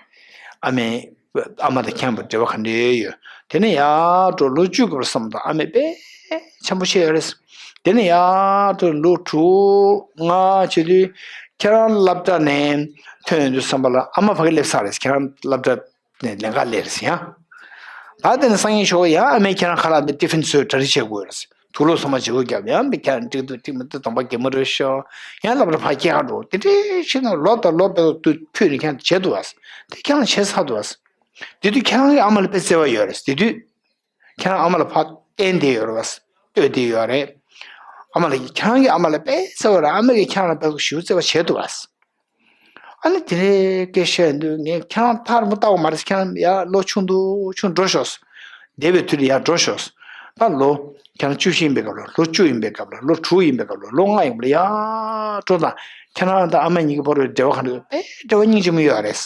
ཨ་མས་ཨ་མ་དང་ཁྱེད་རང་བར་འབྲེལ་བ་ག་འདྲས་ཡོད། དེ་ནས་ཡར་འགྲོ་ལོ་བཅུ་སྐབས་ལ་བསམ་བློ་བཏང་། ཨ་མས་དཔེ་ཆེན་པོ་བྱས་ཡོད་རེད། དེ་ནས་ཡར་དུ་ལོ་དྲུག་ལྔ་བྱེད་དུས་ཁྱེད་རང་སློབ་གྲྭ་ནས་ཐོན་ཡོང་དུས་བསམ་པ་ལ་ཨ་མ་ཕ་གི་སླེབས་ཚར་རེད། ཁྱེད་རང་སློབ་གྲྭ་ནས་ལེན་ག་སླེབས་རེད་ཡང་། ད་དེ་ནས་སང་ཉིན་ཞོགས་ཡང་ཨ་མས་ཁྱེད་རང་ཁ་ལག་འདི་ཏི་ཕིན་བཟོས་གྲ་སྒྲིག་བྱེད་དགོས་རེད། དུག་ལོག་ཚང་མ་བརྗེ་པོ་བརྒྱབ་ཡང་འདི་ཁྱེད་རང་འགྲིག་འདུག་འགྲིག་མི་འདུག་གདོང་པ་གད་མོ་རེད་ཤག་ཡང་སློབ་གྲྭ་ཕར་སྐྱེལ་ག་འགྲོ་དེ་འདྲའི་ཕྱིར་ན་ལོ་དང་ལོ་བེད་དུ་ཕུད་ནས་ཁྱེད་རང་བྱེད་འདུག་བ། དེ་ཁྱེད་རང་བྱས་ཚར་འདུག་བ། དེ་དུས་ཁྱེད་རང་གི་ཨ་མ་ལ་དཔེ་བརྩེ་བ་ཡོད་རེད་དེ་དུས། ཁྱེད་རང་ཨ་མ་ལ་ཕར་བསྟེན་བསྡད་ཡོད་རེད་བ། ལྟོས་བསྡད་ཡོད་རེད། ཨ་མ་ལ་ཁྱེད་རང་གི་ཨ་མ་ལ་དཔེ་བརྩེ་བ་རེད། ཨ་མ་གིས་ཁྱེད་རང་ལ་དཔེ་ཞེ་པོ་བརྩེ་བ་བྱས་འདུག་བ། ཨ་ནི་དེ་རེད་སྐད་བཤད་འདུག་ངས་ཁྱེད་རང་ཐར་མོ་ལྟ་བ་མ་རེད། ཁྱེད་རང་ཡར་ལོ་ཆུང་དུ་ཆུང་འགྲོ་ཤོག་འདས་པའི་དུས་ལ་ཡར་འགྲོ་ཤོག་ད་ལོ་ཁྱེད་རང་བཅུ་བཞི་ཡིན་པའི་སྐབས་ལ་ལོ་བཅུ་ཡིན་པའི་སྐབས་ལ་ལོ་དྲུག་ཡིན་པའི་སྐབས་ལ་ལོ་ལྔ་ཡིན་པ་ལ་ཡར་འགྲོ་དང་ཁྱེད་རང་དང་ཨ་མ་གཉིས་ཀྱི་བར་བའི་འབྲེལ་བ་ག་འདྲ་ཡོད་དཔེ་འབྲེལ་བ་སྙིང་རྗེ་མོ་ཡོད་རེད།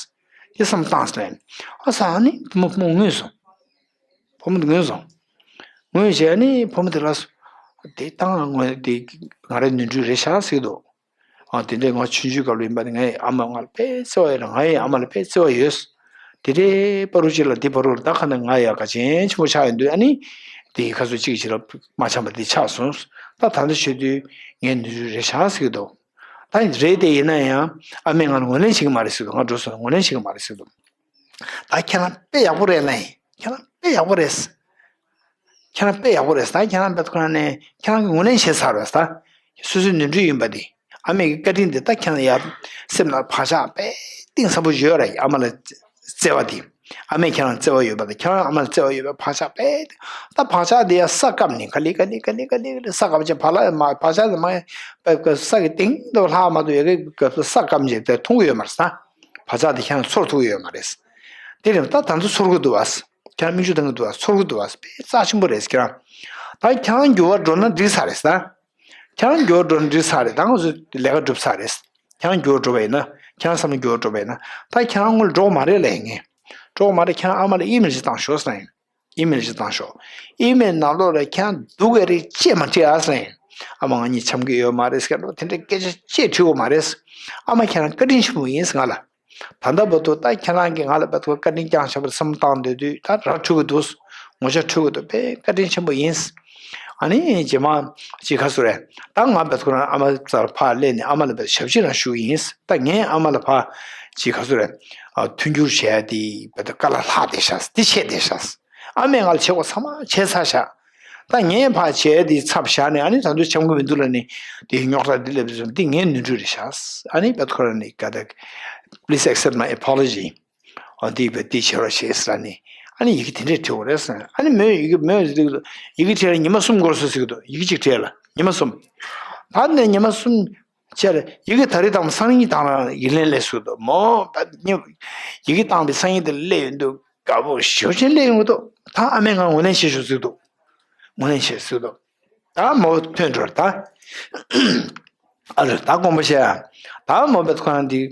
དེ་བསམ་བཏང་ཟེར་ནས། ཨ་ས་ཨ་ནི་བུ་མོ་བུ་མོ་ངུས་སོང་། བུ་མོ་དེ་ངུས་སོང་། ངུས་བྱས་ནི་བུ་མོ་དེ་ལ་སོ། དེ་བཏང་ངོས་དེ་ང་རའི་ནོར་འཁྲུལ་རེད་ཤག་ཟེར་གྱི་འདུག་ཨ་དེ་འདྲའི་ང་ཆུང་ཆུང་སྐབས་ལ་ཡིན་པ་དེ་ངའི་ཨ་མ་ང་ལ་དཔེ་བརྩེ་བ་ཡོད་རེད། ང་ཡི་ཨ་མ་ལ་དཔེ་བརྩེ་བ་ཡོད། དེ་འདྲའི་བར་དུ་ཅིག་ལ་དེ་བར་དུ་ད་ཁ་ན་ང་ཡ་ག་ཅན་ཆེན་པོ་ཆགས་ཡོང་དུས་ཨ་ནི། དེ་ཡི་ཁ་སོ་གཅིག་གཅིག་ལ་མ་འཆམ་པ་དེ་ཆགས་སོང་། ད་ད་ལྟ་བྱེད་དུས་ངའི་ནོར་འཁྲུལ་རེད་ཤག་ཟེར་གྱི་འདུག་ད་རེད་དེ་ཡིན་ན་ཡང་ཨ་མས་ང་ལ་ངོས་ལེན་བྱེད་ཀྱི་མ་རེད་ཟེར་འདུག་ང་འགྲོ་སོང་ངོས་ལེན་བྱེད་ཀྱི་མ་རེད་ཟེར་འདུག་ད་ཁྱེད་རང་དཔེ་ཡག་པོ་རེད་ལ་ཡིན། ཁྱེད་རང་དཔེ་ཡག་པོ་རེད། ཁྱེད་རང་དཔེ་ཡག་པོ་རེད་ད། ཁྱེད་རང་དཔེ་ཁོ་རང་ནས་ཁྱེད་རང་གིས་ངོས་ལེན་བྱས་ཚར་བ་ད། སོ་སོའི་ནོར་འཁྲུལ་ཡིན་པ་དེ། ཨ་མའི་བཀའ་དྲིན་དེ་ད་ཁྱེད་རང་ཡར་སེམས་ལ་བག་ཆགས་དཔེ་གཏིང་ཟབ་པོ་ཡོད་རེད། ཨ་མ་ལ་བརྩེ་བ་དེ། ཨ་མས་ཁྱེད་རང་བརྩེ་བ་ཡོད་པ་དང་ཁྱེད་རང་ཨ་མ་ལ་བརྩེ་བ་ཡོད་པའི་བག་ཆགས་དཔེ། ད་བག་ཆགས་དེ་ཡར་ས་བཀབ་ནས་ག་ལེ་ག་ལེ་ག་ལེ་ག་ལེ་ག་ལེ་ས་བཀབ་བྱས་བག་ལ་མ་བག་ཆགས་དེ་མ་ས་གི་སྟེང་དུ་ལྷག་མ་ཐུབ་ཡ་གི་སྐབས་སུ་ས་བཀབ་བྱས་དེ་མཐོང་གི་ཡོད་མ་རེད་ད། བག་ཆགས་དེ་ཁྱེད་རང་ཚོར་ཐུབ་ཀྱི་ཡོད་མ་རེད། དེ་རིང་ད་ད་ཚོ་ཚོར་གི་འདུག་བ། ཁྱེད་རང་མིག་ཆུ་ལྡང་གི་འདུག་བ། ཚོར་གི་འདུག་བ། དཔེ་རྩ་ཆེན་པོ་རེད་ཁྱེད་རང་། ད་ཁྱེད་རང་འགྱུར་བ་འགྲོ་ན་འགྲིག་ས་རེད་ད། ཁྱེད་རང་འགྱུར་བ་འགྲོ་ན་འགྲིག་ས་རེད། ད་ང་ཚོ་ལས་ཀ་འགྲུབ་ས་རེད། ཁྱེད་རང་འགྱུར་བ་འགྲོ་བ་ཡིན་ན། ཁྱེད་རང་བསམ་བློ་འགྱུར་བ་འགྲོ་བ་ཡིན་ན། ད་ཁྱེད་རང་སྔོན་ལ་འགྲོ་གི་མ་རེད་ལབ་ཡིན་ངས། འགྲོ་གི་མ་རེད། ཁྱེད་རང་ཨ་མ་ལ་ཨི་མེལ་ཞིག་བཏང་ཤོག་ཟེར་ཡིན། ཨི་མེལ་ཞིག་བཏང་ཤོག་ཨི་མེལ་ནང་ལོགས་ལ་ཁྱེད་རང་སྡུག་གི་རིགས་ཅིག་མ་བྲིས་ཨ་ཟེར་ཡིན། ཨ་མ་ང་གཉིས་འཆམ་གི་ཡོད་མ་རེད་ཟེར་མཁན་དེ་འདྲའི་སྐད་ཆ་ཅིག་བྲིས་དགོས་མ་རེད། ཨ་མ་ཁྱེད་རང་བཀའ་དྲིན་ཆེན་པོ་ཡིན་ཟེར་ང་ལ། ད་ལྟ་བར་དུ་ད་ཁྱེད་རང་གིས་ང་ལ་བར་དུ་བཀའ་དྲིན་བསྐྱངས་བཞག་པར་བསམ་བློ་བཏང་སྡོད་དུས་ད་ར་འཕྲོད་ཀྱི་འདུག་ངོ་ཤ་འཕྲོད་ཀྱི་འདུག་དཔེ་བཀའ་དྲིན་ཆེན་པོ་ཡིན། ཨ་ནི་རྗེས་མ་ཅིག་ག་ཟེར་རེད། ད་ང་བར་དུ་ཁོ་རང་ཨ་མ་རྩར་ཕར་སླེབས་ནས་ཨ་མ་ལ་བར་ཞབས་ཕྱི་རང་ཞུ་གི་ཡིན། ད་ངས་ཨ་མ་ལ་ཕར་ཅིག་ག་ཟེར་རེད། མཐུན་འགྱུར་བྱས་ཏེ་བར་དུ་དཀའ་ལས་ལྷག་བསྡད་ཤག་འདི་བྱས་བསྡད་ཤག་ཨ་མས་ང་ལ་བྱེད་དགོས་ཚང་མ་བྱས་ཚར་ཤག་ད་ངས་ཕར་བྱས་དེ་ཚབ་བཞག་ནས། ཨ་ནི་ད་དུང་འཆམ་གི་མི་འདུག་ལབ་ནས་དེ་རྙོག་དྲ་འདི་སླེབས་སོང་། འདི་ངའི་ནོར་འཁྲུལ་རེད་ཤག་ཨ་ནི་བེད་ཁོ་ར་ནི་ག་ད། Please accept my apology. ཨ་འདི་བེད་འདི་བྱེད་རོགས་བྱེད་ཟེར་ནས། ཨ་ནི་ཡི་གེ་དེ་འདྲས་བྲིས་པ་རེད་ཟེར། ཨ་ནི་མོས་ཡི་གེ་མོས་ཡི་གེ་བྲིས་ལ་ཉི་མ་གསུམ་འགོར་སོང་ཟེར་གི་འདུག་ཡི་གེ་གཅིག་བྲིས་ལ་ཉི་མ་གསུམ། ད་ནས་ཉི་མ་གསུམ་བྱས་ལ་ཡི་གེ་ད་རེས་དང་སང་ཉིན་དང་རང་ཡིག་ལན་སླེབས་སོང་འདུག་མོ་ད་ཉི་ཡི་གེ་བཏང་བའི་སང་ཉིན་དེ་སླེབས་ཡོང་དུས། དགའ་པོ་ཞེ་པོ་ཅིག་སླེབས་ཡོང་གི་འདུག་ད་ཨ་མས་ང་ངོས་ལེན་བྱེད་ཤོག་ཟེར་འདུག་ངོས་ལེན་བྱེད་ཟེར་འདུག་ད་མོ་ཐོན་འགྲོ་ད། ཨ་རེ་ད་དགོངས་པ་བཞེས་ཨ། ད་མོ་བེད་ཁོ་རང་འདི་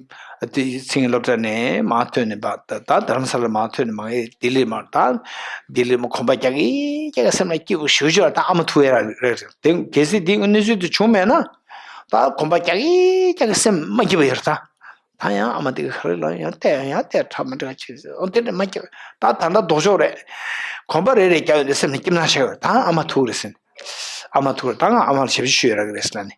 འདི་ཚིང་སློབ་གྲྭ་ནས་མར་ཐོན་ནས་པ་ད་ད་རྡ་རམ་ས་ལ་མར་ཐོན་ནས་མར་ལྡི་ལི་མར་ད་ལྡི་ལི་མར་གོམ་པ་རྒྱག་གི་རྒྱག་གི་སེམས་ལ་སྐྱིད་པོ་ཞེ་པོ་ཅིག་ད་ཨ་མ་ཐུག་ཡ་ར་རེད། དེ་གལ་སྲིད་འདི་གནས་ཚུལ་དེ་བྱུང་མེད་ན། ད་གོམ་པ་རྒྱག་གི་རྒྱག་གི་སེམས་མ་སྐྱིད་པ་ཡོད་རེད་ད། ད་ཡང་ཨ་མ་དེ་ག་རེ་ལབ་ཡང་བལྟས་ཡང་བལྟས་ཁྲ་མ་འདྲ་ཅིག་ཟེར། འོ་དེ་འདྲ་མ་སྐྱིད། ད་ད་ལྟ་ལྡོག་ཕྱོགས་རེད། གོམ་པ་རེ་རེ་རྒྱག་ཡོང་དུས་སེམས་ནས་སྐྱིད་སྣང་ཤར་ཡོད། ད་ཨ་མ་ཐུག་རེད་ཟེར། ཨ་མ་ཐུག་རེད། ད་ང་ཨ་མ་ལ་ཞབས་ཕྱི་ཞུ་ཡ་རག་གི་རེད་ཟེར་ལབ་ནས།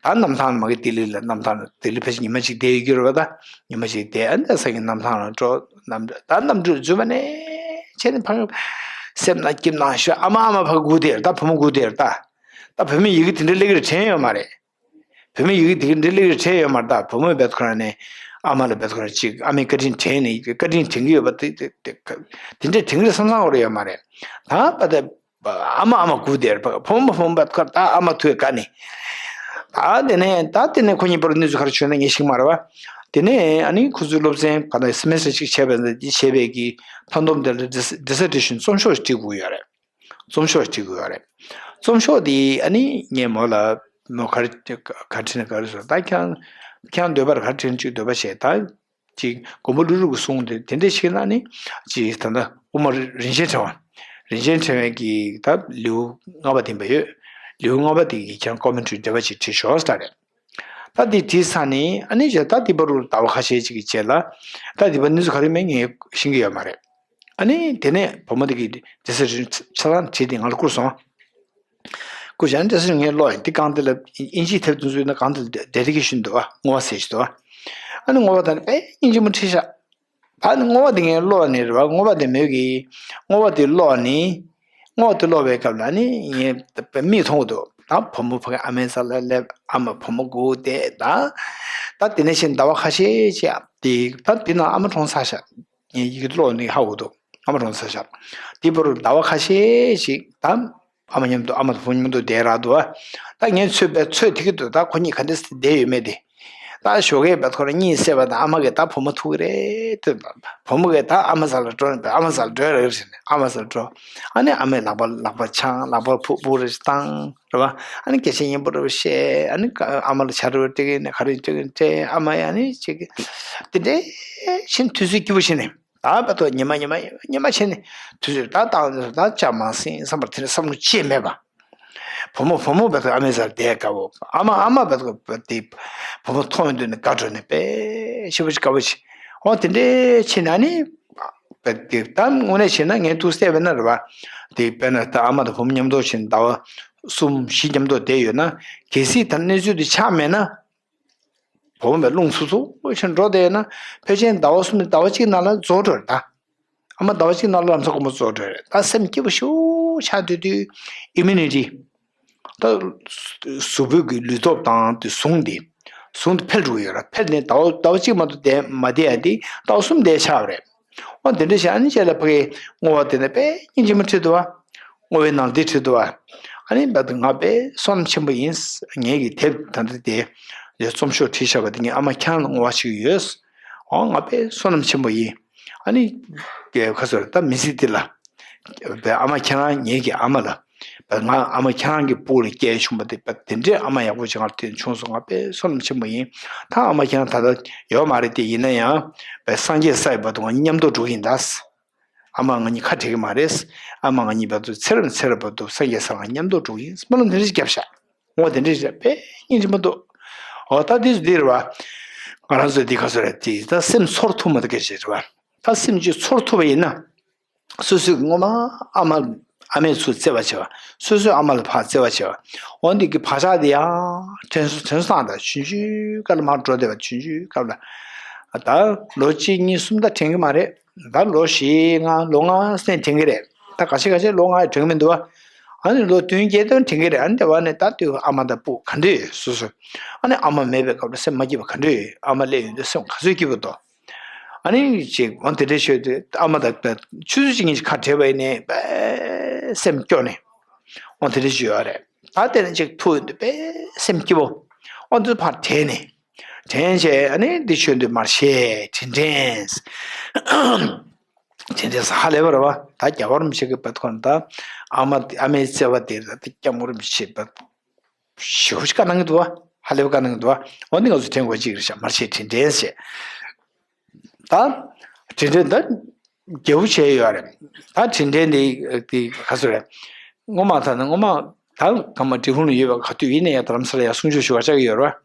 ད་གནམ་ཐང་ལ་མ་གི་ལྡི་ལི་ལ་གནམ་ཐང་ལ་ལྡི་ལི་ཕལ་ཆེར་ཉི་མ་གཅིག་བསྡད་ཡོད་རྒྱུ་རེད་པ། ད་ཉི་མ་གཅིག་བསྡད་ཨ་ནི་ད་ས་གི་གནམ་ཐང་ལ་འགྲོ། གནམ་ད་གནམ་གྲུ་རྫུན་མ་ནས་བྱས་ནས་ཕར་སེམས་ནང་སྐྱིད་སྣང་ཤར། ཨ་མ་ཨ་མ་ཕར་སྒུག་བསྡད་རེད། ད་བུ་མོ་སྒུག་བསྡད་རེད་ད། ད་བུ་མོས་ཡི་གེ་དེ་འདྲ་སླེབས་ཀྱི་རེད་དྲན་ཡོད་མ་རེད། བུ་མོས་ཡི་གེ་དེ་འདྲ་སླེབས་ཀྱི་རེད་དྲན་ཡོད་མ་རེད། ད་བུ་མོས་བེད་ཁོ་རང་ནས་ཨ་མ་ལ་བེད་ཁོ་རང་ཅིག་ཨ་མའི་བཀའ་དྲིན་དྲན་ནས་བཀའ་དྲིན་དྲན་གྱི་ཡོད་པ་དེ་དེ་དེ་དེ་འདྲས་དྲན་གྱི་རེད་བསམ་བསམ་འོ་རེད་ཡོད་མ་རེད། ད་པ་ད་ཨ་མ་ཨ་མ་སྒུག་བསྡད་རེད། བུ་མོ་བུ་མོ་བེད་ཁོ་ད་ཨ་མ་ཐུག་ག་ནས། ད་དེ་ནས་ད་དེ་ནས་ཁོ་གཉིས་བར་གནས་ཚུལ་ག་རེ་བྱུང་ན་ངས་ཤེས་ཀྱི་མ་རེད་བ། དེ་ནས་ཨ་ནི་ཁོ་ཚོའི་སློབ་ཚན་ག་ན་སེ་མེ་སི་ཊར་གཅིག་བྱས་པ་འདི་བྱས་པའི་གི་མཐའ་སྡོམ་དེ་ལ་ཌི་སི་ཌི་སར་ཊེ་ཤན་རྩོམ་ཤོག་ཅིག་བྲིས་དགོས་ཡོད་རེད། རྩོམ་ཤོག་ཅིག་བྲིས་དགོས་ཡོད་རེད། རྩོམ་ཤོག་དེ་ཨ་ནི་ངས་མོ་ལ་མོ་ག་རེ་ག་བྲིས་ན་ག་རེ་ཟེར། ད་ཁྱེད་རང་ཁྱེད་རང་འདོད་པར་ག་རེ་བྲིས་ན་ཅིག་འདོད་པ་བྱས། ད་ཅིག་མགོན་པོ་ཀླུ་སྒྲུབ་ཀྱི་གསུང་དེ་དེ་འདྲས་ཤིག་ན་ནི་ཅིག་ད་ལྟ་དབུ་མ་རིན་ཆེན་ཕྲེང་བ། རིན་ཆེན་ཕྲེང་བའི་གི་ད་ལེའུ་ལྔ་པ་འདི་པ་ཡོད། ལེའུ་ལྔ་པ་དེ་གི་ཁྱེད་རང་ཀོ་མེན་ཊ་རི་འགྲེལ་པ་ཅིག་བྲིས་ཤོག་ཟེར་རེད། ད་འདི་བྲིས་ཚར་ནས་ཨ་ནི་བྱས་ད་འདི་བར་དུ་ཟླ་བ་ཁ་ཤས་ཅིག་གི་རྗེས་ལ་ད་འདི་པ་གནས་ཚུལ་ག་རེ་མེད་ངས་ཤེས་ཀྱི་ཡོད་མ་རེད། ཨ་ནི་དེ་ནས་བུ་མོ་དེ་གིས་ཌི་སར་ཊེ་ཤན་ཆ་ཚང་བྲིས་ཏེ་ང་ལ་བསྐུར་སོང་། བསྐུར་བྱས་ཨ་ནི་ཌི་སར་ཊེ་ཤན་ངས་ཀློག་ཡིན། འདི་སྒང་དེ་ལ་དབྱིན་ཇིའི་དེབ་དེ་ཚོ་ཡིན་ན་སྒང་དེ་ལ་ཌེ་ཌི་ཀེ་ཤན་འདུག་བ། བསྔོ་བ་ཟེར་ཞིག་འདུག་བ། ཨ་ནི་བསྔོ་བ་དང་དཔེ་སྙིང་རྗེ་མོ་བྲིས་ཤག་ད་ནི་བསྔོ་བ་དེ་ངས་ཀློག་ནས་རེད་བ། བསྔོ་བ་དེ་མོས་ཀྱིས་བསྔོ་བ་དེ་ཀློག་ནས། བསྔོ་བ་དེ་ཀློག་པའི་སྐབས་ལ་ནི་ངས་མིག་མཐོང་གི་འདུག་ད་བུ་མོ་ཕ་གི་ཨ་མའི་རྩ་ལ་སླེབས། ཨ་མ་བུ་མོ་སྒུག་བསྡད། ད་ད་དེ་ནས་བྱས་ཟླ་བ་ཁ་ཤས་ཤིག་དེ་ད་དེ་ནང་ཨ་མ་གྲོངས་ཚར་ཤག་ངས་ཡི་གེ་ཀློག་ནས་ཧ་གོ་འདུག་ཨ་མ་གྲོངས་ཚར་ཤག་དེ་བར་ཟླ་བ་ཁ་ཤས་ཤིག་ད་ཨ་མ་མཉམ་དུ་ཨ་མ་དང་བུ་མོ་མཉམ་དུ་བསྡད་རག་འདུག་ད་ངས་ཚོད་པས་ཚོད་ཐིག་གི་འདུག་ད་ཁོ་གཉིས་ག་འདྲ་སེ་བསྡད་ཡོད་མེད་དེ། ད་ཞོགས་ཀས་བར་ཁོ་རང་གཉིད་སད་པ་དང་ཨ་མ་གིས་ད་བུ་མོ་ཐུག་གི་རེད་ལྟོས། བུ་མོ་གིས་ད་ཨ་མ་རྩ་ལ་འགྲོ་ནས་ཨ་མ་རྩ་ལ་འགྲོ་རེད་ཟེར་ནས་ཨ་མ་རྩ་ལ་འགྲོ། ཨ་ནི་ཨ་མས་ལག་པ་ལག་པ་འཆང་། ལག་པ་ཕུག་ཕུག་རེ་བཏང་རེད་བ། ཨ་ནི་སྐད་ཆ་སྙན་པོ་རེ་བ་བཤད། ཨ་ནི་ཨ་མ་ལ་ཇ་རེ་བ་སྤྲད་གི་ནས་ག་རེ་སྤྲད་གི་སྤྲད། ཨ་མ་ཡང་ནི་ཅིག་དེ་འདྲས་ཕྱིན་དུས་ཚོད་སྐྱིད་པོ་བྱས་ནས། ད་བར་དུ་ཉི་མ་ཉི་མ་ཉི་མ་བྱས་ནས་དུས་ཚོད་ད་བཏང་ད་ཅང་མ་ཟིན་བསམ་པར་དེ་ནས་བསམ་བློ་ཅི་ཡང་མེད་པ། བུ་མོ་བུ་མོ་བར་དུ་ཨ་མའི་རྩར་བསྡད་དཀའ་བོ། ཨ་མ་ཨ་མ་བར་དུ་དེ་བུ་མོ་མཐོང་ཡོང་དུས་ནས་དགའ་འགྲོ་ནས་དཔེ་ཞེ་པོ་ཅིག་དཀའ་བོ་ཅིག་འོ་དེ་འདྲའི་ཕྱིན་ན་ནི། དཔེ་དེ་ད་དངོས་གནས་བྱས་ན་ངས་ཐུགས་གསལ་བས་ན་རེད་བ། དེ་དཔེར་ན་ད་ཨ་མ་དང་བུ་མོ་མཉམ་དུ་ཕྱིན་ཟླ་བ་གསུམ་བཞི་མཉམ་དུ་བསྡད་ཡོད་ན། གལ་སྲིད་ད་གནས་ཚུལ་དེ་ཆགས་མེད་ན། བུ་མོ་བས་རླུང་འཚུབ་འཚུབ་ཕྱིན་འགྲོ་བསྡད་ན་ཕལ་ཆེར་ཟླ་བ་གསུམ་ནས་ཟླ་བ་གཅིག་ནང་ལ་རྫོགས་འགྲོ་རེད་ད། ཨ་མ་ཟླ་བ་གཅིག་ནང་ལ་ལམ་སང་དགོང་མོ་རྫོགས་འགྲོ་རེད་ད། སེམས་སྐྱིད་པོ་ཞེ་པོ་ཆགས་དུས་དུས་ཨིམ་མུ་ནི་ཊི། ད་གཟུགས་པོའི་གི་ལུས་སྟོབས་དང་དེ་ཟུངས་དེ། ཟུངས་དེ་འཕེལ་འགྲོ་གི་ཡོད་རེད། འཕེལ་ནས་ཟླ་བ་ཟླ་བ་གཅིག་མ་གཏོགས་བསྡད་མ་བསྡད་ཡ་དེ་ཟླ་བ་གསུམ་བསྡད་ཆགས་པ་རེད། འོ་དེ་འདྲ་བྱས་ཨ་ནི་རྗེས་ལ་ཕ་གིའི་བསྔོ་བ་དེ་ནས་དཔེ་སྙིང་རྗེ་མོ་ཁྲིད་འདུག་བ། བསྔོ་བའི་ནང་དེ་ཁྲིད་འདུག་བ། ཨ་ནི་བར་དུ་ང་དཔེ་བསོད་ནམས་ཆེན་པོ་ཡིན། ངེད་ཀྱི་དེབ་ད་ལྟ་དེ་རྩོམ་ཤོག་བྲིས་བཞག་པ་དེ་ངས་ཨ་མ་ཁྱེད་རང་ལ་བསྔོ་བ་ཞུ་གི་ཡོད། འོ་ང་དཔེ་བསོད་ནམས་ཆེན་པོ་ཡིན། ཨ་ནི་ག་ཟེར་ད་མི་ཚེ་འདི་ལ་བས་ཨ་མ་ཁྱེད་རང་ངེད་ཀྱི་ཨ་མ་ལ་བས་ང་ཨ་མ་ཁྱེད་རང་གི་སྤུ་ལ་སྐྱེས་བྱུང་བ་དེ་བས་དེ་འདྲའི་ཨ་མ་ཡག་པོ་ཅིག་ང་དེ་བྱུང་སོང་། ང་དཔེ་བསོད་ནམས་ཆེན་པོ་ཡིན། ད་ཨ་མ་ཁྱེད་རང་ད་ལྟ་ཡོད་མ་རེད་དེ། ཡིན་ན་ཡང་བས་སངས་རྒྱས་ས་ཡི་བར་དུ་ང་མཉམ་དུ་འགྲོ་གི་ཡིན་ད། ཨ་མ་ང་གཉིས་ཁ་བྲལ་གི་མ་རེད། ཨ་མ་ང་གཉིས་བར་དུ་ཚེ་རབས་ནས་ཚེ་རབས་བར་དུ་སངས་རྒྱས་ས་ལ་མཉམ་དུ་འགྲོ་གི་ཡིན། སྨོན་ལམ་དེ་འདྲ་ཞིག་བརྒྱབ་ཤག་འོ་དེ་འདྲ་ཞིག་དཔེ་སྙིང་རྗེ་མ་གཏོགས། འོ་ད་དེ་འདི་རེད་བ། ང་རང་ཚོ་འདི་ག་ཚོད་རེད་དེ་ད་སེམས་ཚོར་ཐུབ་མ་ཐུབ་སྐད་ཆ་རེད་བ། ད་སེམས་ཀྱི་ཚོར་ཐུབ་པ་ཡིན་ན། སོ་སོའི་སྔོན་མ་ཨ་མ་ཨ་མས་ཚུར་བརྩེ་བ་བྱས་པ། སོ་སོའི་ཨ་མ་ལ་ཕར་བརྩེ་བ་བྱས་པ། འོ་འདི་གི་བག་ཆགས་དེ་ཡང་དྲན་སོང་དྲན་སོང་། ད་ཆུང་ཆུང་སྐབས་ལ་མར་འགྲོ་བསྡད་པ། ཆུང་ཆུང་སྐབས་ལ་ད་ལོ་གཅིག་གཉིས་གསུམ་ད་དྲན་གི་མ་རེད། ད་ལོ་བཞི་ལྔ་ལོ་ལྔ་ཙམ་དྲན་གི་རེད། ད་ག་ཤེད་ག་ཤེད་ལོ་ལྔ་ཡང་དྲན་གི་མི་འདུག་བ། ཨ་ནི་ལོ་བདུན་བརྒྱད་དོན་དྲན་གི་རེད། ཨ་ནི་དེ་བ་ནས་ད་དུས་ཨ་མ་དང་སྤུ་ག་འདྲ་ཡོད་སོ་སོ། ཨ་ནི་ཨ་མ་མེད་པའི་སྐབས་ལ་སེམས་མ་སྐྱིད་པ་ག་འདྲ་ཡོད། ཨ་མ་སླེབས་ཡོང་དུས་སེམས་ག་ཚོད་སྐྱིད་པོ་འདུག་ཨ་ནི་ཅིག་འོ་དེ་འདྲ་ཤོད་དུས་ཨ་མ་དང་ཆུ་ཚོད་གཅིག་གཉིས་ཤིག་ཁ་བྲལ་བ་ཡིན་ནའི་དཔེ་སེམས་སྐྱོ་ནས་འོ་དེ་འདྲ་ཞིག་ཡོད་རེད། ད་དེ་ནས་ཅིག་ཐུག་ཡོང་དུས་དཔེ་སེམས་སྐྱིད་པོ། འོ་དེ་ཕར་དྲན་ནས་དྲན་བྱས་ཨ་ནི་འདི་ཤོད་དུས་མར་བཤད་དྲན་དྲན། དྲན་དྲན་ས་ཧ་ལས་པ་རེད་བ། ད་རྒྱ་བར་མི་ཤེས་གི་བད་ཁོ་ན་ད་ཨ་མ་ཨ་མའི་བརྩེ་བ་དེ་ད་སྐྱབས་མགོན་རིན་པོ་ཆེ་བ། ཞེ་པོ་ཅིག་བཀའ་གནང་གི་འདུག་བ། ཧ་ལས་པ་བཀའ་གནང་གི་འདུག་བ། འོ་འདི་ང་ཚོ་དྲན་དགོས་ཅིག་རེད་ཤག་མར་ཆེ་དྲན་དྲན་ཟེར། ད་དྲན་དྲན་ད་རྒྱལ་པོ་བྱས་ཡོད་རེད། ད་དྲན་དྲན་འདི་འདི་ག་ཚོད་རེད། སྔོན་མ་ད་ནི་སྔོན་མ་ད་གང་མ་འབྲས་སྤུངས་ལ་ཡོད་པ་ག་དུས་ཡིན་ན་ཡང་རྡ་རམ་ས་ལ་ཡང་གསུང་ཆོས་ཞུ་བར་བཅར་གི་ཡོད་རེད་བ།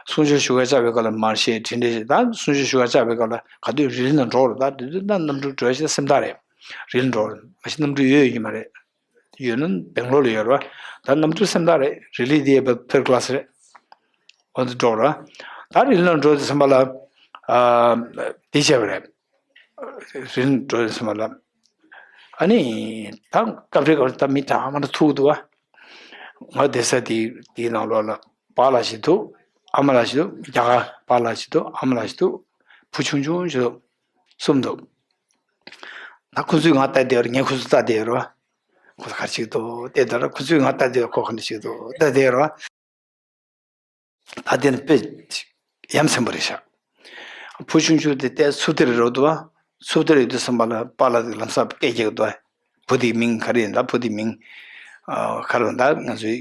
གསུང་ཆོས་ཞུ་བར་བཅར་བའི་སྐབས་ལ་མར་ཆེ་དྲན་དྲན་ཞེས་ད་གསུང་ཆོས་ཞུ་བར་བཅར་བའི་སྐབས་ལ་ག་དུས་རི་ལི་ན་འགྲོ་རེད། ད་དུས་དུས་ད་གནམ་གྲུ་འགྲོ་ཞེས་སེམས་ཐག་རེད། རི་ལི་འགྲོ་རེད། མ་གཞི་གནམ་གྲུ་ཡོད་ཡོད་ཀྱི་མ་རེད། ཡོད་ན་སྦེང་ལོར་ལ་ཡོད་རེད་བ། ད་གནམ་གྲུ་སེམས་ཐག་རེད། རི་ལི་དེ་ཡས་པ་ཐེར་ཀ་ལ་སི་རེད། འོ་འདི་འགྲོ་ར། ད་རི་ལི་ན་འགྲོ་དུས་ཙམ་པ་ལ། ཨ། དེ་བྱས་པ་རེད། རི་ལི་ན་འགྲོ་དུས་ཙམ་པ་ལ། ཨ་ནི། ད་སྐབས་རེ་སྐབས་རེ་ད་མི་གྲངས་མང་པོ་ཐུག་འདུག་བ། ང་བསྡད་ས་དེ་དེའི་ནང་ལོགས་ལ་པཱ་ལགས་ཤིག་འདུག་ཨ་མ་ལགས་ཤིག་འདུག་རྒྱ་གར་པཱ་ལགས་ཤིག་འདུག་ཨ་མ་ལགས་ཤིག་འདུག་བུ་ཆུང་ཆུང་ཞིག་འདུག་གསུམ་འདུག་ད་ཁོ་ཚོས་ང་ལྟ་བསྡད་ཡོད་རེད། ངས་ཁོ་ཚོ་ལྟ་བསྡད་ཡོད་རེད་བ། ཁོ་ཚོ་ག་རེ་བྱེད་ཀྱི་འདུག་བལྟས་དང་ཁོ་ཚོས་ང་ལྟ་དུས་ཁོ་ག་འདྲ་བྱེད་ཀྱི་འདུག་ལྟ་དེ་རེད་བ། ད་དེ་ནི་དཔེ་ཡ་མཚན་པོ་རེད་ཤག་བུ་ཆུང་ཆུང་དེ་ལྟས་སུབ་སྟེ་རེད་འདུག་བ། སུབ་སྟེ་རེད་འདུག་བསམ་པ་ལ་པཱ་ལགས་དེ་ལམ་སང་སྐད་རྒྱག་གི་འདུག་བ། བུ་དེའི་མིང་ག་རེ་ཡིན་ད། བུ་དེའི་མིང་། ཨ། ག་རེ་ད་ང་ཚོའི་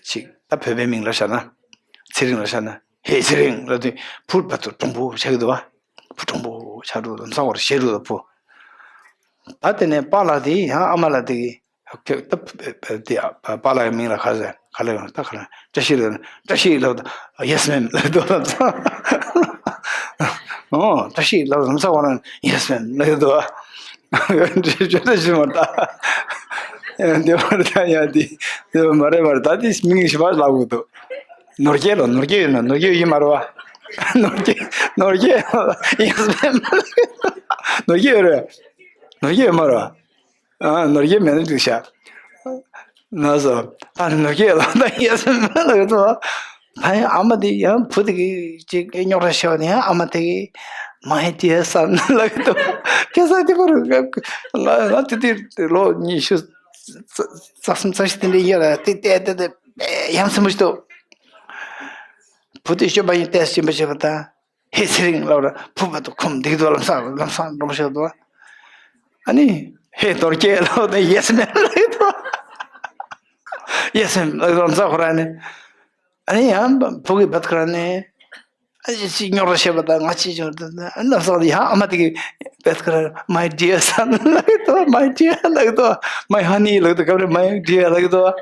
ཅིག་ད་བོད་པའི་མིང་ལབ་བཞག་ན། ཚེ་རིང་ལབ་བཞག་ན། ཧེ་ཚེ་རིང་ལབ་དུས་བུ་བར་དུ་གྲུང་པོ་ཆགས་ཀྱི་འདུག་བ། བུ་གྲུང་པོ་ཆགས་འགྲོ་ལམ་སང་བར་ཞེད་འགྲོ་བ་བུ། ད་དེ་ནས་པཱ་ལགས་དེ་ཡང་ཨ་མ་ལགས་དེ་གི་ད་དེ་པཱ་ལགས་ཀྱི་མིང་ལ་ག་ཟེར་ག་ལ་ཡོང་ད་ག་ལ་བཀྲ་ཤིས་ལབ། བཀྲ་ཤིས་ལབ་ད་ཡེ་སི་མེམ་ལབ་འདུག་ལམ་སང་། ཨོ་བཀྲ་ཤིས་ལབ་ལམ་སང་བར་ན་ཡེ་སི་མེམ་ལབ་འདུག་བ། ཇོ་ཇོ་ད་ཞུ་མ་ད། དེ་བར་ད་ཡ་དེ་དེ་མ་རེད་མ་རེད། ད་དེ་མིང་ཞིག་བར་ལབ་དགོས་འདུག་ནོར་རྒྱས་ལོ། ནོར་རྒྱས་ཡོད་ན། ནོར་རྒྱས་ཡིན་མ་རེད་བ། ནོར་རྒྱས་ནོར་རྒྱས་ཡེ་སི་མེམ། ནོར་རྒྱས་ཡོད་རེད། ནོར་རྒྱས་ཡོད་མ་རེད་བ། ཨ། ནོར་རྒྱས་མེད་ན་འགྲིག་ཤག་ན་སོ། ད་ནོར་རྒྱས་ལ་ད་ཡེ་སི་མེམ་ལབ་ཡོད་དོ། ད་ཡང་ཨ་མ་དེ་ཡང་བུ་དེ་གི་ཅིག་རྙོག་དྲ་བཤད་པ་དེ་ཡང་ཨ་མ་དེ་གི་My dear son ལབ་ཡོད་དོ། ཁ་སང་དེ་བར་ང་ང་དེ་དུས་ལོ་ཉི་ཤུ་རྩ་གསུམ་རྩ་བཞི་དེ་འདྲ་ཡིན་ལ། དེ་དེ་དེ་དེ་ཡ་མཚན་པོ་ཞིག་འདུག་བུ་དེ་སྐྱོན་པ་ཡིན་ཏེ་སྐྱོན་པ་བྱེད་པ་དང་། ཧེ་ཚེ་རིང་ལབ་ར་བུ་བར་དུ་ཁུམ་འདུག་འདུག་ལམ་སང་ལམ་སང་འགྲོ་མ་ཤེས་འདུག་ཨ་ནི་ཧེ་ནོར་རྒྱས་ལབ་ན་ཡེ་སི་མེམ་ལབ་འདུག་ཡེ་སི་མེམ་ལབ་ལམ་སང་ཁོ་རང་ནི། ཨ་ནི་ཡང་བུ་གི་བར་དུ་ཁོ་རང་ནི། ཨ་ཅི་ཅི་རྙོག་དྲ་བཤད་པ་དང་ང་ཅི་ཅི་ཨ་ལམ་སང་ཡང་ཨ་མ་དེ་གི་བར་དུ་ཁོ་རང་My dear son ལབ་འདུག My dear ལབ་འདུག My honey ལབ་འདུག་སྐབས་རེ་My dear ལབ་འདུག་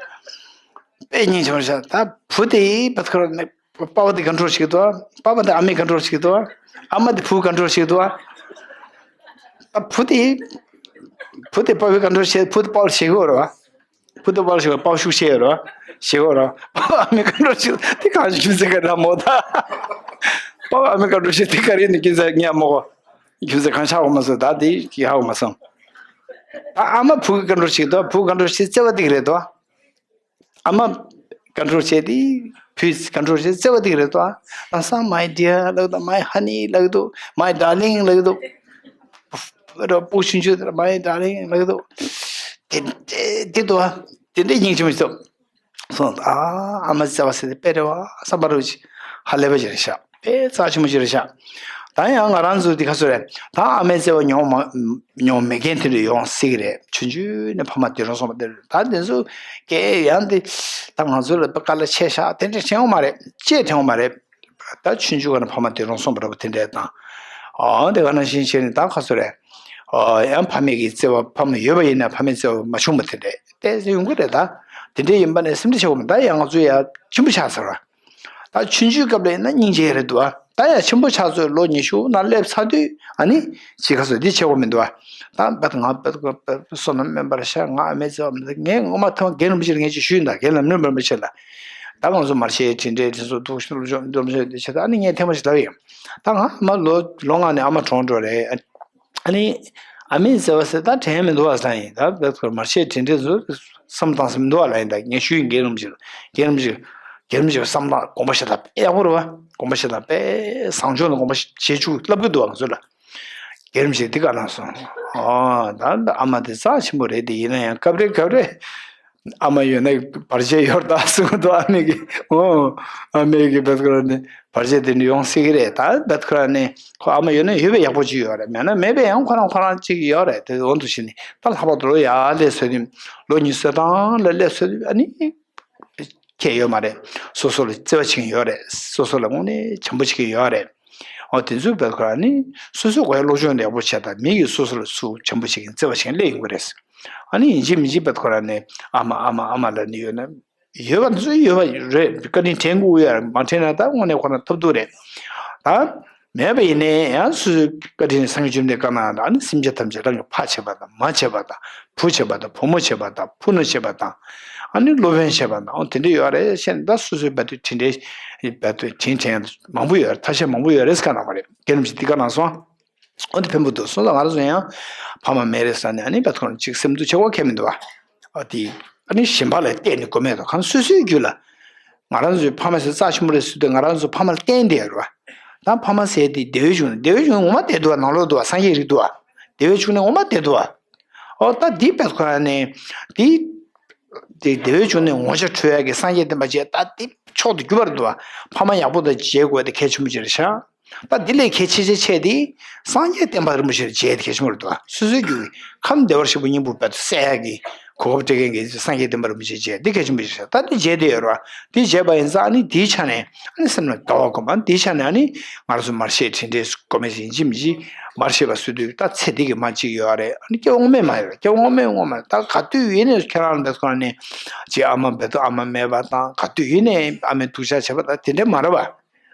དཔེ་སྙིང་རྗེ་མོ་ཤག་ད་བུ་དེ་བར་དུ་ཁོ་རང་ནི། པ་ཕ་དེ་ཀོན་ཊོལ་བྱེད་ཀྱི་འདུག་པ་ཕ་དེ་ཨ་མས་ཀོན་ཊོལ་བྱེད་ཀྱི་འདུག་ཨ་མ་དེ་བུ་ཀོན་ཊོལ་བྱེད་ཀྱི་འདུག་ད་བུ་དེ་བུ་དེ་པ་ཕས་ཀོན་ཊོལ་བྱེད། བུ་དེ་པ་ཕ་བྱེད་ཀྱི་ཡོད་རེད་བ། བུ་དེ་པ་ཕ་བྱེད་ཀྱི་ཡོད། པ་ཕ་ཤུགས་ཆེ་ཡོད་རེད་བ། བྱེད་ཀྱི་ཡོད་རེད་བ། པ་ཕ་ཨ་མས་ཀོན་ཊོལ་བྱེད་དེ་གང་ཞིག་ཁྱིམ་མཚེས་ཀ་ར་མོ་ད། པ་ཕ་ཨ་མས་ཀོན་ཊོལ་བྱེད་དེ་ག་རེ་ནི་ཁྱིམ་མཚེས་ངས་མོ་གོ་ཁྱིམ་མཚེས་གང་ཆགས་གོ་མ་སོང་། ད་དེ་ཧ་གོ་མ་སོང་། ད་ཨ་མ་བུ་གི་ཀོན་ཊོལ་བྱེད་ཀྱི་འདུག་བུ་ཀོན་ཊོལ་བྱེད་བརྩེ་བ་དེ་ག་རེད་དོ། ཨ་མ་ཀོན་ཊོལ་བྱས་ཏེ་བུས་ཀོན་ཊོལ་བྱས་བརྩེ་བ་དེ་ག་རེད་དོ། ཨ་ལམ་སང་My dear ལབ་འདུག My honey ལབ་འདུག My darling ལབ་འདུག་རོ་སྤུ་ཆུང་ཆུང་དེར་My darling ལབ་འདུག་དེ་དེ་དེ་འདུག་ཨ། དེ་འདྲའི་སྙིང་རྗེ་མོ་ཞིག་འདུག་སོང་ཨ། ཨ་མ་བརྩེ་བ་ཟེར་དེ་དཔེ་རེད་བ་བསམ་པ་རུ་ཧ་ལས་པ་ཞིག་རེད་ཤག་དཔེ་རྩ་ཆེན་པོ་ཞིག་རེད་ཤག་ད་ཡང་ང་རང་ཚོ་འདི་ག་ཚོད་རེད། ད་ཨ་མའི་བརྩེ་བ་མྱོང་མ་མྱོང་མེད་མཁན་དེ་འདྲ་ཡོང་སྲིད་ཀྱི་རེད། ཆུང་ཆུང་ནས་ཕ་མ་དེ་རུ་སོང་བ་དེ་རེད། ད་དེ་ཚོ་སྐད་ཡང་དེ་ད་ང་ཚོ་ལ་དཀའ་ལས་ཆེ་ཤག་དེ་འདྲ་དྲན་ཡོང་མ་རེད། ཅེས་དྲན་ཡོང་མ་རེད། ད་ཆུང་ཆུང་ག་ནས་ཕ་མ་དེ་རུ་སོང་བ་འདྲ་པོ་དེ་འདྲ་དང་། ཨོ་དེ་ག་ནང་བཞིན་བྱས་ནས་ད་ག་ཚོད་རེད། ཨོ་ཡང་ཕ་མེས་ཀྱི་བརྩེ་བ་ཕ་མ་ཡོད་པ་ཡིན་ན་ཕ་མའི་བརྩེ་བ་མ་བྱུང་བ་དེ་འདྲ་ཏོག་ཙམ་ཡོང་གི་རེད། ད་དེ་འདྲ་ཡིན་པ་ནས་སེམས་ཁྲལ་བྱེད་དགོས་མེད། ད་ཡང་ང་ཚོ་ཡ་ཆེན་པོ་ཆགས་ཚར་བ། ད་ཆུང་ཆུང་སྐབས་ལ་ཡིན་ན་སྙིང་རྗེ་རེད་འདུག་ཨ། ད་ཡང་ཆེན་པོ་ཆགས་ཚོད་ལོ་ཉི་ཤུ་ནང་སླེབས་ཚར་དུས་ཨ་ནི་ཅི་ག་ཚོད་འདི་བྱེད་དགོས་མི་འདུག་ཨ། ད་བད་ང་བད་བསོད་ནམས་དམན་པར་ཤ་ང་ཨ་མའི་བརྩེ་བ་མི་འདུག་ངས་ངོ་མ་ཐོག་རྒན་རིན་པོ་ཆེར་ངས་ཅིག་ཞུས་ཡིན། ད་རྒན་ལམ་རིམ་རིན་པོ་ཆེ་ལ་ད་ང་ཚོ་མར་ཤེས་དྲིན་འབྲེལ་དྲིན་གཟོ་འདུག་ཤིན་ཏུ་སློབ་སྦྱོང་འདི་བྱེད་ད་ཨ་ནི་ངས་ཐེངས་མ་ཞིག་ལབ་ཡིན། ད་ང་ཨ་མ་ལོ་ལོ་ལྔ་ནས་ཨ་མ་གྲོངས་འགྲོ་རེད། ཨ་ནི། ཨ་མའི་བརྩེ་བ་ཟེར་ད་དྲན་མི་འདུག་བ་ཟེར་ཡིན། ད་བེད་ཁོ་མར་ཤེས་དྲིན་འབྲེལ་ཚོ་བསམ་བཏང་སེམས་འདུག་བ་ལ་ཡིན། ད་ངས་ཞུ་ཡིན། རྒན་རིན་པོ་ཆེ་རྒན་རིན་པོ་ཆེ་རྒན་རིན་པོ་ཆེ་བསམ་བཏང་དགོངས་པ་བཞེས་ད་དཔེ་ཡག་པོ་རེད་བ། དགོངས་པ་བཞེས་ད་དཔེ་བཟང་ཕྱོགས་ནས་དགོངས་པ་བཞེས་བཅུག་ལབ་གི་འདུག་བ་ང་ཚོ་ལ། རྒན་རིན་པོ་ཆེ་འདི་ག་ལ་སོང་། ཨོ་ད་ད་ཨ་མ་དེ་རྩ་ཆེན་པོ་རེད། དེ་ཡིན་ན་ཡང་སྐབས་རེ་སྐབས་རེ། ཨ་མ་ཡོད་ན་བར་ཆད་ཡོད་ད་གསུང་གི་འདུག་ཨ་མའི་གི་ཨོ། ཨ་མའི་གི་བེད་ཁོ་ར་ནི་བར་ཆད་དེ་འདྲ་ཡོང་སྲིད་ཀྱི་རེད། ད་བེད་ཁོ་ར་ནི་ཁོ་ཨ་མ་ཡོད་ན་ཡོད་པའི་ཡག་པོ་ཅིག་ཡོད་རེད། མེད་ན་མེད་པའི་ཡང་ཁོ་རང་ཁོ་རང་ཅིག་ཡོད་རེད། དེ་འོ་འདུག་བྱས་ནས་ད་ལྷག་པར་དུ་ལོ་ཡར་སླེབས་ཚར་དུས་ལོ་ཉི་ཤུ་རྩ་གྲངས་ལ་སླེབས་ཚར་དུས་ཨ་ནི་ཁྱད་ཡོད་མ་རེད། སོ་སོ་ལ་བརྩེ་བ་བྱེད་མཁན་ཡོད་རེད། སོ་སོ་ལ་དངོས་གནས་བྱམས་པོ་བྱེད་མཁན་ཡོད་རེད། འོ་དེ་ཚོའི་བེད་ཁོ་ར་ནི་སོ་སོའི་སྒོ་ཡ་སློབ་སྦྱོང་ཡག་པོ་བྱས་ད་མི་གིས་སོ་སོ་ལ་ཚུར་བྱམས་པོ་བྱེད་མཁན་བརྩེ་བ་བྱེད་མཁན་སླེབས་ཡོང་གི་རེད། ཨ་ནི་ཡིན་གཅིག་མིན་གཅིག་བེད་ཁོ་ར་ནི་ཨ་མ་ཨ་མ་ཨ་མ་ལབ་ནི་ཡོད་ན། ཡོད་པ་འདི་ཚོ་ཡོད་པ་རེད། བཀའ་དྲིན་དྲན་དགོས་ཡ་མ་དྲན་ན་ད་དངོས་གནས་ཁོ་རང་ཐབས་སྡུག་རེད། ད་མེད་པ་ཡིན་ནའི་ཡང་སོ་སོའི་བཀའ་དྲིན་སངས་རྒྱས་བཅོམ་ལྡན་འདས་བཀའ་གནང་ཡ་ད་ཨ་ནི་སེམས་ཅན་ཐམས་ཅད་རང་གི་ཕ་བྱས་པ་དང་མ་བྱས་པ་དང་བུ་བྱས་པ་དང་བུ་མོ་བྱས་པ་དང་ཕུ་ནུ་བྱས་པ་དང་ཨ་ནི་སློབ་དཔོན་བྱས་པ་དང་འོ་དེ་འདྲ་ཡོད་རེད་ཟེར་ནས་ད་སོ་སོའི་བར་དུ་དྲིན་དྲན་བར་དུ་དྲིན་དྲན་མང་པོ་ཡོད་རེད། ཐ་ཤལ་མང་པོ་ཡོད་རེད་ཟེར་ག་གནང་བ་རེད། རྒན་རིན་པོ་ཆེ་འདི་ག་གནང་སོང་། འོ་དེ་ཕན་པོ་འདུག་སོང་ཙང་ང་རང་ཚོ་ཡང་ཕ་མ་མེད་རེད་ཟེར་ནས་ཨ་ནི་བད་ཁོ་རང་ཅིག་སེམས་སྡུག་ཆེ་བ་ཁྱད་མི་འདུག་བ། ཨ་དེ་ཨ་ནི་གཞན་པ་ལ་བལྟས་ནས་དགོས་མེད་དོ། གང་སོ་སོའི་རྒྱུད་ལ་ང་རང་ཚོའི་ཕ་མ་ཟེར་རྩ་ཆེན་པོ་རེད་ཟེར་དུས་ང་རང་ཚོ་ཕ་མ་ལ་བརྟེན་བསྡད་ཡོད་རེད་བ། ད་ཕ་མ་ཟེར་དེ་བདེ་བའི་འབྱུང་གནས། བདེ་བའི་འབྱུང་གནས་ངོ་མ་བདེ་འདུག་བ། ནང་ལོགས་འདུག་བ། སངས་རྒྱས་རིགས་འདུག་བ། བདེ་བའི་འབྱུང་གནས་ངོ་མ་བདེ་འདུག་བ། ཨོ་ད་འདི་བད་ཁོ་ར་ནས་འདི། དེ་བདེ་བའི་འབྱུང་གནས་ངོ་ཆ་འཕྲོད་ཡག་གི་སངས་རྒྱས་བསྟན་པ་བྱས་ད་འདི་མཆོག་ཏུ་གྱུར་པ་རེད་འདུག་བ། ཕ་མ་ཡག་པོ་དང་མཇལ་དགོས་དེ་གལ་ཆེན་པོ་ཅིག་རེད་ཤག་ད་འདི་ལས་གལ་ཆེ་ཆེ་ཆེ་དེ་སངས་རྒྱས་བསྟན་པ་རིན་པོ་ཆེར་མཇལ་དེ་གལ་ཆེན་པོ་རེད་འདུག་སོ་སོའི་རྒྱུད་ཀྱི་ཁམས་བདེ་བར་གཤེགས་པའི་སྙིང་པོ་བད་དུ་གསལ་ཡག་གི་གོ་སྐབས་སྤྲད་མཁན་གྱི་སངས་རྒྱས་བསྟན་པ་རིན་པོ་ཆེ་མཇལ་འདི་གལ་ཆེན་པོ་ཞིག་རེད། ད་འདི་མཇལ་བསྡད་ཡོད་རེད་བ། འདི་མཇལ་བ་ཡིན་ཙང་ཨ་ནི་འདིའི་ཆ་ནས་ཨ་ནི་སེམས་ལ་དགའ་བ་སྒོམ་པ་འདིའི་ཆ་ནས་ཨ་ནི་ང་རང་ཚོ་མར་ཤེས་དྲིན་དྲན་སྒོམ་མེད་ཅིག་ཡིན་གཅིག་མིན་གཅིག་མར་ཤེས་པ་སུ་དུས་ད་ཚེ་འདི་གི་མ་གཅིག་ཡོད་རེད། ཨ་ནི་སྐྱེ་བ་སྔོན་མའི་མ་ཡོད་རེད། སྐྱེ་བ་སྔོན་མའི་སྔོན་མ་རེད། ད་ག་དུས་ཡིན་ནས་ཁྱེད་རང་ལ་འདི་སྐོར་ནས་ཅིག་ཨ་མ་བད་དུ་ཨ་མ་མེད་པ་དང་ག་དུས་ཡིན་ནས་ཨ་མའི་སྡུག་ཅག་བྱས་པ་དང་དེ་འདྲ་མ་རེད་བ།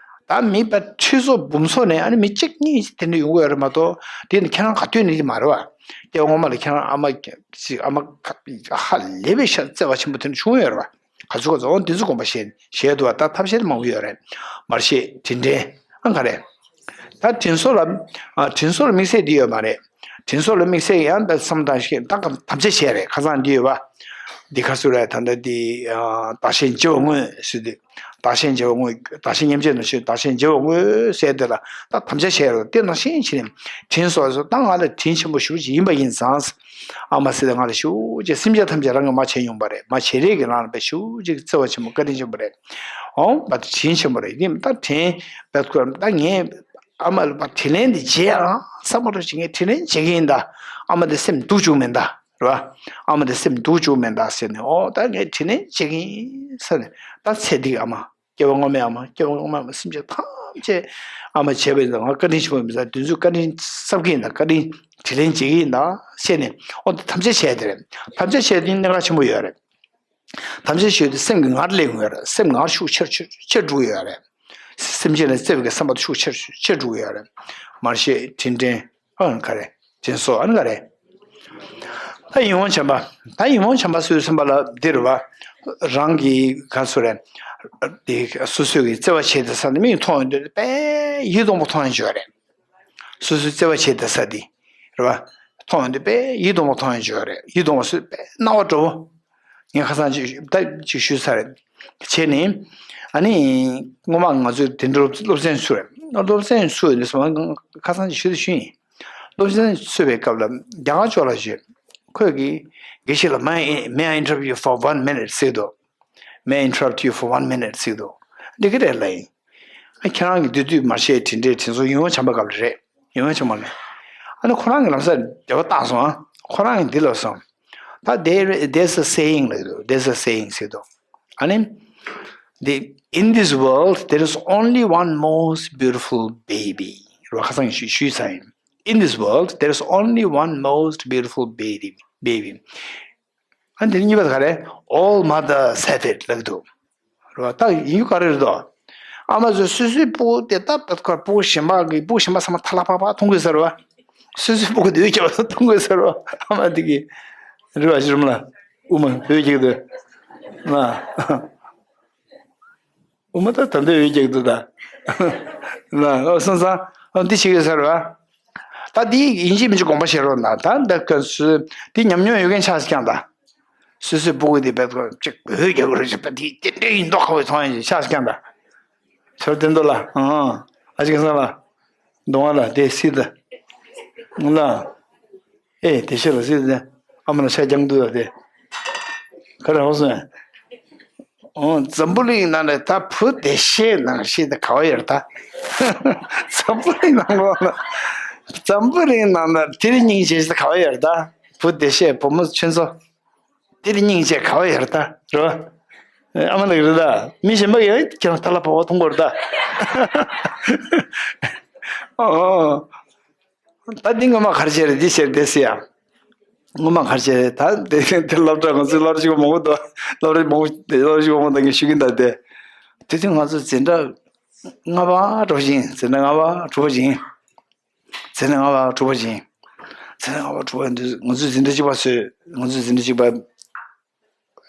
ད་མི་བ་ཁྲི་ཚོ་འབུམ་ཚོ་ནས་ཨ་ནི་མི་གཅིག་གཉིས་དེ་འདྲ་ཡོང་གི་ཡོད་རེད་མ་གཏོགས་དེ་ནི་ཁྱེད་རང་ག་དུས་ནས་དེ་མ་རེད་བ། སྐྱེ་བ་སྔོན་མ་ལ་ཁྱེད་རང་ཨ་མ་ཅིག་ཨ་མ་ཧ་ལས་པའི་ཤ་བརྩེ་བ་ཆེན་པོ་དེ་འདྲ་བྱུང་ཡོད་རེད་བ། ག་ཚོད་ག་ཚོད་འོ་འདི་ཚོ་དགོངས་པ་བཞེས་བཞེས་འདུག་བ། ད་ཐབས་ཤེས་མང་པོ་ཡོད་རེད། མར་ཤེས་དྲིན་དྲན་ཨ་ག་རེད། ད་དྲིན་གཟོ་ལ་ཨ་དྲིན་གཟོ་ལ་དམིགས་བསལ་འདི་ཡོད་མ་རེད། དྲིན་གཟོ་ལ་དམིགས་བསལ་ཡང་ད་བསམ་བཏང་ཤེས་ད་ག་དམ་བཅའ་བྱས་རེད། ཁ་སང་འདི་ཡོད་བ། འདི་ག་ཚོད་རེད། ད་ལྟ་འདི་ཨ་བདག་གཞན་བརྗེ་བ་དངོས་ཟེར་དུས། བདག་གཞན་བརྗེ་བ་དངོས། བདག་གཞན་མཉམ་བརྗེ་ནང་བཞིན་བདག་གཞན་བརྗེ་བ་དངོས་ཟེར་དེ་ལ་ད་དམ་བཅའ་བྱས་རོགས། དེ་ནང་བཞིན་བྱས་ནས་དྲིན་གཟོ་ཟེར་ད་ང་ལ་དྲིན་ཆེན་པོ་ཞེ་པོ་ཅིག་ཡིན་པ་ཡིན་ཙང་། ཨ་མ་ཟེར་ཏེ་ང་ལ་ཞེ་པོ་ཅིག་སེམས་ཅན་ཐམས་ཅད་རང་གིས་མ་བྱས་མྱོང་པ་རེད། མ་བྱས་རེས་ཀྱི་རང་ལ་དཔེ་ཞེ་པོ་ཅིག་བརྩེ་བ་ཆེན་པོ་བཀའ་དྲིན་ཆེན་པོ་རེད། ཨོ་བ་དྲིན་ཆེན་པོ་རེད། དེ་ད་དྲིན་བས་ཁོ་ད་ངས་ཨ་མ་ལ་བ་དྲིན་ལན་འདི་འཇལ་ཨང་བསམ་པ་རོ་ཅིག་ངས་དྲིན་ལན་འཇལ་གི་ཡིན་ད། ཨ་མ་འདི་སེམས་སྡུག་བཅུག་མིན་ད། རེད་བ། ཨ་མ་འདི་སེམས་སྡུག་བཅུག་མིན་ད་ཟེར་ནས་ཨོ་ད་ངས་དྲིན་ལན་འཇལ་གི་ཡིན་ཟེར་ནས་ད་ཚེ་འདི་གི་ཨ་མ། སྐྱེ་བ་སྔོན་མའི་ཨ་མ། སྐྱེ་བ་སྔོན་མའི་ཨ་མ། སེམས་ཅན་ཐམས་ཅད་ཨ་མ་བྱས་པ་ཡིན་ཙང་ང་བཀའ་དྲིན་ཆེན་པོ་མི་ཟ། དེ་ཚོས་བཀའ་དྲིན་གསབ་ཀྱི་ཡིན་ད། བཀའ་དྲིན་དྲིན་ལན་འཇལ་གྱི་ཡིན་ད་བཤད་ནས་ཨོ་དེ་དམ་བཅའ་བྱས་དེ་རེད། དམ་བཅའ་བྱས་དེ་གནད་འགག་ཆེན་པོ་ཡོད་རེད། དམ་བཅའ་བྱས་དུས་སེམས་ཀྱི་ངར་སླེབས་ཡོད་རེད། སེམས་ངར་ཤུགས་ཆེར་ཆེར་ཆེར་འགྲོ་གི་ཡོད་རེད། སེམས་ཅན་ལ་བརྩེ་བའི་བསམ་པ་ཤུགས་ཆེར་ཆེར་འགྲོ་གི་ཡོད་རེད། མར་ཤེས་དྲིན་དྲན། ཨ་ནི་ག་རེ། དྲིན་གཟོ་ཨ་ནི་ག་རེ། ད་ཡིད་འོང་བྱམས་པ། ད་ཡིད་འོང་བྱམས་པ་ཟེར་བསམ་པ་ལ་འདི་རེད་བ། རང་གི་ག་ཚོད་རེད། དེ་སོ་སོའི་གི་བརྩེ་བ་བྱེད་དེ་ས་ནས་མིག་མཐོང་ཡོང་དུས་དཔེ་ཡིད་དུ་འོང་བ་མཐོང་ཡོང་གི་ཡོད་རེད། སོ་སོའི་བརྩེ་བ་བྱེད་དེ་ས་དེ་རེད་བ། མཐོང་ཡོང་དུས་དཔེ་ཡིད་དུ་འོང་བ་མཐོང་ཡོང་གི་ཡོད་རེད། ཡིད་དུ་འོང་བ་ཟེར་དཔེ་སྣང་བ་འགྲོ་བོ། ངས་ཁ་སང་ཅིག་ད་ཅིག་ཞུས་ཚར་རེད། བྱས་ནས། ཨ་ནི། སྔོན་མ་ང་ཚོས་དེ་འདྲ་སློབ་ཚན་ཚུད་རེད། སློབ་ཚན་ཚུད་ཡོད་དུས་སོང་ང་ཁ་སང་ཅིག་ཞུས་དུས་ཞུས་ཡིན། སློབ་ཚན་ཚུད་པའི་སྐབས་ལ་རྒྱ་གར་ཕྱོགས་ལ་ཞུས། ཁོས་ཀྱིས་དགེ་བཤེས་ལགས། May I may I interrupt you for one minute ཟེར་འདུག May I interrupt you for one minute ཟེར་འདུག་འགྲིག་གི་རེད་ལབ་ཡིན། ཨ་ཁྱེད་རང་གི་བདུད་བདུད་མར་ཤེས་དྲིན་དྲན་དྲིན་གཟོ་ཡིད་འོང་བྱམས་པ་སྐབས་ལ་རེད། ཡིད་འོང་བྱམས་པ་ལ། ཨ་ནི་ཁོ་རང་གི་ལམ་སང་འབྲེལ་བ་བཏགས་སོང་ཨ། ཁོ་རང་གི་འདི་ལབ་སོང་། ད་there- there's a saying ལབ་འདུག there's a saying ཟེར་འདུག་ཨ་ནི། The- in this world there is only one most beautiful baby རོ། ཁ་སང་ཞུ- ཞུས་ཚར་ཡིན། In this world there is only one most beautiful baby baby. ཨ་འདིར་གཉིས་པ་ག་རེ། All mothers have it ལབ་འདུག་རོ། ད་ཡིན་རྒྱུ་ག་རེ་རེད་དོ། ཨ་མ་ཚོས་སོ་སོའི་སྤུ་གུ་དེ་ད་ད་ཁར་སྤུ་གུ་གཞན་པ་གི་སྤུ་གུ་གཞན་པ་ཚང་མ་ཐ་ལ་ཕ་ཕ་མཐོང་དགོས་ཟེར་བ། སོ་སོའི་སྤུ་གུ་དེ་འོད་ཁྱབ་པ་མཐོང་དགོས་ཟེར་བ། ཨ་མ་དེ་གི་རེད་བ། ཤི་རུམ་ལ་དབུ་མ་འོད་ཁྱབ་དུ་ལ། དབུ་མ་ད་ད་འདོད་ཡོད་ཀྱག་འདུག་ད། ལ་སོང་ཙང་འདི་བྱེད་ཀྱི་ཟེར་བ། ད་འདི་ཡིན་གཅིག་མིན་གཅིག་དགོངས་པ་བཞེས་རོགས་གནང་། ད་འདི་ག་སུ་འདི་ཉམས་མྱོང་ཡོད་མཁན་ཆགས་ཀྱང་ད། སོ་སོའི་སྤུ་གུ་འདི་བེད་ཀྱི་ཅིག་འོད་རྒྱག་གི་རེད་ཅེས་པ་འདི་དེ་འདྲའི་ཡིན་མདོག་ཁ་བའི་མཐོང་ཡ་ཅིག་ཆགས་ཀྱང་ད། ཚོར་དེ་འདུག་ལ། ཨ་ཅིག་སང་ལ། གདོང་བ་ལ་དེ་སྲིད་ད། ལ། ཨེ་དེ་ཤེས་ལ་སྲིད་དེ། ཨ་མ་ལ་ཤ་རྐྱང་འདུག་ལ་དེ། ག་རེ་ཧོ་སོང་། ཨོ་འཛམ་བུ་གླིང་ནང་ལ་ད་བུ་བདེ་གཤེགས་ནང་བཞིན་དེ་ག་བ་ཡོད་ད། འཛམ་བུ་གླིང་ནང་ལོགས་ལ། འཛམ་བུ་གླིང་ནང་ལ་དེ་རིང་སྙིང་རྗེ་ཞིག་ག་བ་ཡོད་ད། བུ་བདེ་གཤེགས་བུ་མོ་ཆུན་ཚོ། དེ་རིང་སྙིང་རྗེ་ག་བ་ཡོད་ད་རོ། ཨ་མ་ལགས་རེད་ད། མི་གཞན་པ་ཡང་ཁྱེད་རང་ཐ་ལ་བ་བ་མཐོང་གོ་རེད་ད། ཨོ། ད་འདི་སྔོན་མ་ག་རེ་བྱས་རེད། འདི་བྱས་རེད་དེ་སི་ཡ། སྔོན་མ་ག་རེ་བྱས་རེད་ད། དེ་དེ་སློབ་གྲྭ་ང་ཚོའི་སློབ་གྲྭ་གཅིག་པ་མང་པོ་འདུག་སློབ་གྲྭ་མང་པོ་སློབ་གྲྭ་གཅིག་པ་མང་པོ་འདུག་གིས་ཞུ་གིན་ད་དེ། དེ་དུས་ང་ཚོ་འཛིན་གྲྭ་ལྔ་པ་འགྲོ་བཞིན། འཛིན་གྲྭ་ལྔ་པ་དྲུག་པ་ཡིན། འཛིན་གྲྭ་ལྔ་པ་དྲུག་པ་ཡིན། འཛིན་གྲྭ་ལྔ་པ་དྲུག་པ་ཡིན་དུས་ང་ཚོའི་འཛིན་གྲྭ་གཅིག་པ་ཚོས་ང་ཚོའི་འཛིན་གྲྭ་གཅིག་པ།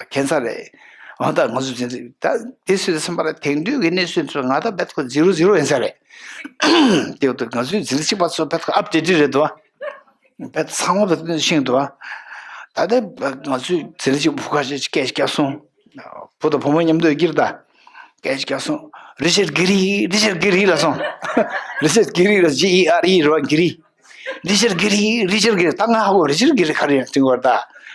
ཁྱད་མཚར་རེད། འོ་ད་ང་ཚོ་འཛིན་གྲྭ་ད་དེ་སུས་སེམས་པ་ལ་དེང་དུས་ཀྱི་གནས་ཚུལ་ཚོ་ང་ད་བེད་ཁོ་ཛི་རོ་ཛི་རོ་ཡིན་ས་རེད། དེ་འདུག་ང་ཚོའི་འཛིན་གྲྭ་གཅིག་པ་ཚོ་བེད་ཁོ་ཨབ་ཌེ་ཊེཌ་རེད་འདུག་བེད་ཚང་མ་བེད་ཤེས་འདུག་ད་ལྟ་ང་ཚོའི་འཛིན་གྲྭ་གཅིག་པ་བུ་ཁ་ཤས་ཀྱིས་སྐད་ཆ་བརྒྱབ་སོང་། བུ་དང་བུ་མོ་མཉམ་དུ་ཡོད་ཀྱི་རེད་ད། སྐད་ཆ་བརྒྱབ་སོང་། རི་ཅར་གྷི་རི། རི་ཅར་གྷི་རི་ལབ་སོང་། རི་ཅར་གྷི་རི་ལ་ཇི་ཨི་ཨར་ཨི་རེད་བ། གྷི་རི། རི་ཅར་གྷི་རི། རི་ཅར་གྷི་རི། ད་ང་ཧ་གོ། རི་ཅར་གྷི་རི་ག་རེ་ཡིན་དྲན་གོ་ད།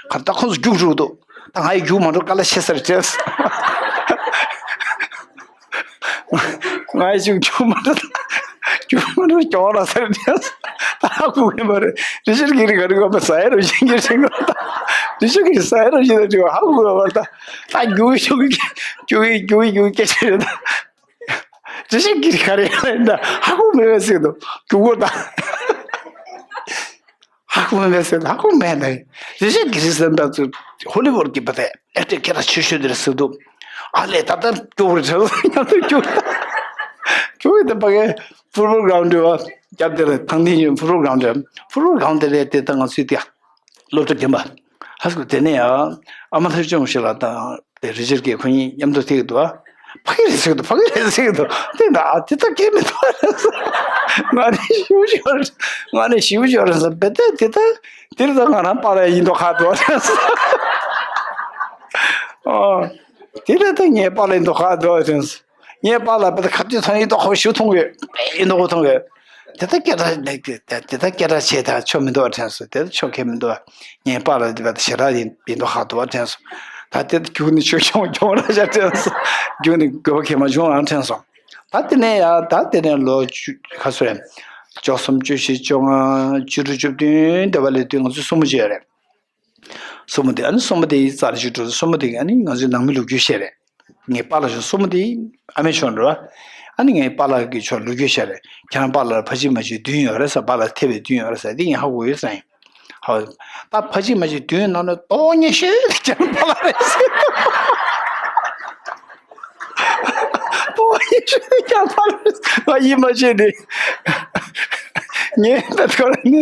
ག་ད་ཁོང་ཚོ་རྒྱུགས་འགྲོ་འདུག་ད་ང་ཡི་རྒྱུགས་མ་འགྲོ་དཀའ་ལས་ཆེ་ས་རེད་དྲན་སོང་། ང་ཡི་རྒྱུགས་རྒྱུགས་མ་འགྲོ། རྒྱུགས་མ་འགྲོ་གྱོང་རག་ས་རེད་དྲན་སོང་། ད་ཧ་གོ་གི་མ་རེད། རི་ཅར་གྷི་རི་ག་རེ་གོ་མ་ཟ་ཡ་རུ་བཞིན་གྱི་དྲན་གོ་ད། རི་ཅར་གྷི་རི་ཟ་ཡ་རུ་བཞིན་དྲན་གོ་ཧ་གོ་གི་མ་རེད་ད། ད་རྒྱུགས་རྒྱུགས་རྒྱུགས་རྒྱུགས་རྒྱུགས་སྐད་ཆ་རེད་ད། རི་ཅར་གྷི་རི་ག་རེ་ཡིན་ད་ཧ་གོ་མེད་པའི་ཟེར་འདུག་རྒྱུགས་གོ་ད། ཧ་གོ་མེད་ཟེར་ཧ་གོ་མེད་ནས། རི་ཅར་གྷི་རི་ཟེར་འདྲ་ཚོ་ཧོ་ལི་ཝུཌ་གི་པ་དེ་ཨེག་ཊར་སྐད་གྲགས་ཆེ་ཤོས་དེ་རེད་ཟེར་འདུག་ཨ་ལས་ད་ལྟ་སྐྱོ་བོ་རེད་ཟེར་མཉམ་དུ་སྐྱོ། སྐྱོ་བོ་དེ་ཕ་གའི་ཕུཊ་བོལ་གྷི་རའུན་ཌི་རེད་བ། རྒྱབ་དེ་རེད། ཐང་ཐིང་ཡོད། ཕུཊ་བོལ་གྷི་རའུན་ཌི་རེད། ཕུཊ་བོལ་གྷི་རའུན་ཌི་དེ་རེད། དེ་ད་ང་ཚོའི་དེ་སློབ་གྲྭ་རྒན་པ་ཧའི་སི་ཀུལ་དེ་ནས་ཡང་ཨ་མ་ལྷ་ལྕམ་ཞིག་ལ་དང་དེ་རི་ཅར་གྷི་རི་ཁོ་གཉིས་མཉམ་དུ་ཐུག་འདུག་ཨ། ཕ་གི་རེད་ཟེར་གི་འདུག་ཕ་གི་རེད་ཟེར་གི་འདུག་དེ་འདྲ་ཨ་དེ་ད་སྐད་མི་ཐོག་རེད་ཟེར། ང་ནི་ཞིབ་ཞོར་ང་ནི་ཞིབ་ཞོར་རེད་ཟེར། བེ་ཏེ་དེ་ད་དེ་ད་ང་རང་པཱ་ལགས་ཡིན་མདོག་ཁ་འདུག་རེད་ཟེར། ཨོ། དེ་ལ་ད་ངའི་པཱ་ལགས་ཡིན་མདོག་ཁ་འདུག་རེད་ཟེར། ངའི་པཱ་ལགས་བེ་ཏེ་ཁ་ཐུག་ཚང་ཡིན་མདོག་ཁ་ཞུ་མཐོང་གི་ཡིན་མདོག་ཁ་མཐོང་གི་དེ་ད་སྐད་གྲགས་དེ་ད་སྐད་གྲགས་ཆེ་ད་ཆོ་མི་འདུག་དྲན་སོང་། དེ་ད་ཆོ་གེ་མི་འདུག་ངའི་པཱ་ལགས་དེ་བ་ཞེ་དྲག་ཡིན་ཡིན་མདོག་ཁ་འདུག་དྲན་སོང་། ད་དེ་རྒྱུགས་ནི་ཆོས་སྐྱོང་སྐྱོང་ར་ཤ་དྲན་སོང་། རྒྱུགས་ནི་དགོས་པ་གེ་མ་བྱུང་རང་དྲན་སོང་། ད་དེ་ནས་ཡང་ད་དེ་ནས་ལོ་བཅུ་ཁ་སོ་རེད། བཅུ་གསུམ་བཅུ་བཞི་བཅོ་ལྔ་བཅུ་དྲུག་བཅུ་བདུན་དེ་བ་ལས་དུས་ང་ཚོ་སྲུ་མོ་བྱས་རེད། སྲུ་མོ་དེ་ཨ་ནི་སྲུ་མོ་དེ་ཡི་རྩ་ལ་ཞུ་འགྲོ། སྲུ་མོ་དེ་ཨ་ནི་ང་ཚོའི་ནང་མི་ལོ་རྒྱུས་བཤད་རེད། ངའི་པཱ་ལགས་ཞུ་སྲུ་མོ་དེ་ཨ་མའི་ཞོར་འགྲོ། ཨ་ནི་ངའི་པཱ་ལགས་ཀྱི་ཕྱོགས་ལོ་རྒྱུས་བཤད་རེད། ཁྱེད་རང་པཱ་ལགས་ཕ་གཅིག་མ་གཅིག་བདུན་ཡོད་རེད་ཟེར། པཱ་ལགས་ཐེ་བའི་བདུན་ཡོད་རེད་ཟེར། དེ་ངས་ཧ་གོ་ཡོད་ཟེར་ཡིན། ཧ་ད་ཕ་གཅིག་མ་གཅིག་བདུན་ནང་ནས་སྟོང་ཉེ་ཤོས་དེ་ཁྱེད་རང་པཱ་ལགས་རེད་ཟེར། སྟོང་ཉེ་ཤོས་དེ་ཁྱེད་རང་པཱ་ལགས་རེད་ཟེར། ང་ཡིད་མ་ཆེས་ཏེ། ངས་ད་ཁོ་རང་ནི།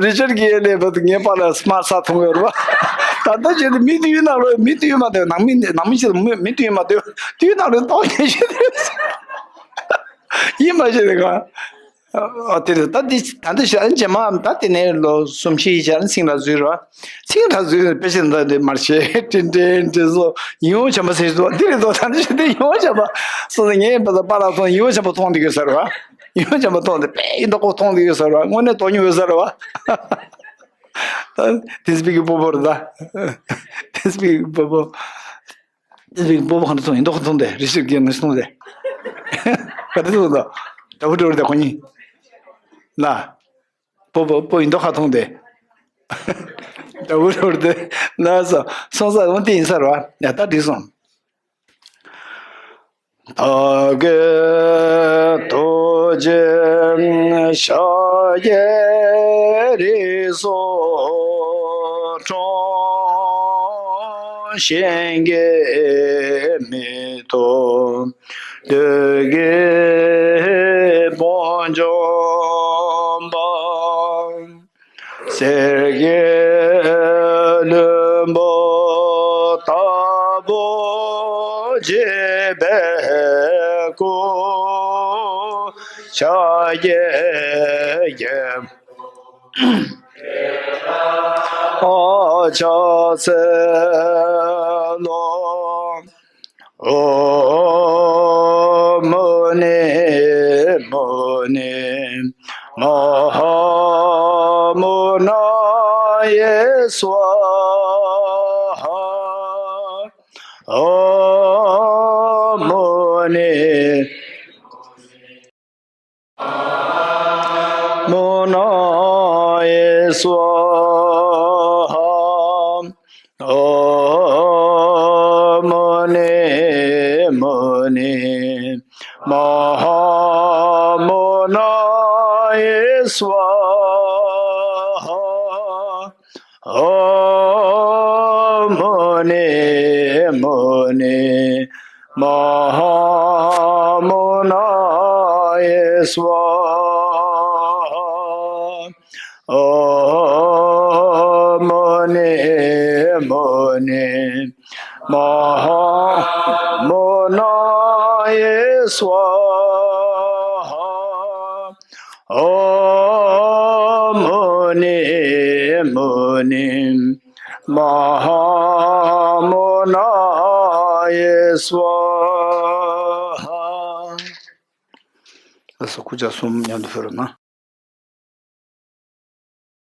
རི་ཅར་གྷི་རི་ལས་བར་དུ་ངའི་པཱ་ལགས་སྨྲ་ས་མཐོང་ཡོད་རེད་བ། ད་ལྟ་བྱས་ཏེ་མི་དུས་ནང་ལོགས་མི་དུས་མ་དུས་ནང་མི་ནང་མི་ཞིག་མི་མི་དུས་མ་དུས་དུས་ནང་ལོགས་ཏོག་ཉེ་ཤོས་དེ་ཡིད་མ་ཆེས་ཏེ་གང་། ཨ་དེ་རེད། ད་འདི་ད་འདི་ཞག་རྗེས་མ་ད་དེ་ནས་ལོ་གསུམ་བཞི་ཡི་ཆར་ཚིག་འདྲ་འཛུལ་རོ། ཚིག་འདྲ་འཛུལ་དཔེ་ཆ་འདྲ་འདི་མར་ཤེས་དྲིན་དྲན་དྲིན་གཟོ་ཡིད་འོང་བྱམས་པ་ཟེར་ཞིག་འདུག་འདི་རེད་འདུག་ད་འདི་ཞིག་འདི་ཡིད་འོང་བྱམས་པ་སོ་སོ་ངའི་བུ་ཚོ་པཱ་ལགས་ཚོ་ཡིད་འོང་བྱམས་པ་མཐོང་འདི་གི་ཟེར་བ། ཡོན་ཆེན་པོ་མཐོང་སྟེ་དཔེ་ཡིན་མདོག་ཁ་མཐོང་སྟེ་ཡོད་ཟེར་བ། དངོས་གནས་དོན་སྙིང་ཡོད་ཟེར་བ། ད་དེ་སྤེ་གི་སྤོ་བོ་རེད་ད། དེ་སྤེ་གི་སྤོ་བོ། དེ་སྤེ་གི་སྤོ་བོ་ག་འདྲ་མཐོང་ཡིན་མདོག་ཁ་མཐོང་སྟེ་རི་ཤིར་གྱི་ངས་མཐོང་སྟེ། ག་དེ་ཐུག་འདུག་དྲ་བུ་དྲ་བུ་དེ་ཁོ་གཉིས། ལ། པོ་པོ་པོ་ཡིན་མདོག་ཁ་མཐོང་དེ། དྲ་བུ་དྲ་བུ་དེ། ལ་སོ་སོང་ས་འོན་ཏེ་ཡིན་ས་རེད་བ། ཡ་ད་འགྲིག་སོང་། ད་གེ་ཐུགས་རྗེ་ཤཱཀྱའི་རིགས་སུ་འཁྲུངས། གཞན་གྱིས་མི་ཐུབ་བདུད་ཀྱི་དཔུང་འཇོམས་པ། གསེར་གྱི་ལྷུན་པོ་ལྟ་བུ་བརྗིད་པའི་སྐུ། ཕྱག་གཡས་ཕྱག་འཚལ་ལོ། ཨོཾ་མུ་ནེ་མུ་ནེ་མ་ཧཱ་མུ་ནཱ་ཡེ་སྭཱ་ཧཱ། ཨོཾ་མུ་ནེ་མུ་ནཱ་ཡེ་སྭཱ་ཧཱ། ཨོཾ་མུ་ནེ་མུ་ནེ་མ་ཧཱ་མུ་ནཱ་ཡེ་སྭཱ་ཧཱ། ཨོཾ་མུ་ནེ་མུ་ནེ་མ་ཧཱ་མུ་ནཱ་ཡེ་སྭཱ་ཧཱ། ཨོཾ་མུ་ནེ་མུ་ནེ་མ་ཧཱ་མུ་ནཱ་ཡེ་སྭཱ་ཧཱ། ཨོཾ་མུ་ནེ་མུ་ནེ་མ་ཧཱ་མུ་ནཱ་ཡེ་སྭཱ་ཧཱ། ལགས་སོ། སྐུ་ཕྱག་གསུམ་མཉམ་དུ་ཕུལ་རོགས་གནང་།